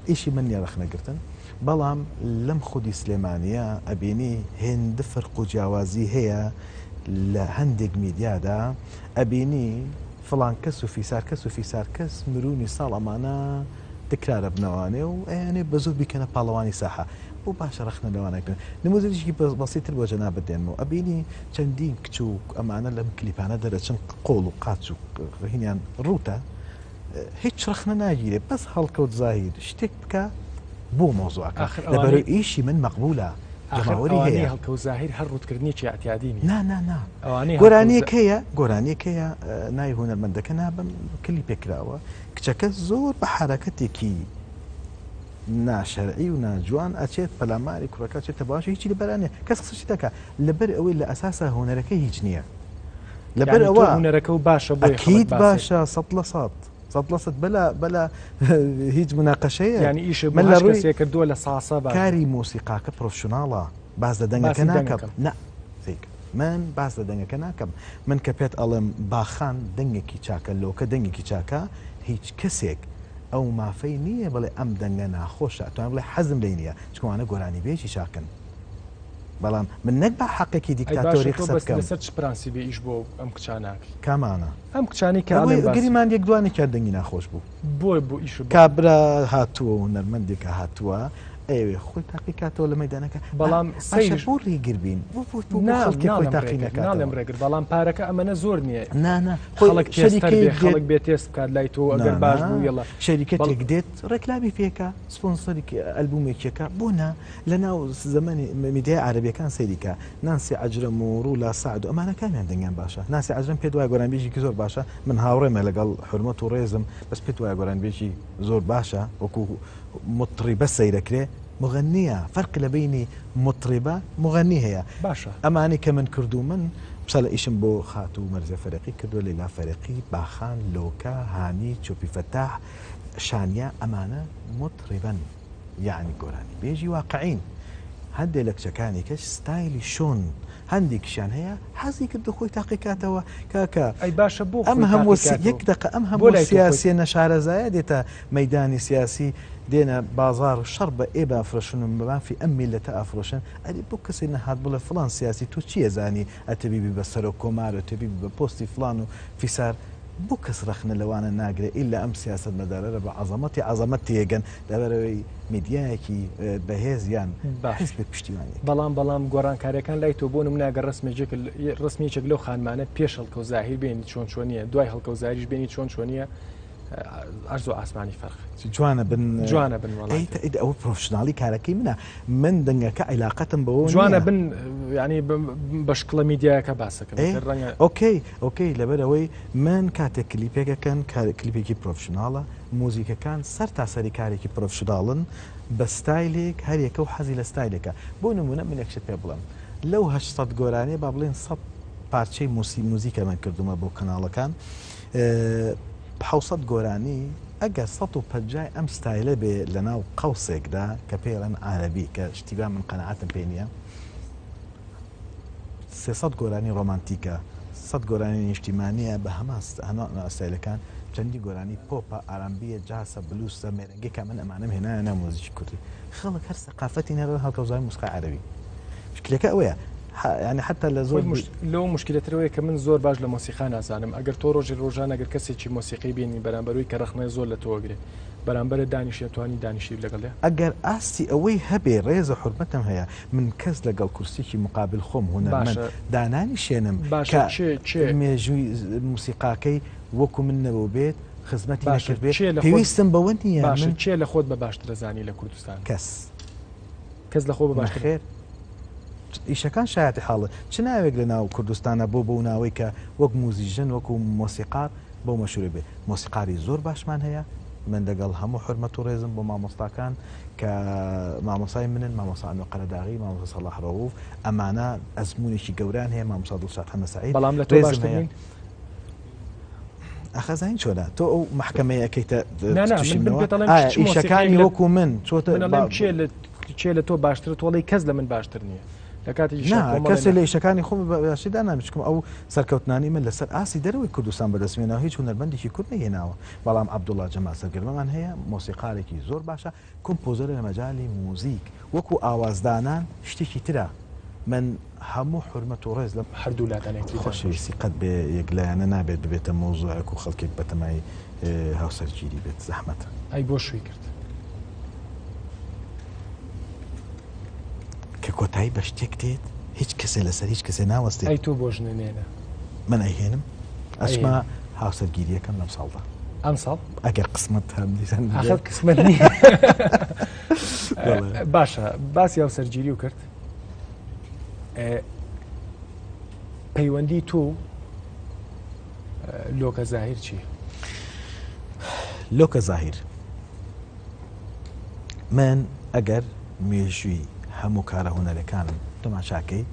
ئیشی من نییە ڕەخنە گرتن بەڵام لەم خودی سلێمانیە ئەبینی هێندە فەرق و جیاوازی هەیە لە هەندێک میدیادا ئەبینی فڵان کەس و فیسار کەس و فیسار کەس مرونی ساڵ ئەمانە تکرارە بنەوانێ و ئەیانێ بە زۆر بیکەنە پاڵەوانی ساحە بۆ باشە ڕەخنە لەوانە گرن نموزەجێکی بەسیتر بۆ جەنابت دێنمەوە ئەبینی چەندین کچ و ئەمانە لەم کلیپانە دەرەچن قۆڵ و قاچ و هینیان ڕووتە هیچ ڕەخنە ناگیرێ بەس هەڵکەوت زاهیر شتێک بکە بۆ مەوزوعەکە ئاخر لەبەرو ئەوانەی ئیشی من مەقبولە ئاخر جەماوەری ئەوانەی هەیە. هەڵکەوت زاهیر هەر ڕووتکردنێکی ئیعتیادی نییە نا نا نا ئەوانەی هەڵکەوت گۆرانیەک هەیە گۆرانیەک هەیە ناوی هونەرمەندەکە نابم کلیپێک کراوە کچەکە زۆر بە حەرەکەتێکی ناشەرعی و ناجوان ئەچێت پەلاماری کوڕەکە ئەچێتە باوەشی هیچی لەبەرا نیە کەس قسەشی ناکا لەبەر ئەوەی لە ئەساسا هونەرەکەی هیچ نییە لەبەر یانی تۆ ئەوە هونەرەکە و باشە بۆیە خەڵک ئەکید باسی باشە سەد لە سەد سەد لە سەد بەلا بەلا هیچ مناقەشەیەک یانی ئیشێ بۆ من لە هەش ڕووی کەسێ کردووە لە ساسە باشە کاری مۆسیقاکە professional ە باس لە دەنگەکە باسی ناکەم دەنگەکەم. نا سەیرکە من باس لە دەنگەکە ناکەم من کە پێت ئەڵێم باخان دەنگێکی چاکە لۆکە دەنگێکی چاکە هیچ کەسێک ئەو مافەی نییە بڵێ ئەم دەنگە ناخۆشە ئەتوانێ بڵێ حەزم لێی نییە چونکە ئەوانە گۆرانیبێژی چاکن بەڵام من نەک بە حەقێکی ئەی باشە دیکتاتۆری تۆ قسە بەس بکەم. لەسەر چ پرەنسیبێ ئیش بۆ ئەم کچانە ئەکەی؟ کامانە؟ ئەم کچانەی کە لەوەی ئەڵێم باسی. گریمان یەک دوانێکیان دەنگی ناخۆش بوو. بۆ بۆ ئیشت بۆ. کابرا هاتووە هونەرمەندێکە هاتووە ئەیەوێ خۆی تاقی کاتەوە لە مەیدانەکە با بەڵام باشە سەیر. بۆ ڕێگر بین بۆ بۆ بۆ نا خەڵکێ خۆی ناڵێم تاقی ڕێگر نەکاتەوە. ناڵێم ڕێگر بەڵام پارەکە ئەمەنە زۆر نییە نا نا خۆی خەڵک tester بێ شەریکەیەک دێت خەڵک بێ تێست بکات لای تۆ نا ئەگەر باش نا بوو یەڵا بەڵ. شەریکەتێک دێت ڕێکلامی پێکا سپۆنسەری ئەلبومێکیەکە بۆ نا لە ناو زەمەنی میدیای عەرەبیەکان سەیری کە نانسی عەجرەم و ڕولا سەعد و ئەمانە کامیان دەنگیان باشە نانسی عەجرەم پێت وایە گۆرانیبێژێکی زۆر باشە من هاوڕێمە لەگەڵ حورمەت و ڕێزم بەس پێت وایە گۆرانیبێژی زۆر باشە وەکو مطربە سەیرەکرێ مغنیە فەرق لە بەینی مطربە مغنی هەیە باشە. ئەمانەی کە من کردوومن مثلا ئیشم بۆ خاتوو مەرزیە فەرێقی کردووە لەیلا فەرێقی باخان لۆکە هانی چۆپی فەتاح. شانیا ئەمانە موتڕیبەن یەعنی گۆرانی بێژی واقعین هەندێ لە کچەکانی کەش ستایلی شۆن هەندێکیشیان هەیە حەزی کردو خۆی تاقی کاتەوە کاکە ئەی باشە بۆ ئەم خۆی هەموو تاقی کاتەوە یەک دەقە ئەم بۆ هەموو لای تۆ خۆی سیاسیە نەشارەزایە دێتە مەیدانی سیاسی دێنە بازاڕ شەڕ بە ئێمە ئەفرۆشن و مافی ئەم میللەتە ئەفرۆشن ئەرێ بۆ کەسێ نەهات بڵێ فڵان سیاسی تۆ چی ئەزانی ئەتەبی بی بە سەرۆک کۆمار ئەتەبی بی بە پۆستی فڵان و فیسار بۆ کەس ڕەخنە لەوانە ناگرێ ئیلا ئەم سیاسەتمەدارەرە بە عەزەمەتی عەزەمەت تێگەن لەبەرئەوەی میدیایەکی بەهێز یان باش حیزبێک پشتیوانی ئەکەن. بەڵام بەڵام گۆڕانکاریەکان لای تۆ بۆ نمونە ئەگەر ڕەسمێکێک ڕەسمی یەکێک لەو خانمانە پێش هەڵکەوت زاهیر بێنی چۆن چۆنیە دوای هەڵکەوت زاهیریش بێنی چۆن چۆنیە ئەرز و ئاسمانی فەرق. جوانە بن جوانە بن وەڵا. ئەی تە ئەوە پرۆفشناڵی کارەکەی منە من دەنگەکە عیلاقەتم بەوە نییە. جوانە بن یانی بە شکڵە میدیایەکە باسەکەم ئێ ئیتر ڕەنگە. okay okay لەبەر ئەوەی من کاتێک کلیپێک ئەکەن کار کلیپێکی professional ە موزیکەکان سەر تا سەری کارێکی professional ن بە ستایلێک هەر یەکە و حەزی لە ستایلێکە بۆ نمونە من یەک شت پێ بڵێم لەو 800 گۆرانیە با بڵێن 100 پارچەی موسی موزیکە من کردومە بۆ کەناڵەکان 700 گۆرانی ئەگەر 150 ئەم ستایلە بێ لەناو قەوسێکدا کە پێی ئەڵێن عارەبی کە شتی وا من قەناعەتم پێ نییە 300 گۆرانی ڕۆمانتیکە، سەت گۆرانی نیشتیمانییە بە هەمان ستایلەکان، چەندین گۆرانی پۆپە، ئارامبییە، جاسە، بلوسە، مێرەنگێکە، من ئەمانەم هێنایە ناو مۆزیکی کوردی. خەڵک هەر سەقافەتی نەرە هەڵکەوزای موسیقای عەرەبی. مشکلەکە ئەوەیە یانی حەتا لە زۆر لەوە مشکلەتر ئەوەیە کە من زۆر باش لە مۆسیقا نازانم ئەگەر تۆ ڕۆژی ڕۆژان ئەگەر کەسێکی مۆسیقی بینی بەرامبەروی کە ڕەخنەی زۆر لە تۆ ئەگرێ بەرامبەرت دانیشێ توانی دانیشی لەگەڵیا؟ ئەگەر ئاستی ئەوەی هەبێ ڕێز و حورمەتم هەیە من کەس لەگەڵ کورسیکی مقابل خۆم هونەرمەند باشە دانانیشێنم باشە کە کێ کێ مێژووی موسیقاکەی وەکو من نەبووبێت خزمەتی باشە نەکردبێ کێ لە خۆت پێویستم بەوە نییە باشە من کێ لە خۆت بە باشترە زانی لە کوردستان؟ کەس. کەس لە خۆ بە باشتر. نەخێر ئیشەکان شایەتی حاڵن چ ناوێک لە ناو کوردستانا بۆ بەو ناوەی کە وەک موزیژەن وەکو مۆسیقار بەو مەشهورە بێ مۆسیقاری زۆر باشمان هەیە من لەگەڵ هەموو حورمەت و ڕێزم بۆ مامۆستاکان کە مامۆسای منن مامۆستا ئەنوەر قەرەداغی مامۆستا سەڵاح ڕەووف ئەمانە ئەزموونێکی گەورەیان هەیە مامۆستا دڵشاد حەمە سەعید بەڵام لە تۆ ڕێزم باشتر هەیە نین؟ ئەخە زانین چۆنە تۆ ئەو مەحکەمەیە ئەکەیتە نا نا تووشی من من منەوە پێت ئەڵێم ئایا چ مۆسیقایەک ئیشەکانی لە وەکو من چۆتە من ئەڵێم کێ لە کێ لە تۆ باشترە تۆ ئەڵێی کەس لە من باشتر نییە لە کاتێکیشا نا کۆمەڵێ کەسێ نا. لە ئیشەکانی خۆم بە باشی دانام چکم ئەو سەرکەوتنانەی من لەسەر ئاستی دەرەوەی کوردستان بەدەستم هێناوە هیچ هونەرمەندێکی کورد نەیهێناوە بەڵام عەبدوڵا جەمال سەرگەرمەمان هەیە مۆسیقارێکی زۆر باشە کۆمپۆزەرە لە مەجالی موزیک وەکو ئاوازدانان شتێکی ترە من هەموو حورمەت و ڕێز لە هەردوو لاتان یەکتریتان خۆش. خۆشەویستی قەت بێ یەک لایەنە نابێت ببێتە مەوزوعێک و خەڵکێک بەتەمای هاوسەرگیری بێت زەحمەتە. ئەی بۆ شووی کرد؟ کە کۆتایی بە شتێک دێت هیچ کەسێ لەسەر هیچ کەسێ ناوەستێت. ئەی تۆ بۆ ژنە نێنە؟ من ئەیهێنم ئەچمە هاوسەرگیریەکەم لەم ساڵدا. ئەم ساڵ؟ ئەگەر قسمەت هەم دیسان ئاخر قسمەت نییە. باشە باسی هاوسەرگیری و کرد پەیوەندی تۆ لۆکە زاهیر چییە؟ لۆکە زاهیر من ئەگەر مێژووی هەموو کارە هونەرەکانم تەماشاکەی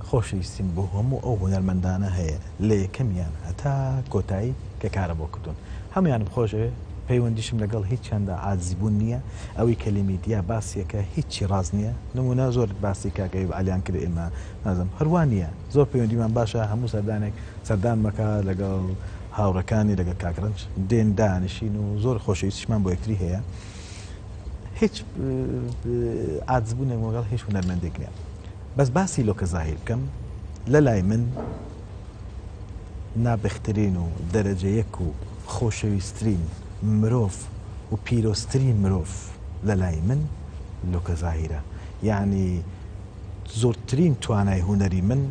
خۆشەویستیم بۆ هەموو ئەو هونەرمەندانە هەیە لە یەکەمیان هەتا کۆتایی کە کارم بۆ کردوون هەموویانم خۆشەوێ پەیوەندیشم لەگەڵ هیچیاندا عاجزی بوون نییە ئەوەی کە لە میدیا باسیەکە هیچی ڕاست نییە نمونە زۆر باسی کاک ئەیوب عەلیان کرد ئێمە نازم هەروا نییە زۆر پەیوەندیمان باشە هەموو سەردانێک سەردانمەکە لەگەڵ هاوڕێکانی لەگەڵ کاک ڕەنج دێن دانیشین و زۆر خۆشەویستیشمان بۆ یەکتری هەیە هیچ عاجزبوونێک لەگەڵ هیچ هونەرمەندێک نییە بەس باسی لۆکە زاهیر بکەم لە لای من نابخترین و دەرەجە یەک و خۆشەویسترین مرۆڤ و پیرۆزترین مرۆڤ لە لای من لۆکە زاهیرە یعنی زۆرترین توانای هونەری من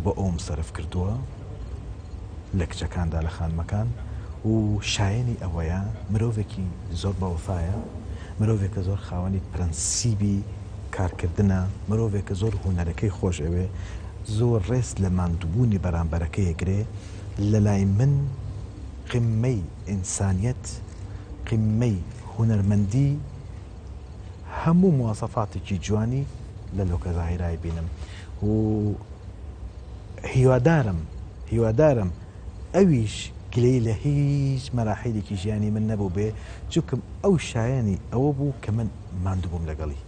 بۆ ئەوم سەرف کردووە لە کچەکاندا لە خانمەکان و شایەنی ئەوەیە مرۆڤێکی زۆر بەوەفایە مرۆڤێکە زۆر خاوەنی پرەنسیبی کارکردنە مرۆڤێکە زۆر هونەرەکەی خۆش ئەوێ زۆر ڕێز لە ماندووبوونی بەرامبەرەکەی ئەگرێ لەلای من قیممەی ئینسانیەت قیممەی هونەرمەندی هەموو مواسەفاتێکی جوانی لە لۆکە زاهیرای بینم و هیوادارم هیوادارم ئەویش. گلەیی لە هیچ مەراحیلێکی ژیانی من نەبووبێ چونکم ئەو شایەنی ئەوە بوو کە من ماندوو بووم لەگەڵی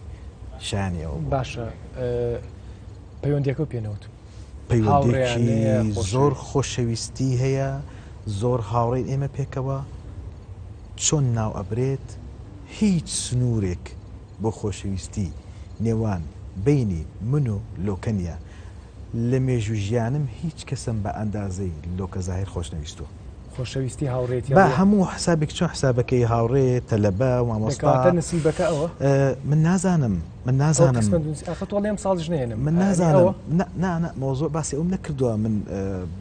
شایەنی ئەوە بوو. باشە پەیوەندیەکەو پێ نەوتم. پەیوەندیەکی زۆر خۆشەویستی هەیە زۆر هاوڕێین ئێمە پێکەوە چۆن ناو ئەبرێت هیچ سنوورێک بۆ خۆشەویستی نێوان بەینی من و لۆکە نیە لە مێژوو ژیانم هیچ کەسم بە ئەندازەی لۆکە زاهیر خۆش نەویستوە. خۆشەویستی هاوڕێیەتی با هەموو حسابێک چۆن حسابەکەی هاوڕێ تەلەبە مامۆستا کەواتە نسیبەکە ئەوە؟ من نازانم من نازانم قسمەت نووسی ئاخە تۆ ئەڵێ ئەم ساڵیش نەهێنم من نازانم نا نا نا مەوزوع باسی ئەوم نەکردووە من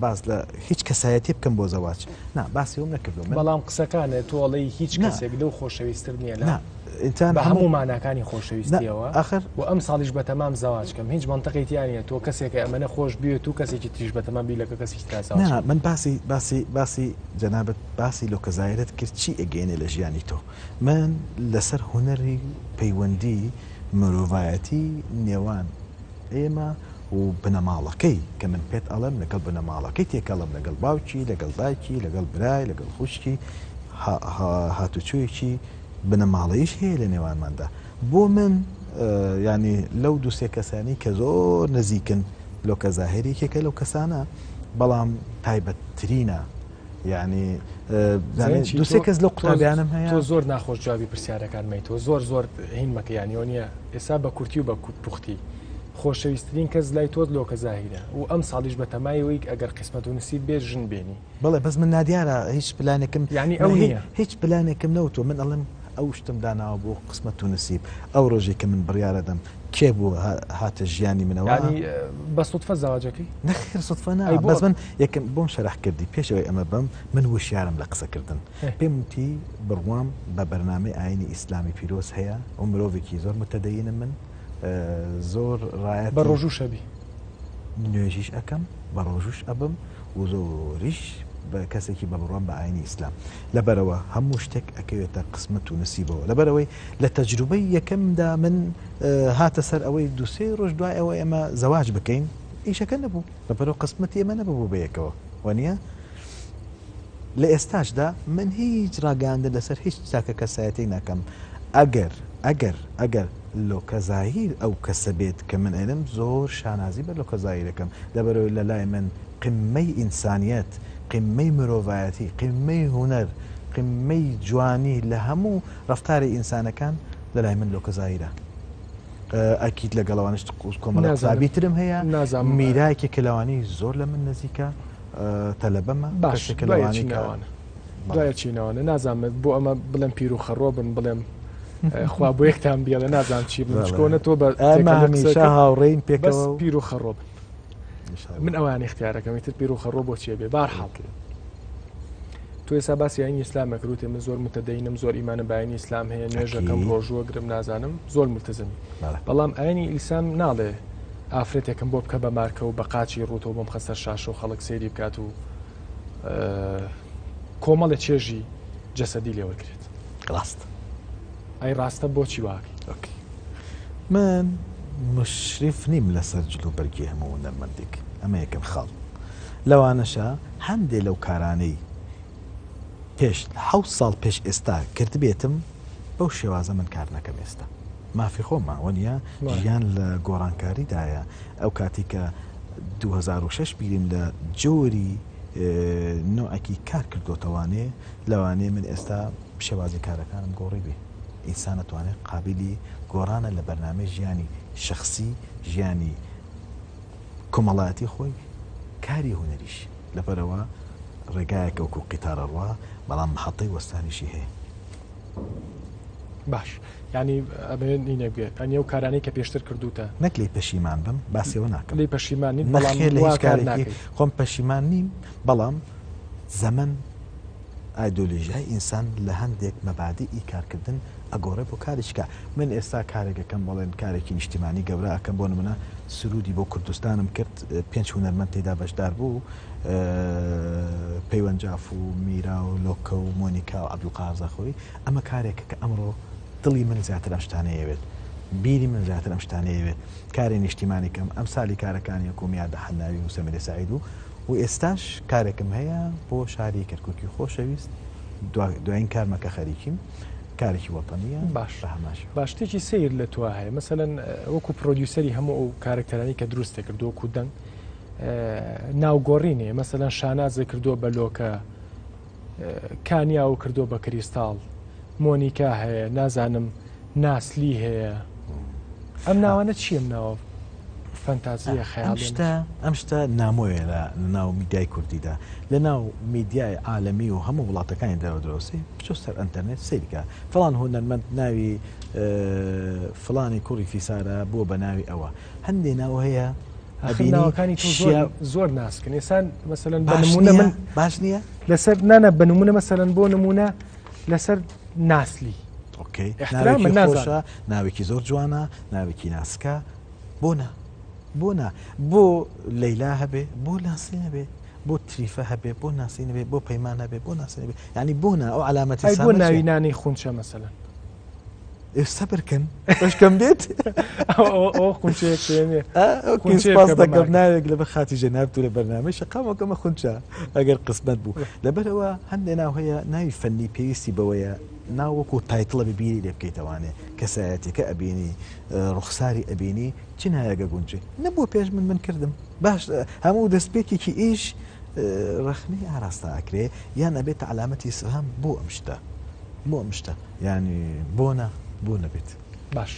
باس لە هیچ کەسایەتی بکەم بۆ زەواج نا باسی ئەوم نەکردووە من بەڵام قسەکانت تۆ ئەڵێی هیچ کەسێک لەو خۆشەویستتر نییە لە نا ئینسان بە هەموو ماناکانی خۆشەویستیەوە ئاخر و ئەم ساڵیش بەتەمام زەواج کەم هیچ مەنتقی تیا نییە تۆ کەسێکە ئەمەنە خۆش بوێت و کەسێکی تریش بەتەمام بی لەگەڵ کەسێکی ترا زەواج نا من باسی باسی باسی جەنابت باسی لۆکەزایرت کرد چی ئەگەیەنێ لە ژیانی تۆ من لەسەر هونەری پەیوەندی مرۆڤایەتی نێوان ئێمە و بنەماڵەکەی کە من پێت ئەڵێم لەگەڵ بنەماڵەکەی تێکەڵم لەگەڵ باوکی لەگەڵ دایکی لەگەڵ برای لەگەڵ خوشکی هاتوچۆیەکی بنەماڵەییش هەیە لە نێوانماندا بۆ من یانی لەو دووسێ کەسانی کە زۆر نزیکن لۆکە زاهیر یەکێکە لەو کەسانە بەڵام تایبەتترینە یعنی دوسێ کەس لەو قوتابیانم هەیە تۆ زۆر ناخۆش جوابی پرسیارەکان مەی تۆ زۆر زۆر هین مەکە یانی نیە ئێستا بە کورتی و بە پوختی خۆشەویستترین کەس لای تۆت لۆکە زاهیرە و ئەم ساڵیش بە تەمای ویک ئەگەر قسمەت و نسیب بێت ژن بێنی بەڵێ بەس من نادیارە هیچ پلانێکم یانی ئەو نییە هیچ پلانێکم نەوتووە من ئەڵێم ئەو شتم داناوە بۆ قسمەت و نسیب ئەو ڕۆژێک کە من بڕیارەدەم کێ بوو هاتە ژیانی منەوە یانی بە سوتفە زەواجەکەی؟ نەخێر سوتفە نا بەس من یەکەم بۆم شەرح کردی پێش ئەوەی ئەمە بم من وشیارم لە قسەکردن پێم وتی بڕوام بە بەرنامەی ئاینی ئیسلامی پیرۆز هەیە و مرۆڤێکی زۆر متەدەینم من زۆر ڕایەتی بە ڕۆژوو شەبی نوێژیش ئەکەم بە ڕۆژوش ئەبم و زۆریش بە کەسێکی بە بڕوام بە ئاینی ئیسلام لەبەرەوە هەموو شتێک ئەکەوێتە قسمەت و نسیبەوە لەبەرەوەی لە تەجروبەی یەکەمدا من هاتە سەر ئەوەی دوسێ ڕۆژ دوای ئەوە ئێمە زەواج بکەین ئیشەکە نەبوو لەبەرەوە قسمەتی ئێمە نەبوو بە یەکەوە وانە لە ئێستاشدا من هیچ ڕاگەیاندن لەسەر هیچ تاکە کەسایەتێک ناکەم ئەگەر ئەگەر ئەگەر لۆکە زاهیر ئەو کەسە بێت کە من ئەیڵێم زۆر شانازی بە لۆکە زاهیر ئەکەم لەبەرئەوەی لەلای من قیممەی ئینسانیەت قیممەی مرۆڤایەتی قیممەی هونەر قیممەی جوانی لە هەموو ڕەفتاری ئینسانەکان لەلای من لۆکە زاهیرە ئەکید لەگەڵ ئەوانەش کۆمەڵە قوتابی ترم هەیە میرا یەکێکە لەوانەی زۆر لە من نزیکە تەلەبەمە باش کەسێکە لەوانەی کە دوایە چینەوانە نازانم بۆ ئەمە بڵێم پیر و خەڕۆ بن بڵێم خوا بۆ یەکتان بێڵێ نازانم چی بن چکۆنە تۆ بە هەمیشە هاوڕێین پێکەوە پیر و خەڕۆ بن من ئەوان اختیارەکەم تر پیر و خەڕۆ بۆ چیە بێ بار حاڵ تۆ ئێستا باسی ئاینی ئیسلام ئەکروتێ من زۆر متدەینم زۆر ئیمانم بە ئاینی ئیسلام هەیە نوێژەکەم ڕۆژووە گرم نازانم زۆر ملتزمی بەڵام ئاینی ئیسلام ناڵێ ئافرەتێکم بۆ بکە بە مارکە و بە قاچی ڕووتەوە بۆم خەسەر شاشە و خەڵک سەیری بکات و کۆمەڵە چێژی جەسەدی لێوەرگێت ڕاست ئەی ڕاستە بۆچی واکەی ئۆکەی من مشرف نیم لەسەر جل و بەرگی هەموو هونەرمەندێک ئەمە یەکەم خاڵ لەوانەشە هەندێ لەو کارانەی پێش حەوت ساڵ پێش ئێستا کردبێتم بەو شێوازە من کار نەکەم ئێستا مافی خۆمە وەنیە ژیان لە گۆڕانکاریدایە ئەو کاتی کە 2006 بیریم لە جۆری نوعێکی کار کردۆتەوانێ لەوانەیە من ئێستا شێوازی کارەکانم گۆڕیبێ ئینسان ئەتوانێت قابیلی گۆڕانە لە بەرنامەی ژیانی شەخسی ژیانی کۆمەڵایەتی خۆی کاری هونەریش لەبەرئەوە ڕێگایەکە وەکو قیتار ئەڕوا بەڵام محەتەی وەستانیشی هەیە. باش یانی ئەمەوێت نینە بێ ئەنی ئەو کارانەی کە پێشتر کردوتە نەک لێی پەشیمان بم باسی ئەوە ناکەم لێی پەشیمان نیت بەڵام نەخێر لە وا هیچ کار کارێکی ناکەیت خۆم پەشیمان نیم بەڵام زەمەن ئایدۆلۆژیای ئینسان لە هەندێک مەبادیئی کارکردن ئەگۆڕێ بۆ کارێکی کە من ئێستا کارێک ئەکەم بەڵێن کارێکی نیشتیمانی گەورە ئەکەم بۆ نمونە سرودی بۆ کوردستانم کرد پێنج هونەرمەند تێدا بەشدار بوو پەیوەند جاف و میرا و لۆکە و مۆنیکا و عەبدولقاهر زاخۆیی ئەمە کارێکە کە ئەمڕۆ دڵی من زیاتر ئەم شتانەی ئەوێت. بیری من زیاتر ئەم شتانەی ئەوێت کاری نیشتیمانی کەم ئەمسالی کارەکانی وەکو میادە حەناوی و سەمیرە سەعید بوو و ئێستاش کارێکم هەیە بۆ شاری کەرکوکی خۆشەویست دوایین کارمە کە خەریکیم کارێکی وەتەنیە باش بە هەمان شێوە. باش شتێکی سەیر لە تۆ هەیە مەسەلەن وەکو پرۆدیوسەری هەموو ئەو کارەکتەرانی کە دروستە کردو وەکو دەنگ ناوگۆڕینێ مەسەلەن شانازە کردووە بە لۆکە کانیاو کردووە بە کریستاڵ مۆنیکا هەیە نازانم ناسلی هەیە ئەم ناوانە چییە ناوە فەنتازیە خەیاڵی شتە ئەم شتە نامۆیە لە ناو میدیای کوردیدا لە ناو میدیای عالەمی و هەموو وڵاتەکانی دەرەوە درۆسی بچۆ سەر ئەتەرنێت سەیرکە فلان هونەرمەند ناوی فلانی کوڕی فیسارە بووە بە ناوی ئەوە هەندێ ناو هەیە ئەبینی ناوەکانی تۆ زۆر زۆر ناسکن ئێسان مەسەلەن بە نمونە من باش نییە لەسەر نانە بە نمونە مەسەلەن بۆ نمونە لەسەر ناسلی ئۆکەی احترام ناوێکی نازانم. خۆشە ناوێکی زۆر جوانە ناوێکی ناسکە بۆ نا بۆ نا بۆ لەیلا هەبێ بۆ ناسلی نەبێ بۆ تریفە هەبێ بۆ ناسی نەبێ بۆ پەیمان هەبێ بۆ ناسی نەبێ یعنی بۆ نا ئەو عەلامەتی ئەی بۆ سامە ناوی چیە؟ نانی خونچە مەسەلەن ئێ سەبر کەن بەشکەم دێت ئەوە خونچەیەک پێنێ ئۆکەی خونچەیە سپاس بکە بە دەکەم مارکە. ناوێک لەبەر خاتی جەنابت و لە بەرنامەی شەقامەکەمە خونچە ئەگەر قسمەت بوو لەبەرئەوە هەندێ ناو هەیە ناوی فەنی پێویستی بەوەیە ناو وەکو title ە بێ بیری لێ بکەیتەوانێ کەسایەتیەکە ئەبینی ڕوخساری ئەبینی چ ناوێک ئەگونجێ نەبووە پێش من من کردم باش هەموو دەستپێکێکی ئیش ڕەخنەی ئاراستە ئەکرێ یان ئەبێتە عەلامەتی ئیستفهام بۆ ئەم شتە بۆ ئەم شتە یانی بۆ نا بۆ نەبێت. باش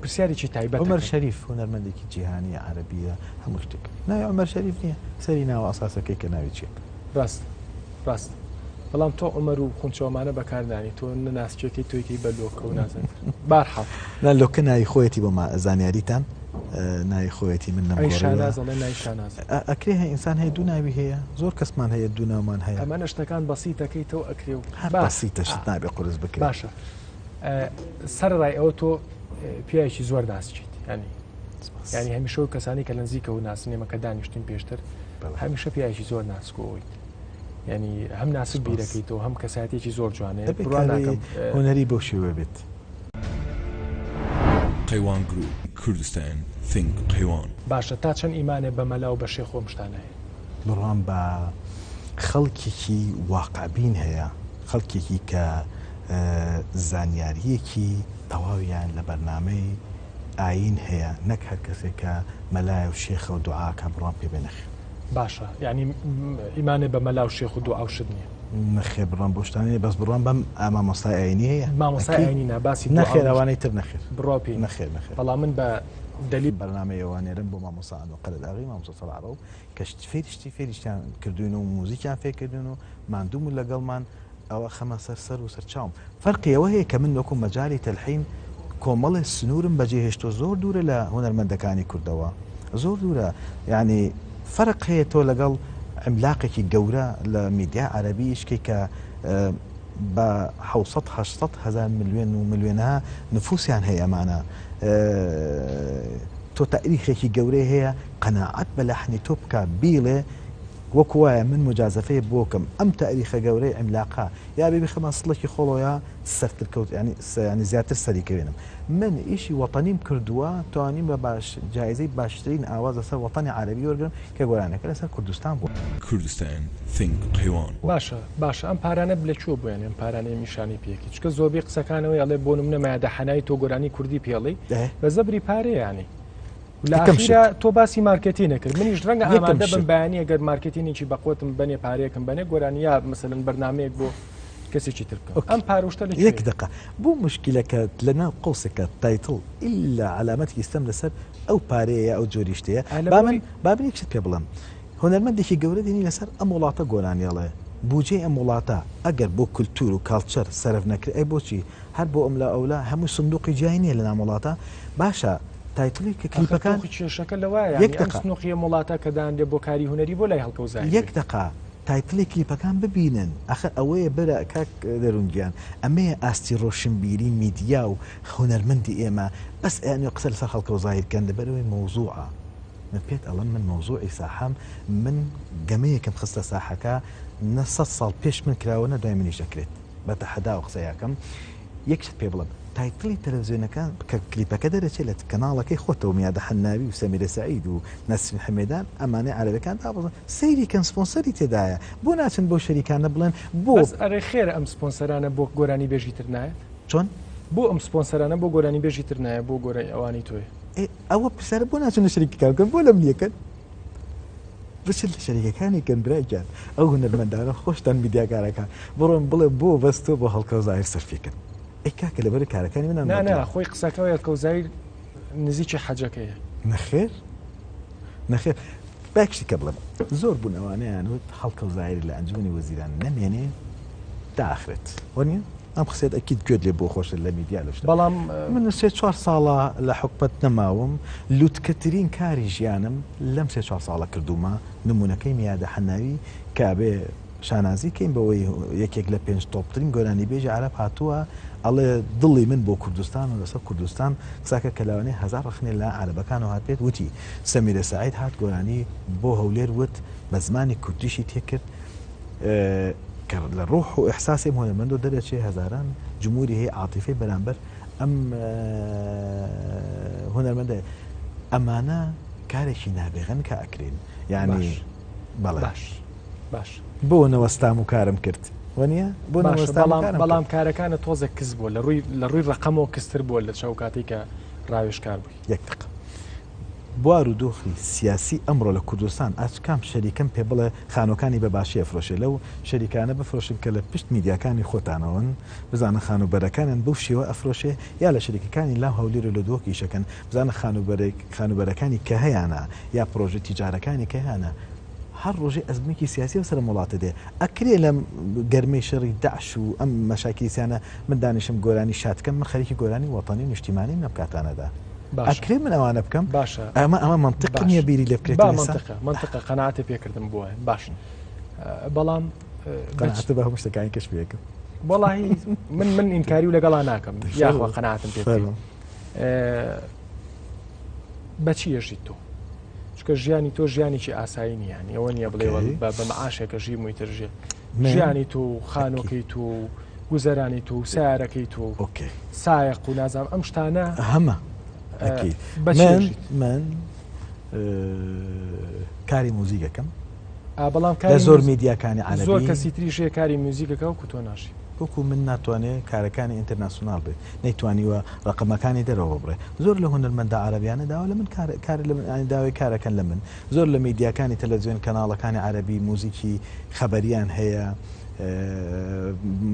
پرسیارێکی تایبەت عومەر شەریف هونەرمەندێکی جیهانیە عەرەبیە هەموو شتێک ناوی عومەر شەریف نییە سەری ناوە ئەساسەکەی کە ناوی چییە؟ ڕاست ڕاست بەڵام تۆ عومەر و خونچەوەمانە بەکارنانی تۆ نەناسچێکی تۆیکەی بە لۆکە و نازانم بارحاڵ. نا لۆکە ناوی خۆیەتی بۆ زانیاریتان ناوی خۆیەتی من ئەی نەمگۆڕیوە. شاناز ئەڵێ ناوی شانازە. ئەکرێ هەیە ئینسان هەیە دوو ناوی هەیە زۆر کەسمان هەیە دوو ناومان هەیە. ئەمانە شتەکان بەسیتەکەیتەوە ئەکرێ و هەر باس بەسیتە شت نابێ قورس بکرێ. باشە سەرەڕای ئەوە تۆ پیاوێکی زۆر ناسکیت ینی ینی هەمیشە و کەسانی کە لە نزیکەوە ناسن ئێمە کە دانیشتین پێشتر هەمیشە پیاوێکی زۆر ناسکۆیت ینی هەم ناسک بیرەکەیتەوە هەم کەساتێکی زۆر جوانێ هونەری بەو شێوە بێت. قەیوان گروپ کوردستان Think قەیوان. باشە تا چەند ئیمانێ بە مەلا و بە شێخ و ئەم شتانە هەیە؟ بڕوام بە خەڵکێکی واقعبین هەیە، خەڵکێکی کە زانیارییەکی تەواویان لە بەرنامەی ئایین هەیە، نەک هەر کەسێک کە مەلایە و شێخە و دوعا ئەکا بڕوام پێ بێ نەخێر. باشە یانی ئیمانێ بە مەلا و شێخ و دوعا و شت نیە؟ نەخێر بڕوام بەو شتانە نیە بەس بڕوام بەم مامۆستای ئایینی هەیە. مامۆستای ئایینی نا باسی دوعا و نەخێر ئەوانەی تر نەخێر. بڕوا پێی نیە؟ نەخێر نەخێر. بەڵام من بە دەلیل. بەرنامەی ئەوە ئەنێرم بۆ مامۆستا ئەنوەر قەرەداغی مامۆستا سەڵاح ڕەوف کە فێری شتی فێری شتیان کردوین و موزیکیان فێر کردوین و ماندوو بوون لەگەڵمان ئەوە خەمە سەر سەر و سەر چاوم فەرقی ئەوە هەیە کە من وەکو مەجالی تەلحین کۆمەڵێ سنوورم بەجێ هێشتووە زۆر دوورە لە هونەرمەندەکانی کوردەوە زۆر دوورە یعنی فەرق هەیە تۆ لەگەڵ عملاقێکی گەورە لە میدیا عەرەبی ئیشکەی کە بە 600 800 هزار ملیۆن و ملیۆنەها نفوسیان هەیە ئەمانە تۆ تاریخێکی گەورەی هەیە قەناعەت بە لەحنی تۆ بکا بیڵێ وەکو وایە من موجازەفەیە بۆ کەم ئەم تاریخە گەورەی عیملاقە یا بێ بیخەمە سڵێکی خۆڵەوە یا سەرتر کەوت یانی یانی زیاتر سەری کەوێنم من ئیشی وەتەنیم کردووە توانیم بە باش جایزەی باشترین ئاواز لەسەر وەتەنی عەرەبی وەرگرم کە گۆرانیەکە لەسەر کوردستان بووە. کوردستان Think قەیوان. باشە باشە ئەم پارانە لە کوێ بۆیان ئەم پارانەی ئەم ئیشانەی پێ ئەکەی چونکە زۆربەی قسەکانەوەی ئەڵێ بۆ نمونە مایادە حەنای تۆ گۆرانی کوردی پێ ئەڵێی بە زەبری پارەیە یانی لە یەکەم ئاخیرا شت تۆ باسی مارکێتینە کرد منیش ڕەنگە یەکەم ئامادە بم شت بەیانی ئەگەر مارکێتینێکی بەقوەتم بەنێ پارەیەکم بەنێ گۆرانی یا مەسەلەن بەرنامەیەک بۆ کەسێکی تر بکەم ئۆکەی ئەم پارە و شتە لە یەک کوێیە؟ دەقە بۆ موشکیلەکە لەناو قەوسێکە title ئیلا عەلامەتێکی ستەم لەسەر ئەو پارەیە یا ئەو جۆری شتەیە ئا لە با من بۆی با من یەک شت پێ بڵێم هونەرمەندێکی گەورە دێنی لەسەر ئەم وڵاتە گۆرانی ئەڵێ بوجەی ئەم وڵاتە ئەگەر بۆ کولتور و culture سەرف نەکرێ ئەی بۆچی هەر بۆ ئەملا ئەولا هەمووی سندوقی جیای نیە لەنام وڵاتە باشە title ی کە ئاخر کلیپەکان تۆخی کێشەکە لەوایە یەک یانی ئەم دەقە سنوقی ئەم وڵاتە کە دانرێ بۆ کاری هونەری بۆ لای هەڵکەوت زاهیر یەک بێ. دەقە title ی کلیپەکان ببینن ئاخر ئەوەیە برا کاک دەرون گیان ئەمەیە ئاستی ڕۆشنبیری میدیا و هونەرمەندی ئێمە بەس ئەیانەوێ قسە لەسەر هەڵکەوت زاهیر کەن لەبەرئەوەی مەوزوعە من پێت ئەڵێم من مەوزوعی ساحەم من گەمەیەکم خستە ساحەکە نە سەد ساڵ پێش من کراوە نە دوای منیش دەکرێت بە تەحەداوە قسەیەکەم یەک شت پێ بڵێم. title ی تەلەفزیۆنەکان کە کلیپەکە دەرەچێت لە کەناڵەکەی خۆتەوە میادە حەناوی و سەمیرە سەعید و نەسرین حمێدان ئەمانەی عەرەبەکان دابەزن سەیری کەن سپۆنسەری تێدایە بۆ ناچن بەو شەریکانە بڵێن بۆ بەس ئەرێ خێرە ئەم سپۆنسەرانە بۆ گۆرانی بێژی تر نایەت؟ چۆن؟ بۆ ئەم سپۆنسەرانە بۆ گۆرانی بێژی تر نایە بۆ گۆرانی ئەوانەی تۆیە؟ ئێ ئەوە پرسیارە بۆ ناچن لە شەریکەکان بکەن بۆ لەم نیەکەن؟ بچن لە شەریکەکانی کەن برای گیان ئەو هونەرمەندانە خۆشتان میدیاکارەکان بڕۆن بڵێ بۆ بەس تۆ بۆ هەڵکەوت زاهیر سەرفی کەن ئەی کاکە لەبەر کارەکانی منان نا نا خۆی قسەکە هەڵکەوت زاهیر نزیکی حەجەکەیە. نەخێر نەخێر با یەک شتی کە بڵێم زۆر بوون ئەوانەیان وت هەڵکەوت زاهیری لە ئەنجومەنی وەزیران نەمێنێ داخرێت وەنیە؟ ئەم قسەیەت ئەکید گوێت لێ بووە خۆشت لە میدیا لەو شتە. بەڵام. من سێ چوار ساڵە لە حکومەت نەماوم لوتکەترین کاری ژیانم لەم سێ چوار ساڵە کردوومە نمونەکەی میادە حەناوی کە ئەبێ شانازی کەین بەوەی یەکێک لە پێنج تۆپترین گۆرانیبێژی عەرەب هاتووە ئەڵێ دڵی من بۆ کوردستان و لەسەر کوردستان قسەکە کە لەوانەیە هەزار ڕەخنەی لە عەرەبەکانەوە هاتبێت وتی سەمیرە سەعید هات گۆرانی بۆ هەولێر وت بە زمانی کوردیشی تێکرد کە لە ڕۆح و ئیحساسی ئەم هونەرمەندەوە دەرەچێ هەزاران جموری هەیە عاتیفەی بەرامبەر ئەم هونەرمەندە ئەمانە کارێکی نابێغەن کە ئەکرێن یعنی بەڵێ باش باش بۆ نەوەستام و کارم کرد وەنیە بۆ نەوەستام بەڵام بەڵام کارەکانە تۆزێک کز بووە لە ڕووی لە ڕووی ڕقەمەوە کزتر بووە لە چاو کاتێک کە ڕاوێژکار بووی یەک دقە بوار و دۆخی سیاسی ئەمڕۆ لە کوردستان ئاچ کام شەریکەم پێ بڵێ خانوەکانی بە باشی ئەفرۆشێ لەو شەریکانە بفرۆشن کە لە پشت میدیاکانی خۆتانەوەن بزانە خانوبەرەکانیان بەو شێوە ئەفرۆشێ یا لە شەریکەکانی لاو هەولێر و لە دهۆک ئیشەکەن بزانە خانوبەرێک خانوبەرەکانی کە هەیانە یا پرۆژە تیجارەکانی کە هەیانە هەر ڕۆژێ ئەزمونێکی سیاسی بەسەر ئەم وڵاتە دێ ئەکرێ لەم گەرمەی شەڕی دەعش و ئەم مەشاکیلیسیانە من دانیشم گۆرانی شاد کەم من خەریکی گۆرانی وەتەنی و نیشتیمانیم لەم کاتانەدا باشە ئەکرێ من ئەوانە بکەم باشە ئەمە ئەمە مەنتق باش نییە بیری لێ با بکرێتەوە ئێستا مەنتقە مەنتقە قەناعەتێ پێکردم بووە باش بەڵام بەچ قەناعەتە بە هەموو شتەکانی کەش پێکەم وەڵاهی من من ئینکاری و لەگەڵا ناکەم یاخوا فەرموو قەناعەتم پێ بکەی فەرموو بەچی ئەژیت تۆ چونکە ژیانی تۆ ژیانێکی ئاسایی نییە یانی ئەوە نییە بڵێ okay. بە بە مەعاشێکە ژیم و ئیتر ژێ من ژیانی تۆ و ئەکی خانووەکەی تۆ و گوزەرانی تۆ و سیارەکەی تۆ و okay سایەق و نازانم ئەم شتانە هەمە ئەکی بەچی من ئەژیت؟ من کاری موزیکەکەم ئا بەڵام لە کاری زۆر موز میدیاکانی زۆر عەرەبی کەسی تریش هەیە کاری میوزیکەکە وەکو تۆ ناژی. وەکو من ناتوانێ کارەکانی international بێت نەیتوانیوە ڕەقەمەکانی دەرەوە ببڕێ زۆر لە هونەرمەندە عەرەبیانە داوا لە من کار کار لە من یانی داوای کارەکەن لە من زۆر لە میدیاکانی تەلەفزیۆن کەناڵەکانی عەرەبی موزیکی خەبەریان هەیە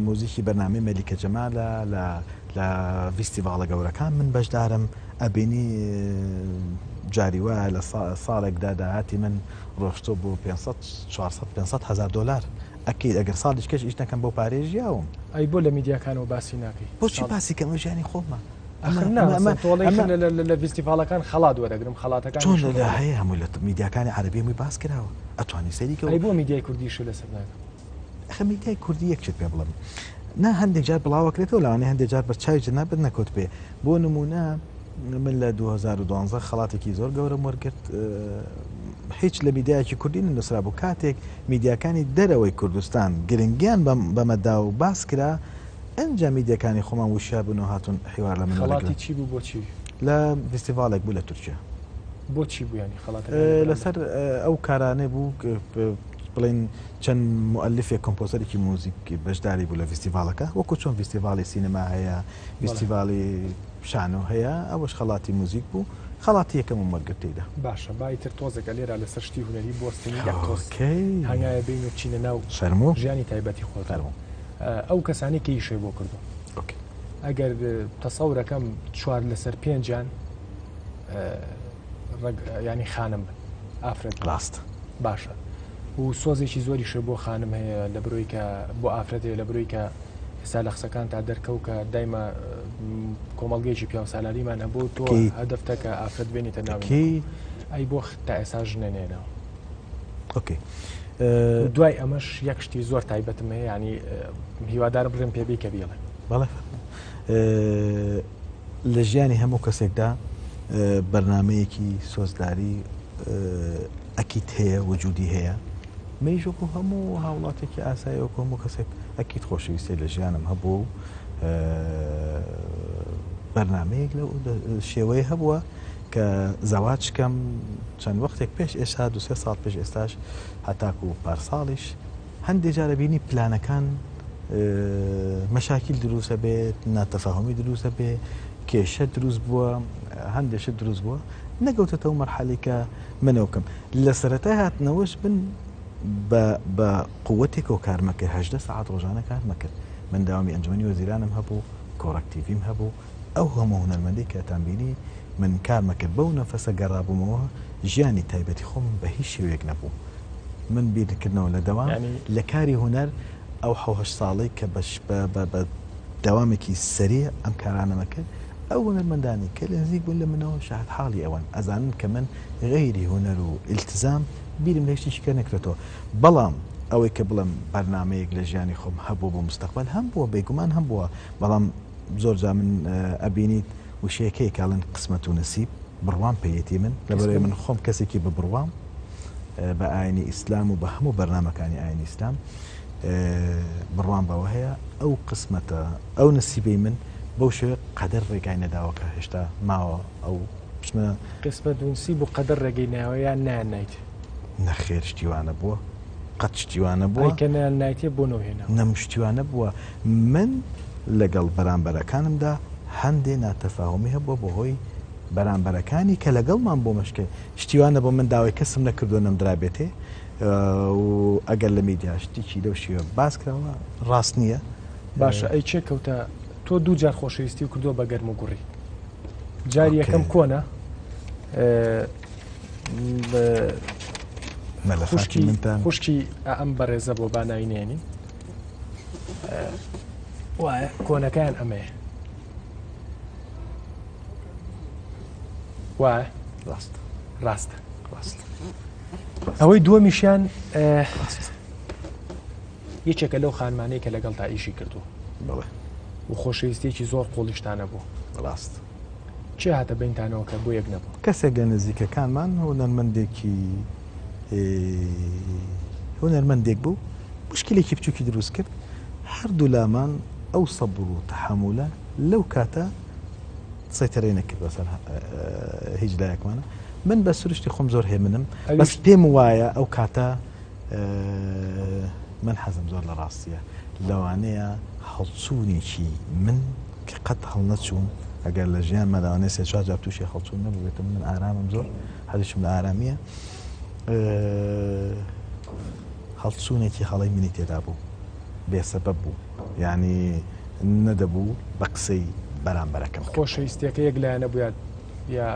موزیکی بەرنامەی مەلیکە جەمالە لە لە ڤیستیڤاڵە گەورەکان من بەشدارم ئەبینی جاری وایە لە ساڵێکدا داهاتی من ڕۆشتۆ بۆ 500 400 500 هەزار دۆلار ئەکید ئەگەر ساڵیش کەش ئیش نەکەم بەو پارەیە ژیاوم. ئەی بۆ لە میدیاکانەوە باسی ناکەی؟ بۆچی باسی کەم ئەوە ژیانی خۆمە. ئەخر نا مەسەن تۆ ئەڵێی خر لە ڤیستیڤاڵەکان خەڵات وەرەگرم خەڵاتەکانیش چۆن لە هەیە هەموو لە میدیاکانی عەرەبی هەمووی باس کراوە ئەتوانی سەیری کە. ئەی بۆ میدیای کوردیش لەسەر ناکەن؟ ئەخر میدیای کوردی یەک شت پێ بڵێم نا هەندێک جار بڵاوەکرێتەوە لەوانەیە هەندێک جار بە چاوی جەنابت نەکەوت بێ بۆ نمونە من لە 2012 خەڵاتێکی زۆر گەورەم وەرگرت هیچ لە میدیایەکی کوردی نەنووسرا بوو کاتێک میدیاکانی دەرەوەی کوردستان گرنگیان بەمە دا و باس کرا ئەنجا میدیاکانی خۆمان وشیار بوون و هاتوون حیوار لە من خەڵاتی وەرەگرن. چی بوو بۆ چی؟ لە ڤیستیڤاڵێک بوو لە تورکیا. بۆ چی بوو یانی خەڵاتەکە لە بەرامبەر؟ لەسەر ئەو کارانەی بوو بڵێین چەند موئەلیفێک کۆمپۆزەرێکی موزیک بەشداری بوو لە ڤیستیڤاڵەکە وەکو چۆن ڤیستیڤاڵی سینەما هەیە ڤیستیڤاڵی شانۆ هەیە ئەوەش خەڵاتی موزیک بوو خەڵاتی یەکەمم وەرگرت تێیدا. باشە با ئیتر تۆزێک ئەلێرا لەسەر شتی هونەری بوەستین یەک تۆز okay. هەنگاوێ بێین و بچینە ناو فەرموو. ژیانی تایبەتی خۆتەوە. فەرموو. ئەو کەسانەی کە ئیشێ بۆ کردوون okay. ئەگەر تەسەورەکەم چوار لەسەر پێنجیان ڕەگ یانی خانم بن ئافرەت بن. ڕاستە. باشە و سۆزێکی زۆریشە بۆ خانم هەیە لە برۆی کە بۆ ئافرەت هەیە لە برۆی کە ئێستا لە قسەکانتا دەرکەو کە دایمە کۆمەڵگەیەکی پیاوسالاریمان هەبوو تۆ هەدەفتە کە ئافرەت بێنیتە ناو ئەی بۆ تا ئێستا ژنە نێنەوە okay دوای ئەمەش یەک شتی زۆر تایبەتم هەیە ینی هیوادارم بڵێم پێبی کە بیڵێ بەڵێ لە ژیانی هەموو کەسێکدا بەرنمەیەکی سۆزداری ئەکیت هەیە وجودی هەیە منیش وەکو هەموو بەرنامەیەک لەو شێوەیە هەبووە کە زەواج کەم چەند وەختێک پێش ئێستا دو سێ ساڵ پێش ئێستاش هەتاکو پارساڵیش هەندێ جار ئەبینی پلانەکان مەشاکیل دروست ئەبێت ناتەفاهمی دروست ئەبێ کێشە دروست بووە هەندێک شت دروست بووە نەگەوتەتەوە مەرحەلەی کە منەوە بکەم لە سەرەتای هاتنەوەش من بە بە قوتێکەوە کارمە کرد 18 سەعات ڕۆژانە کارمە کرد من داوامی ئەنجومەنی وەزیرانم هەبوو کۆڕەک تیڤیم هەبوو ئەو هەموو هونەرمەندەی کە ئەتانبینی من کارمە کرد بەو نەفەسە گەڕابوومەوە ژیانی تایبەتی خۆم بە هیچ شێوەیەک نەبوو من بیرکردنەوە لە دەوام لە کاری هونەر ئەو حەو هەشت ساڵەی کە بە بە دەوامێکی سەریع ئەم کارانەمە کرد ئەو هونەرمەندانەی کە لە نزیک بوون لە منەوە شاهد حاڵی ئەوەن ئەزانن کە من غەیری هونەر و ئیلتزام بیرم لە هیچ شتێکی کە نەکرێتەوە بەڵام ئەوەی کە بڵێم بەرنامەیەک لە ژیانی خۆم هەبووە بۆ مستەقبەل هەم بووە بێگومان هەم بووە بەڵام زۆر جار من ئەبینیت وشەیەک هەیە کە ئەڵێن قسمەت و نسیب بڕوام پێیەتی من لەبەرئەوەی من خۆم کەسێکی بە بڕوام بە ئاینی ئیسلام و بە هەموو بەرنامەکانی ئاینی ئیسلام بڕوام بەوە هەیە ئەو قسمەتە ئەو نسیبەی من بەو شێوەیە قەدەر ڕێگای نەداوە کە هێشتا ماوە ئەو بچمە قسمەت و نسیب و قەدەر ڕێگەی ناوە یان نایان نایت؟ نەخێر شتی وا نەبووە قەت شتی وا نەبووە. ئەی کە نایان نایتێ بۆ نەوهێناوە؟ نەم شتی وا نەبووە من لەگەڵ بەرامبەرەکانمدا هەندێ ناتەفاهومی هەبووە بەهۆی بەرامبەرەکانی کە لەگەڵمان بۆ مەشکێ شتی وا نەبووە من داوای کەسم نەکردووە نەمدرابێتێ و ئەگەر لە میدیا شتێکی لەو شێوە باس کراوە ڕاست نییە. باشە ئەی کێ کەوتە تۆ دوو جار خۆشەویستی کردووە بە گەرم و گوڕی جاری یەکەم کۆنە خوشکی خوشکی ئەم بەڕێزە بۆ با ناوی نێنین وایە کۆنەکەیان ئەمەیە وایە ڕاست ڕاستە ڕاست ئەوەی دووەمیشیان یەکێکە لەو خانمانەی کە لەگەڵتا ئیشی کردووە. بەڵێ. و خۆشەویستیەکی زۆر قوڵیشتان هەبوو. ڕاست. کێ هاتە بەینتانەوە کە بۆ یەک نەبوون؟ کەسێک لە نزیکەکانمان هونەرمەندێکی هونەرمەندێک بوو مشکلێکی بچووکی دروست کرد هەردوو لامان ئەو سەبر و تەحەمولە لەو کاتە سەیتەرەی نەکرد بەسەر هیچ لایەکمانە من بە سروشتی خۆم زۆر هێمنم بەس پێم وایە ئەو کاتە من حەزم زۆر لە ڕاستیە لەوانەیە هەڵچوونێکی من کە قەت هەڵنەچووم ئەگەر لە ژیانما لەوانەیە سێ چوار جار تووشی هەڵچوون نەبووبێتم من ئارامم زۆر حەزیشم لە ئارامیە هەڵچوونێکی هەڵەی منی تێدا بوو بێسەبەب بوو یعنی نەدەبوو بە قسەی بەرامبەرەکەم خۆشەویستیەکە یەک لایەنە بوو یا.